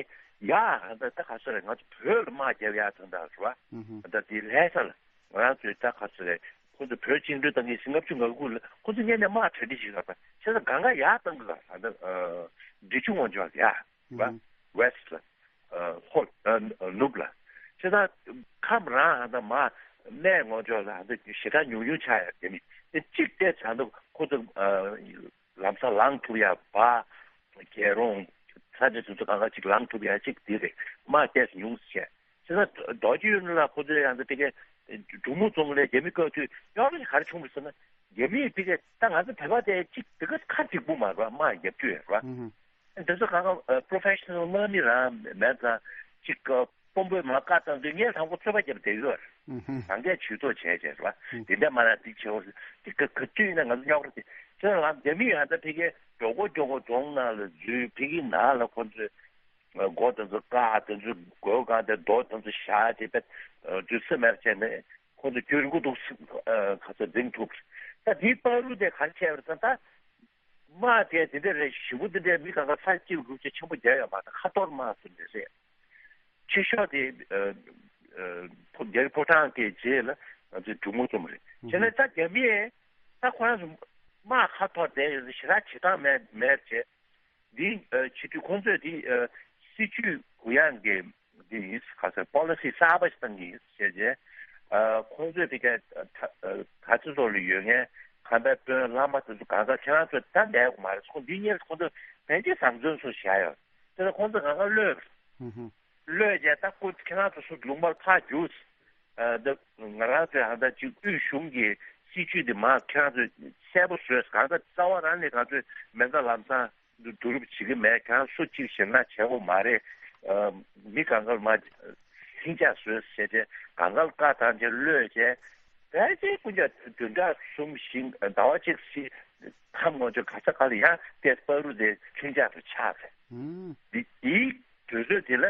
ཡ་ཧ་ད་ད་ག་ཚོད་རེད། ང་ཚོ་བོད་ལ་དམག་རྒྱབ་ཡ་དང་ད་རེད་བ། ད་དེ་ལྷ་ས་ལ། ང་རང་ཚོའི་ད་ག་ཚོད་རེད། ཁོ་ཚོ་བོད་བཅིངས་འགྲོལ་བཏང་གི་ལྔ་བཅུ་ང་དགུ་ལ་ཁོ་ཚོ་སྔོན་ནས་དམག་གྲ་སྒྲིག་བྱེད་ཀྱི་ཡོད་པ། བྱས་ཙང་གང་ག་ཡར་བཏང་གི་ལ་ད་འབྲི་ཆུ་ངོས་ཕྱོགས་ལ་ཡ་བ་ཝེ་སི་ཊི་ལ་ཧོ་ནུབ་ལ། བྱས་ཙང་ཁམས་རང་ད་མ་སྨད་ངོས་ཕྱོགས་ལ་ད་ཞེ་དྲག་ཉུང་ཉུང་ཆགས་ཡ་དེ་ནི་དེ་གཅིག་བལྟས་ཙང་ད་ཁོ་ཚོ་ལམ་སང་ལངས་ཐུབ་ཡ་བ། རྒྱལ་རོང་ས་ཆ་དེ་ཚོ་གང་ག་ཅིག་ལངས་ཐུབ་ཡ་ཅིག་དེ་རེད། དམག་ཏོག་ཙམ་ཉུང་ཙམ་བྱས། བྱས་ཙང་རྡོ་རྗེ་གཡུ་ལ་ཁོ་ཚོས་ཡང་ད་དེ་གའི་འབྲུག་མོ་རྫོང་ལ་རྒྱ་མི་བཀག་དུས་རྙོག་དྲ་ག་རེ་བྱུང་རེད་ཟེར་ན། རྒྱ་མིས་དེ་གའི་ད་ང་ཚོ་བོད་པ་དེ་ཅིག་དེ་ག་ཁ་འགྲིག་པོ་མ་རེད་བ། དམག་རྒྱབ་དུས་རེད་བ། དེ་ཚོ་གང་ག་པོ་རོ་ཕེ་ཤ་ནལ་དམག་མི་རང་མེད་ཙང་ཅིག་དཔོན་པོས་མ་བཀའ་བཏང་དུས་ངས་དང་པོ་རྩོད་པ་རྒྱབ་བསྡད་ཡོད་རེད། རང་སྐད་ཇུས་གཏོགས་བྱས་བྱས་རེད་བ། དེ་འདྲ་མ་ར་འདི་བྱེད་འོ་དེ་ག་ག་དུས་ཡིན་ན་ང་ཚོ་རྙོག་དྲ་དེ་ཁྱེད་རང་རྒྱ་མི་ཡང་ད་ཕ་གིའི་མགྱོགས་པོ་མགྱོགས་པོ་རྫོང་ནང་ལ་འཛུལ། ཕ་གི་ནང་ལ་ཁོ་ཚོས་སྒོ་དེ་ཚོ་བཀག་དེ་ཚོ་སྒོ་གང་དེ་རྡོ་དེ་ཚོ་བཞག་དེ་བས་འཛུལ་ས་མེད་བྱས་ནས་ཁོ་ཚོ་རྒྱུན་འགོ་འདུག་ག་ཚོད་འཛིང་ཐུབ། ད་དེའི་བར་དུ་དེ་ག་རེ་བྱས་པ་རེད་ཟེར་ན་ད། དམག་དེ་དེ་འདྲ་རེད། ཞེ་པོ་དེ་འདྲ་མི་གང་ག་ཚར་གཅིག་རུ་ཆེ་ཆེན་པོ་རྒྱག་ཡོད་མ་རེད། ཁ་ཐོར་དམག་དེ་འདྲ་རེད། ཆེ་ཤོས་དེ་ཨ་ཨ་ཕོ་རྒྱ་རི་ཕོ་བྲང་གི་རྗེས་ལ་ང་ཚོའི་འབྲུག་མོ་རྫོང་རེད། བྱས་ན་ད་རྒྱ་མི་ད་ཁོ་རང་ཚོ་དམག་ཁ་ཐོར་དེ་ཞེ་དྲག་བྱེད་སྟངས་མེད་མེད་བྱས། འདི་ཨ་བྱེད་དུས་ཁོང་ཚོས་དེ་ཨ་སྲིད་ཇུས་གུ་ཡངས་ཀྱི་འདི་ཡིན། ག་ཚོད་པོ་ལི་སི་གསར་པ་ཞིག་བཏང་གི་ཡིན་ཟེར་བྱས། ཨ་ཁོང་ཚོས་དེ་ག་ད་ཨ་ག་ཚོད་ཚོགས་ལ་ཡོད་མཁན་ཁམས་པའི་དཔོན་བླ་མ་དེ་ཚོ་གང་ཟག་ཁྱེད་རང་ཚོ་ད་ལས་དགོས་མ་རེད། ཁོང་འདི་གཉེར་ཁོང་ཚོ་ཕན་ཆད་བཟང་བཙོན་སོགས་བཞག་ཡོད། དེ་ལ་ཁོང་ཚོ་གང་ག་གློད། གློད་བྱས་ད་ཁོ་ཁྱེད་རང་ཚོ་སུ་ལུང་པར་ཕར་རྒྱུགས། ཨ་ད་ང་རང་ཚོས་ཧ་ད་ཅིག་དབུས་གཞུང་གི་སྲིད་ཇུས་དེ་མར་ཁྱེད་རང་ཚོས་གསལ་པོ་བཟོས། གང་ཟག་རྩ་བ་རང་ནས་གང་ཚོས་མེ་མདའ་ལམ་སང་བསྡུ་རུབ་བྱེད་ཀྱི་མེད། ཁྱེད་རང་སུ་གཅིག་ཞེད་སྣང་བྱེད་དགོས་མ་རེད། ཨ་མི་གང་གར་མར་ལྷིང་འཇགས་བཟོས་ཟེར་ཏེ་གང་གར་བཀའ་བཏང་བྱས་གློད་བྱས། ཕལ་ཆེར་ཀུན་ཀྱང་བདུན་ཕྲག་གསུམ་བཞི་ཟླ་བ་གཅིག་ཞིག་ ཁམས་ངོ་ཅོག་ག་ས་ག་ལ་ཡང་ཏེ་སྤ་རུ་དེ་ཆུན་ཆག་ཏུ་ཆགས་ཟེར། ཨུམ། དེ་དེའི་དུས་ཚོད་དེ་ལ་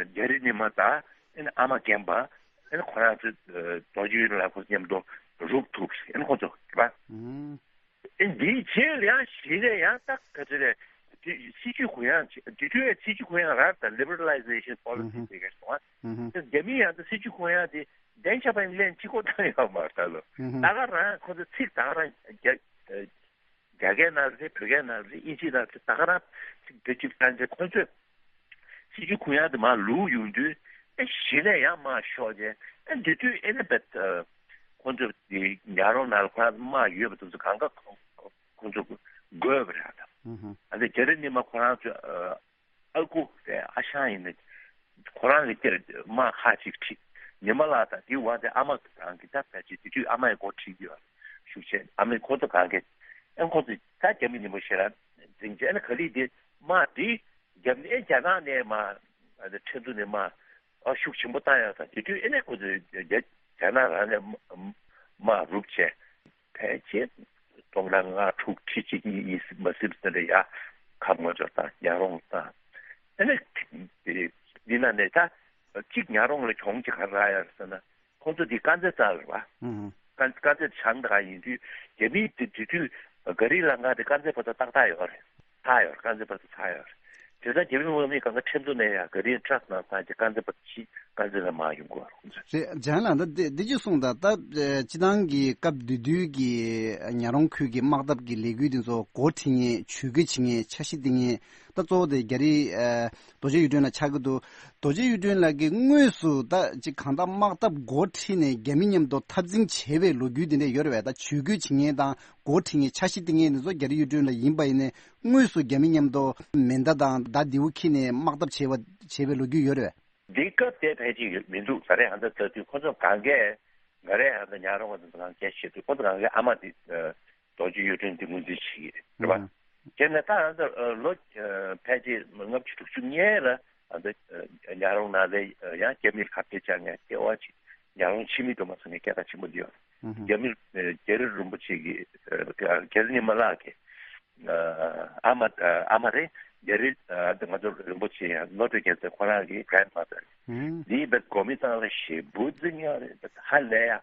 རྒྱ་རི་ནི་མ་དང་ཨ་ནི་ཨ་མ་རྒན་པ་ཨ་ནི་ཁོ་རང་ཚོ་རྡོ་རྗེ་ལ་ཁོ་མཉམ་དུ་རུབ་ཐུབ་ཟེར། ཨ་ནི་ཁོ་ཚོ་རེད་པ། ཨུམ། འདིའི་རྗེས་ལ་ཡང་གཞི་ནས་ཡང་ད་ག་ཚོད་རེད། དེ་སྲིད་ཇུས་གུ་ཡངས་བྱེད། དེ་དུས་སྲིད་ཇུས་གུ་ཡངས་རང་དང་liberalization policy ཨུ་ཧུ། དེ་ག་སོང་ཨ། ཨུ་ཧུ། དེ་རྒྱ་མི་ཡང་ད་སྲིད་ཇུས་གུ་ཡངས་དེ་བདེན་ཆ་པ་ལན་གཅིག་པོ་བཏང་ཡོད་མ་རེད་ད་ལོ། ཨུ་ཧུ། ད་ག་རང་ཁོ་ཚོ་ཚིག་ད་ག་རང་རྒྱ་རྒྱ་སྐད་ནང་རེད། བོད་སྐད་ནང་རེད། དབྱིན་ཇི་ནང་རེད། ད་ག་རང་ཚིག་བེད་སྤྱོད་བཏང་རྗེས་ཁོ་ཚོས་སྲིད་ཇུས་གུ་ཡངས་དེ་མར་ལུག་ཡོང་དུས་ཨེ་གཞི་ནས་ཡང་མར་ཤོག་རྗེས་ཨེ་འདི་དུས་ཨེ་ནི་བེད་ཁོ་ཚོ་དེ་ཉག་རོང་ནང་ལ་ཁོ་རང་དམག་ཡོད་པ་དེ་ཚོ་གང་ག་ཁོ་ཚོ་དགོས་པ་རེད་ད། ཨུ་ཧུ། ཨ་ནི་རྒྱ་རི་ནི་མ་ཁོ་རང་ཚོ་ཨ་ཁུ་ཨ་ཞང་ཡིན་ན་ཁོ་རང་གི་དེར་དམག་ཁག་ཅིག་ཁྲིད། ཉི་མ་ལགས་དང་དེའི་བར་དེ་ཨ་མ་གང་གི་ད་ཕལ་ཆེར་དེ་དུས་ཨ་མ་ཡི་འགོ་ཁྲིད་ཀྱི་ཡོད་རེད། ཤུགས་ཆེ་ཨ་མའི་ཁོ་ཚོ་གང་གི་ཨེ་ཁོ་ཚོ་ད་རྒྱ་མི་ནི་མ་ཞེ་ར་འཛིང་རྗེས་ཨ་ནི་ག་ལི་དེ་དམག་དེ་རྒྱ་མི་ཨེ་རྒྱ་ནག་ནས་མ་ཨ་ནི་ཁྲེན་ཏུ་ནས་མ་ཨ་ཤུགས་ཆེན་པོ་བཏང་ཡག་དང་དེ་དུས་ཨེ་ནས་ཁོ་ཚོས་རྒྱ་རྒྱ་ནག་རང་ནས་དམག་རུབ་བྱས། ཕལ་ཆེར་སྟོང་ཕྲག་ལྔ་དྲུག་ཁྲི་གཅིག་གཉིས་གཉིས་མ་ཟིན་ཟིན་རེད་ཡ། ཁམས་ངོ་ཅོག་དང་ཉག་རོང་དང་། ཨ་ནི་འདི་ན་ནས་ད་གཅིག་ཉག་རོང་ལ་གྱོང་ཅིག་ག་རེ་རག་ཡ་རེད་ཟེར་ན། ཁོ་ཚོ་འདི་དཀར་མཛེས་རྩ་རེད་བ། ཨུ་ཧུ། དཀར་དཀར་མཛེས་བྱང་དགའ་ཡིན་དུས་རྒྱ་མིའི་དེ་དེ་དུས་ག་རི་ལ་ང་དེ་དཀར་མཛེས་བར་དུ་ཏག་ཏག་ཡོད་རེད། ཚར་ཡོད་རེད། དཀར་མཛེས་བར་དུ་ཚར་ཡོད་རེད། དེ་ལྟར་རྒྱ་མི་དམག་མི་གང་ག་ཁྲེན་ཏུ་ནས་ཡང་ག་རི་ཊྲག་ནང་བཏང་རྗེས་དཀར་མཛེས་བར་དུ་ཕྱིན། དཀར་མཛེས་ལ་མར་ཡོང་དགོས་རེད་ཁོང་ཚོ། རེད། ལྗང་ལགས་ད་འདི་འདི་ཅིག་གསུངས་དང་ད་སྤྱི་བཏང་གི་སྐབས་དེ་དུས་ཀྱི་ཉག་རོང་ཁུལ་གྱི་དམག་འཐབ་ཀྱི་ལས་འགུལ་དེ་ཚོ་འགོ་ཁྲིད་མཁན་ཇུས་འགོད་བྱེད་མཁན་འཆར་གཞི་འདིང་མཁན་ད་གཙོ་བོ་དེ་རྒྱ་རི་རྡོ་རྗེ་གཡུ་སྒྲོན་ལགས་ཆགས་ཀྱི་འདུག་རྡོ་རྗེ་གཡུ་སྒྲོན་ལགས་ཀྱིས་དངོས་སུ་ད་ཅིག་གང་ལྟར་དམག་འཐབ་འགོ་ཁྲིད་ནས་རྒྱ་མི་མཉམ་དུ་འཐབ་འཛིང་བྱས་པའི་ལོ་རྒྱུས་དེ་འདྲ་ཡོད་རེད་བས། ད་ཇུས་འགོད་བྱེད་མཁན་དང་འགོ་ཁྲིད་མཁན་འཆར་གཞི་འདིང་མཁན་དེ་ཚོ་རྒྱ་རི་གཡུ་སྒྲོན་ལགས་ཡིན་པ་ཡིན་ནའི་དངོས་སུ་རྒྱ་མི་མཉམ་དུ་མེ་མདའ་དང་མདའ་མདེའུ་འཁྱེར་ནས་དམག་འཐབ་བྱས་པ་བྱས་པའི་ལོ་རྒྱུས་ཡོད་རེད་བས། འདི་སྐབས་དེ་ཕལ་ཆེར་ཡོད་མི་འདུག་ད་རེས་ཧ་ད་ལྟ་དུས་ཁོ་ཚོ་གང་གས་ང་རས་ཧ་ད་ཉག་རོང་བ་ཚོ་གང་གས་བཤད་དུས་ཁོ་ཚོ་གང་གས་ཨ་མ་དེ་རྡོ་རྗེ་གཡུ་སྒྲོན་དེ་ངོས་འཛིན་བྱེད་ཀྱི་རེད་རེད་པ། ཨང་། བྱས་ནས་ད་ཧ་ད་ལོ་ཕལ་ཆེར་ལྔ་བཅུ་དྲུག་ཅུ་སྔས་ལ་ཧ་ད་ཉག་རོང་ནང་ལ་ཡང་རྒྱ་མིར་ཁ་གཏད་བཅག་མཁན་སྐྱེ་བ་ཅིག་ཉག་རོང་འཆི་མེད་སྒྲོལ་མ་ཟེར་མཁན་སྐད་གྲགས་ཆེན་པོ་འདི་ཡོད་རེད། ཨང་། རྒྱ་མིར་རྒྱ་རི་རིན་པོ་ཆེ་གི་རྒྱ་རི་ཉི་མ་ལགས་ཀྱི་ཨ་མ་ཨ་མ་རེད། རྒྱ་རི་ང་ཚོ་རིན་པོ་ཆེ་ཡང་བློ་གྲོས་རྒྱལ་མཚན་ཁོ་རང་གི་grandmother། ཨང་། འདིའི་བེད་གོ་མི་ཚང་ལ་ཞེ་པོ་འཛིང་ཡག་རེད། ཧ་ལས་ཡ་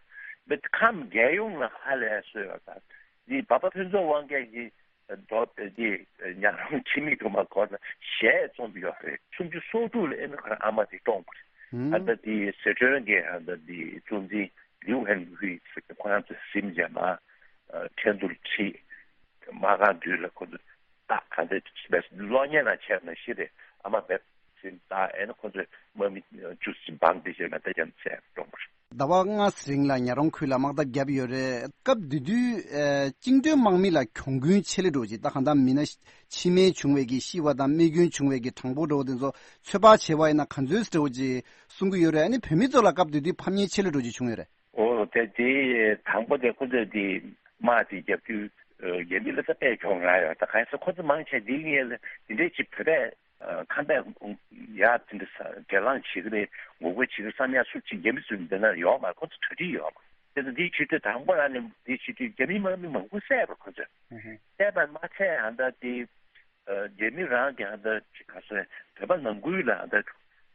བེད་ཁམས་རྒྱལ་ཡོངས་ལ་ཧ་ལས་སོས་ཡོད་ད། འདི་བ་པ་ཕུན་ཚོགས་དབང་རྒྱལ་གྱི་རྡོ་དེ་ཉག་རོང་འཆི་མེད་སྒྲོལ་མ་སྐོར་ལ་གཞས་རྩོམ་གྱི་ཡོད་རེད། སུམ་ཅུ་སོ་དྲུག་ལ་ཨེ་ནི་ཁོ་རང་ཨ་མ་དེ་བཀྲོངས་པ་རེད། ཨ་ད་དེ་ཟི་ཁྲོན་གྱི་ཨ་ད་དེ་གཙོ་འཛིན་ལིའུ་ཧན་ཧུའེ་ཟེར་ཁོ་རང་ཚོས་ཟིན་རྗེས་མ་ཁྲེན་ཏུར་ཁྲིད་མ་གང་དུས་ལ་ཁོ་ཚོ་ད་ག་འདྲ་བས་གློག་བརྙན་ལ་ཆས་ན་ཤི་རེད། ཨ་མ་བེད་ཟིན་ད་ཨེ་ནི་ཁོ་ཚོས་དམག་མི་བཅུ་ཟིན་བང་དེ་བྱས་ན་ད་རྒྱ་མཚན་བཀྲོངས་པ་རེད། ཟླ་བ་ལྔ་ཙམ་རིང་ལ་ཉག་རོང་ཁུལ་ལ་དམག་འཐབ་བརྒྱབ་ཡོད་རེད། སྐབས་དེ་དུས་ཨ་བཅིངས་འགྲོལ་དམག་མི་ལ་གྱོང་གུན་ཆེ་ལེ་འགྲོ་ཅིག་ད་གང་ལྟར་མི་སྣ་འཆི་རྨས་བྱུང་བའི་གི་ཤི་བ་དང་རྨས་སྐྱོན་བྱུང་བའི་གི་གྲངས་འབོར་འདྲ་བོ་དེ་ཚོ་ཚོད་དཔག་བྱས་པ་ཡིན་ན་ག་ཚོད་འདྲ་བོ་ཅིག་གསུང་གི་ཡོད་རེད། ཨ་ནི་བོད་མི་ཚོ་ལ་སྐབས་དེ་དུས་ཕམ་ཉེས་ཆེ་ལེ་འགྲོ་ཅིག་བྱུང་ཡོད་རེད། ཨོ་དེ་དེ་དང་པོ་དེ་ཁོ་ཚོས་དེ་དམག་དེ་བརྒྱབ་དུས་རྒྱ་མི་ལ་ད་དཔེ་གྱོང་རག་ཡོད། ད་གང་ཡིན་ཟེར་ཁོ་ཚོ་མང་ཆེ་འདི་ངས་ལ་དེ་འདྲས་ཅིག་བོད་པས་ཁམས་པས་ཡ་དེ་འདྲ་ས་སྒེར་ལངས་བྱེད་ཀྱི་རེད། ངོ་རྒོལ་བྱེད་ཀྱི་རེད་བསམ་ཡ་སུ་གཅིག་རྒྱ་མི་ཚོ་འདི་ན་ཡོད་མ་རེད། ཁོ་ཚོ་གྲ་སྒྲིག་ཡོད་མ་རེད། དེ་ཚོ་འདིའི་ཆེད་དུ་དང་པོ་རང་ནས་འདིའི་ཆེད་དུ་རྒྱ་མི་དམག་མི་མང་པོ་བསད་པ་ཁོ་ཚོས་བསད་པ་མ་ཚད་ཧ་ད་དེ་རྒྱ་མི་རང་གི་ཧ་ད་ཅིག་ག་ཚོད་བོད་པ་ནང་ཁུལ་ལ་ཧ་ད་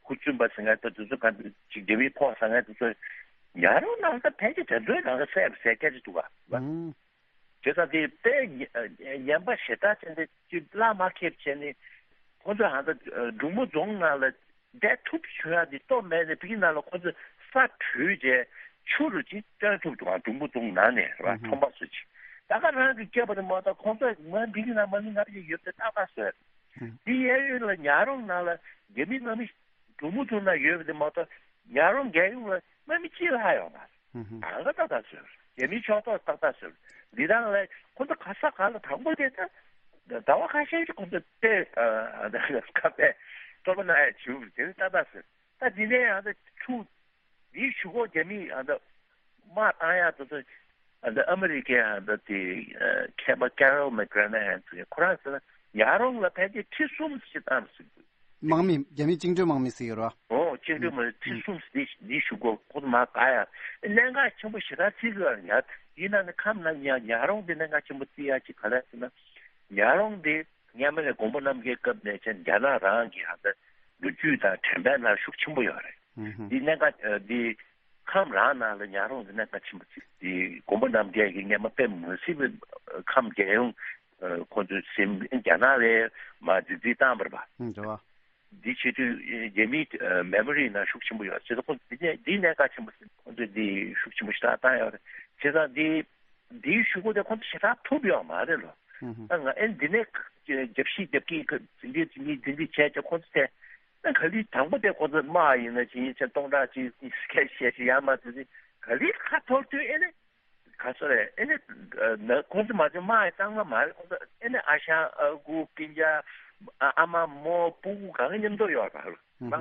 ཧུར་བརྩོན་པ་ཟེར་མཁན་ད་དེ་ཚོ་ག་ཅིག་རྒྱ་མིའི་ཕོགས་ཟ་མཁན་དེ་ཚོ་ཉག་རོང་ནང་ད་ཕལ་ཆེར་དེ་ཚོའི་ནང་ལ་བསད་པ་བསད་སྐད་ཆ་འདུག་ག་དེ་ཙང་དེ་དཔེ་ངན་པ་ཞེ་དྲག་ཅན་དེ་ཅིག་བླ་མ་ཁེབས་བྱས་ནས་ཁོ་ཚོ་ཧ་ད་འབྲུག་མོ་རྫོང་ནང་ལ་བསྡད་ཐུབ་བྱུང་ཡ་དེ་སྟོབས་མེད་ནས་བི་གི་ནང་ལ་ཁོ་ཚོ་ས་བྲུས་བྱས་ཆུ་རུ་ཅིག་བཏོན་ཐུབ་འདུག་འབྲུག་མོ་རྫོང་ནང་ནས་རེད་བ། ཁྲོམ་པ་ཚོ་ཅིག་ད་ག་རང་གི་སྐྱེས་པ་དེ་མ་གཏོགས་ཁོང་ཚོ་ང་བི་གི་ནང་མ་ནི་ང་བི་ཡོད་པའི་ཏག་ཏག་བཟོས་འདི་གཡས་གཡོན་ལ་ཉག་རོང་ནང་ལ་རྒྱ་མི་དམག་མི་འབྲུག་མོ་རྫོང་ནང་ཡོད་པ་དེ་མ་གཏོགས་ཉག་རོང་རྒྱལ་ཡོངས་ལ་དམག་མི་གཅིག་ལྷག་ཡོད་མ་རེད། ཧུམ་ཧུམ། གང་ག་ཏག་ཏག་བཟོས། རྒྱ་མིའི་ཕྱོགས་གཏོགས་ཏག་ཏག་བཟོས། འདི་དག་ལ་ཁོ་ཚོ་ག་ས་ག་ལ་དང་པོ་དེ་ད་ཟླ་བ་ཁ་ཤས་ཤིག་ཁོ་ཚོ་དཔེ་ཁ་པས་སྤྲོ་པོ་ན་ཡ་བྱུང་དེ་ནི་ཏག་ཏག་བཟོས། ད་འདི་ནས་ཡང་ད་ཆུ་འདིའི་གཞུག་གུ་རྒྱ་མིས་ཡང་ད་དམག་བཏང་ཡག་དེ་ཚོ་ཡང་ད་ཨ་མི་རི་ཀའི་ཡང་ད་དེ་མཁས་པ་ཀེ་རོལ་མེག་གྷ་རེ་ཧན་ཟེར་ཁོ་རང་ཟེར་ན་ཉག་རོང་ལ་ཕལ་ཆེར་ཁྲི་གསུམ་ཞིག་བཏང་ཟེར་གི་འདུག་དམག་མི་རྒྱ་མི་བཅིངས་འགྲོལ་དམག་མི་ཟེར་གྱི་རེད་བ། ཨོ་བཅིངས་འགྲོལ་དམག་མི་ཁྲི་གསུམ་འདི་འདི་ཞུ་གོ་ཁོ་ཚོ་མ་དགའ་ཡ། གནད་འགག་ཆེན་པོ་ཞེ་དྲག་བརྩི་གི་ཡོད་རེད་ཡ། ཡིན་ན་ནི་ཁམས་ན་ཉ་ཉག་རོང་དེ་གནད་འགག་ཆེན་པོ་བརྩི་ཡག་ཅིག་ག་རེ་ཟེར་ན། ཉག་རོང་དེ་སྔ་མ་ནས་མགོན་པོ་རྣམ་རྒྱལ་སྐབས་ནས་བྱས་རྒྱ་ནག་རང་གི་ཧ་ད་ལོ་རྒྱུས་དང་དྲན་པའི་ནང་ཤུགས་ཆེན་པོ་ཡོད་རེད། ཨུ་ཧུ། འདི་གནད་འགག་འདི་ཁམས་རང་ནང་ལ་ཉག་རོང་དེ་གནད་འགག་ཆེན་པོ་བརྩི། འདི་མགོན་པོ་རྣམ་རྒྱལ་གྱི་སྔ་མ་དཔེ་མི་སྲིད་པའི་ཁམས་རྒྱལ་ཡོངས་ཁོང་ཚོའི་ཟིན་རྒྱ་ནག་ལས་མ་རྫི་རྫི་བཏང་བ་རེད་པ། ཨུ་འདྲ་བ། འདི་བྱེད་དུས་རྒྱ་མིའི་མེ་མོ་རི་ནང་ཤུགས་ཆེན་པོ་ཡོད། བྱས་ཙང་ཁོང་ཚོ་འདི་ནས་འདིའི་གནད་འགག་ཆེན་པོ་ཁོང་ཚོས་འདི་ཤུགས་ཆེན་པོ་ཞེ་དྲག་བཏང་ཡོད་རེད། བྱས་ཙང་འདི་འདིའི་ཤུགས་པ་དེ་ཁོང་ཚོ་ཞེ་དྲག་ཐུབ་ཡོད་མ་རེད་ལོ། ཨུ་ཧུ། ད་ང་ཨེ་འདི་ནས་རྒྱབ་བཤིག་རྒྱབ་ཀྱི་འཛིན་གྲྭ་འཛིན་གྲྭ་འཛིན་གྲྭ་བྱས་ཀྱང་ཁོང་ཚོ་དེ་ཨེ་ག་ལི་དང་པོ་དེ་ཁོང་ཚོ་དམག་ཡིན་ན་ཅི་ཡིན་ཚེ་སྟོང་ཕྲག་ཅིག་སྐད་བཤད་ཤི་ཡ་མ་ཚོད་ཅིག་ག་ལི་ཁ་འཐོར་དུས་ཨེ་ནས། ག་སོ་རེད། ཨེ་ནི་ན་ཁོང་ཚོ་མ་བྱུང་མ་ཡི་གཙང་མ་མ་རེད། ཁོང་ཚོ་ཨེ་ནི་ཨ་ཞང་ཨ་ཁུ་སྤུན་ཀྱག་ཨ་ཨ་མ་མོ་སྤུ་གུ་གང་གི་མཉམ་དུ་ཡོད་རེད་པ།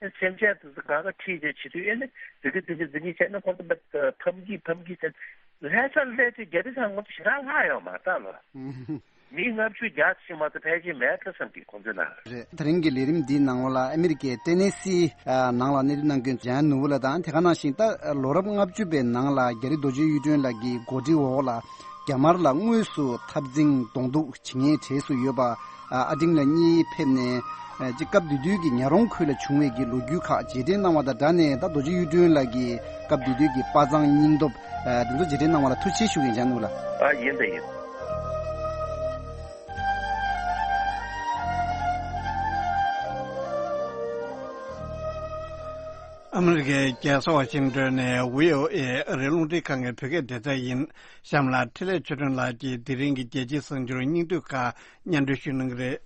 ཨེ་སེམས་ཅན་དེ་ཚོ་གང་ག་ཁྲིད་བྱས་བྱེད་དུས་ཨེ་ནི་འཛིན་གི་འཛིན་གི་འཛིན་གི་བྱས་ན་ཁོང་ཚོ་ཕམ་གི་ཕམ་གི་བྱས་ལྷ་ས་ལྷ་ཚེ་རྒྱ་རི་ཚང་ཁོང་ཚོ་ཞེ་དྲག་ལྷག་ཡོད་མ་རེད་ད་ལོ། མི་ལྔ་བཅུ་བརྒྱ་ཙམ་མ་གཏོགས་ཕལ་ཆེར་མེད་ད་བསམ་གི་ཁོང་ཚོའི་ནང་། རེད། དེ་རིང་གི་ལས་རིམ་འདིའི་ནང་ལོགས་ལ་ཨ་མི་རི་ཀའི་ཏེ་ནེ་སི་ནང་ལ་གནས་སྡོད་གནང་མཁན་ཇན་ནུ་བོ་ལགས་དང་དེ་ག་ནང་བཞིན་ད་ལོ་རབས་ལྔ་བཅུ་པའི་ནང་ལ་རྒྱ་རི་རྡོ་རྗེ་གཡུ་སྒྲོན་ལགས་ཀྱི་འགོ་ཁྲིད་འོག་ལ་རྒྱ་དམར་ལ་དངོས་སུ་འཐབ་འཛིང་གདོང་གཏུག་བྱེད་མཁན་གྲས་སུ་ཡོད་པ་ཨ་ཨ་འབྲིང་ལགས་གཉིས་ཕེབས་ནས་ཅིག་སྐབས་དེ་དུས་ཀྱི་ཉག་རོང་ཁུལ་ལ་བྱུང་བའི་གི་ལོ་རྒྱུས་ཁག་རྗེས་དྲན་གནང་བ་དང་སྦྲགས་ནས་ད་རྡོ་རྗེ་གཡུ་སྒྲོན་ལགས་ཀྱི་སྐབས་དེ་དུས་ཀྱི་དཔའ་མཛངས་སྙིང་སྟོབས་དེ་ཚོ་རྗེས་དྲན་གནང་བ་ལ་ཐུགས་རྗེ་ཆེ་ཞུ་གི་ཡིན་ཇན་ནུ་བོ་ལགས། ཨ་ཡིན་ད་ཡིན། ཨ་མི་རི་ཀའི་རྒྱལ་ས་ཝ་ཤིང་ཏོན་ནས་བྷི་ཨོ་ཨེ་ཨ་རིའི་རླུང་འཕྲིན་ཁང་གི་བོད་སྐད་སྡེ་ཚན་ཡིན། གཤམ་ལ་འཕྲིན་ལས་ཆོས་སྒྲོན་ལགས་ཀྱིས་དེ་རིང་གི་རྒྱལ་སྤྱིའི་གསར་འགྱུར་སྙིང་བསྡུས་ཁག་སྙན་སྒྲོན་ཞུ་གནང་གི་རེད།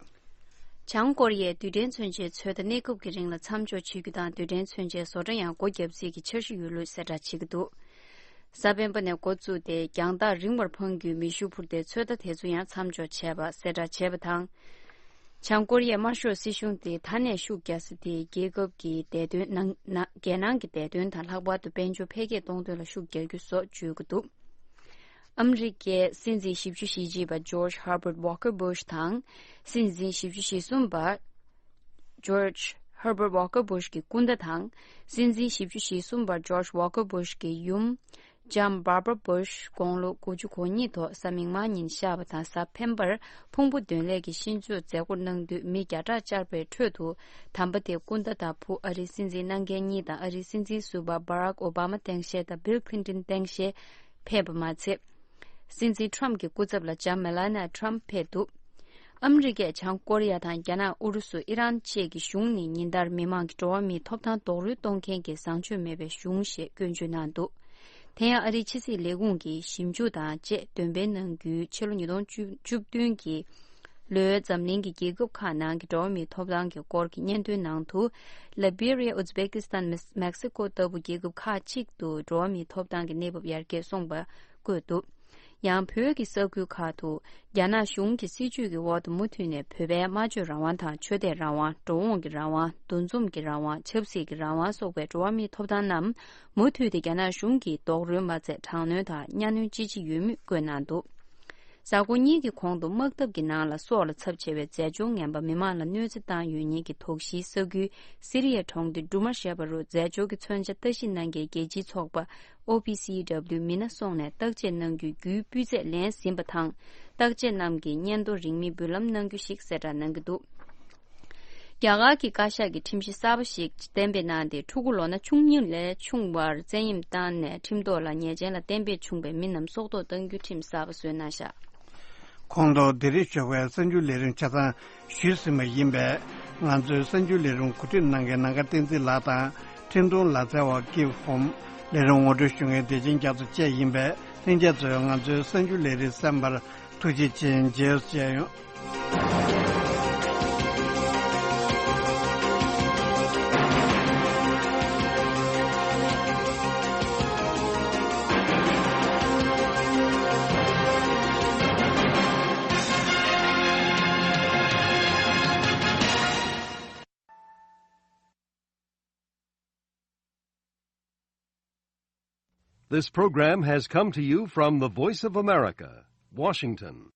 བྱང་ཀོ་རི་ཡས་རྡུལ་ཕྲན་མཚོན་ཆའི་ཚོད་ལྟ་གནས་སྐབས་ཀྱི་རིང་ལ་མཚམས་འཇོག་བྱེད་རྒྱུ་དང་རྡུལ་ཕྲན་མཚོན་ཆའི་བཟོ་གྲྭ་ཡང་སྒོ་བརྒྱབ་རྩིས་ཀྱི་འཆར་གཞི་ཡོད་ལུགས་གསལ་བསྒྲགས་བྱེད་ཀྱི་འདུག་གཟའ་སྤེན་པ་ནས་འགོ་བཙུགས་ཏེ་རྒྱང་ཐག་རིང་བར་འཕང་རྒྱུའི་མེ་ཤུགས་འཕུར་མདེལ་ཚོད་ལྟ་དེ་ཚོ་ཡང་མཚམས་འཇོག་བྱས་པ་གསལ་བསྒྲགས་བྱས་པ་དང་། བྱང་ཀོ་རི་ཡའི་དམར་ཤོག་སྲིད་གཞུང་དེ་ད་ནས་ཤུགས་རྒྱག་ས་དེ་རྒྱལ་ཁབ་ཀྱི་བདེ་དོན་ནང་ན་རྒྱལ་ནང་གི་བདེ་དོན་དང་ལྷག་པར་དུ་དཔལ་འབྱོར་འཕེལ་རྒྱས་གཏོང་དོན་ལ་ཤུགས་རྒྱག་རྒྱུ་སོགས་བརྗོད་ཀྱི་འདུག་ཨ་མི་རི་ཀའི་སྲིད་འཛིན་བཞི་བཅུ་ཞེ་གཅིག་པ་George Herbert Walker Bush དང་། སྲིད་འཛིན་བཞི་བཅུ་ཞེ་གསུམ་པ་George Herbert Walker Bush གི་སྐུ་ཟླ་དང་། སྲིད་འཛིན་བཞི་བཅུ་ཞེ་གསུམ་པ་George Walker Bush གི་ཡུམ། ལྕམ་Barbara Bush དགུང་ལོ་དགུ་བཅུ་གོ་གཉིས་ཐོག་གཟའ་མིག་དམར་ཉིན་གཤེགས་པ་དང་། གཟའ་སྤེན་པར་ཕུང་པོ་འདོན་ལས་ཀྱི་ཤིས་བརྗོད་མཛད་སྒོ་གནང་དུས་མི་བརྒྱ་ཕྲག་བཅར་བའི་ཁྲོད་དུ། དམ་པ་དེ་སྐུ་ཟླ་དང་བུ་ཨ་རིའི་སྲིད་འཛིན་གནང་མཁན་གཉིས་དང་ཨ་རིའི་སྲིད་འཛིན་ཟུར་པ་Barack Obama སྟངས་དཔྱལ་དང་Bill Clinton སྟངས་དཔྱལ་ཕེབས་པ་མ་ཚད། སྲིད་འཛིན་Trump གྱི་སྐུ་ཚབ་ལ་ལྕམ་Melania Trump ཕེབས་འདུག་ཨ་མི་རི་ཀས་བྱང་ཀོ་རི་ཡ་དང་རྒྱ་ནག་ཨུ་རུ་སུ་ཨི་རན་བཅས་ཀྱི་གཞུང་ནི་ཉིན་ལྟར་མི་མང་གི་འགྲོ་བ་མིའི་ཐོབ་ཐང་རྡོག་རོལ་གཏོང་མཁན་གྱི་བཟང་སྤྱོད་མེད་པའི་གཞུང་ཞེས་སྐྱོན་བརྗོད་གནང་འདུག་དེ་ཡང་ཨ་རིའི་ཕྱི་སྲིད་ལས་ཁུངས་ཀྱིས་ཞིབ་འཇུག་དང་བཅས་འདོན་སྤེལ་གནང་རྒྱུའི་ཕྱི་ལོ་ཉིས་སྟོང་བཅུ་བདུན་གྱི་ལོའི་འཛམ་གླིང་གི་རྒྱལ་ཁབ་ཁག་ནང་གི་འགྲོ་བ་མིའི་ཐོབ་ཐང་གི་སྐོར་གྱི་སྙན་ཐོའི་ནང་དུ། Liberia Uzbekistan Mex- Mexico ལྟ་བུ་རྒྱལ་ཁབ་ཁག་ཅིག་ཏུ་འགྲོ་བ་མིའི་ཐོབ་ཐང་གི་གནས་བབ་ཡར་རྒྱས་སོང་བ་བཀོད་འདུག་ཡང་བོད་ཀྱི་ས་ཁུལ་ཁག་ཏུ་རྒྱ་ནག་གཞུང་གི་སྲིད་བྱུས་ཀྱི་འོག་ཏུ་མུ་མཐུད་ནས་བོད་པའི་སྨྲ་བརྗོད་རང་དབང་དང་ཆོས་དད་རང་དབང་། འགྲོ་འོང་གི་རང་དབང་། འདུ་འཛོམས་ཀྱི་རང་དབང་། ཆབ་སྲིད་ཀྱི་རང་དབང་སོགས་པའི་འགྲོ་བ་མིའི་ཐོབ་ཐང་རྣམས་མུ་མཐུད་དེ་རྒྱ་ནག་གཞུང་གིས་རྡོག་རོལ་མ་ཚད་དྲག་གནོན་དང་གཉའ་གནོན་ཅི་ཆེ་ཡོད་མུས་བཀོད་གནང་འདུག་གཟའ་འཁོར་གཉིས་ཀྱི་གོང་དུ་དམག་འཐབ་ཀྱི་ནང་ལ་སྲོག་ལ་ཚབས་ཆེ་བའི་རྫས་སྦྱོར་ངན་པ་མི་མང་ལ་གནོད་འཚེ་བཏང་ཡོད་ཉེན་གྱི་དོགས་གཞིའི་ས་ཁུལ་སི་རི་ཡའི་གྲོང་སྡེ་ཌུ་མ་ཞེས་པ་རུ་རྫས་སྦྱོར་གྱི་མཚོན་ཆ་ལྟ་ཞིབ་གནང་མཁན་རྒྱལ་སྤྱིའི་ཚོགས་པ་ཨོ་པི་སི་ཌབ་ལིའུ་མི་སྣ་སོང་ནས་བརྟག་དཔྱད་གནང་རྒྱུའི་རྒྱུའི་སྤུས་ཚད་ལེན་ཟིན་པ་དང་། བརྟག་དཔྱད་རྣམས་ཀྱི་སྙན་ཐོ་རིན་མེད་འབུལ་ལམ་གནང་རྒྱུ་ཞིག་གསལ་བསྒྲགས་གནང་གི་འདུག་རྒྱ་གར་གྱི་བཀའ་ཤག་གིས་ཁྲིམས་གཞི་གསར་པ་ཞིག་གཏན་འབེབས་གནང་སྟེ། ཕྲུ་གུ་ལོ་ན་ཆུང་ཉུང་ལས་ཆུང་བར་བཙན་གཡེམ་བཏང་ནས་ཁྲིམས་ཐོག་ལ་ཉེས་ཅན་ལ་གཏན་འབེབས་བྱུང་བའི་མི་རྣམས་སྲོག་ཐོག་གཏང་རྒྱུའི་ཁྲིམས་གསར་པ་བཟོས་གནང་བཞག་ཁོང་ཚོ་ལྡི་ལི་ཞོགས་པའི་གསར་འགྱུར་ལས་རིམ་ཆ་ཚང་ཞུས་ཟིན་པ་ཡིན་པས། ང་ཚོའི་གསར་འགྱུར་ལས་རིམ་གོ་སྒྲིག་གནང་མཁན་ནམ་མཁའ་བསྟན་འཛིན་ལགས་དང་། འཕྲིན་གཏོང་ལག་རྩལ་བ་ཀིབ་ཧོམ། ལས་རིམ་ངོ་སྤྲོད་ཞུ་མཁན་བདེ་ཆེན་རྒྱ་མཚོ་བཅས་ཡིན་པས། ལྷན་རྒྱས་ཚོས་ང་ཚོའི་གསར་འགྱུར་ལས་རིམ་གསན་པར་ཐུགས་རྗེ་ཆེ། མཇལ་བྱས་ཡོང་། This program has come to you from the Voice of America, Washington.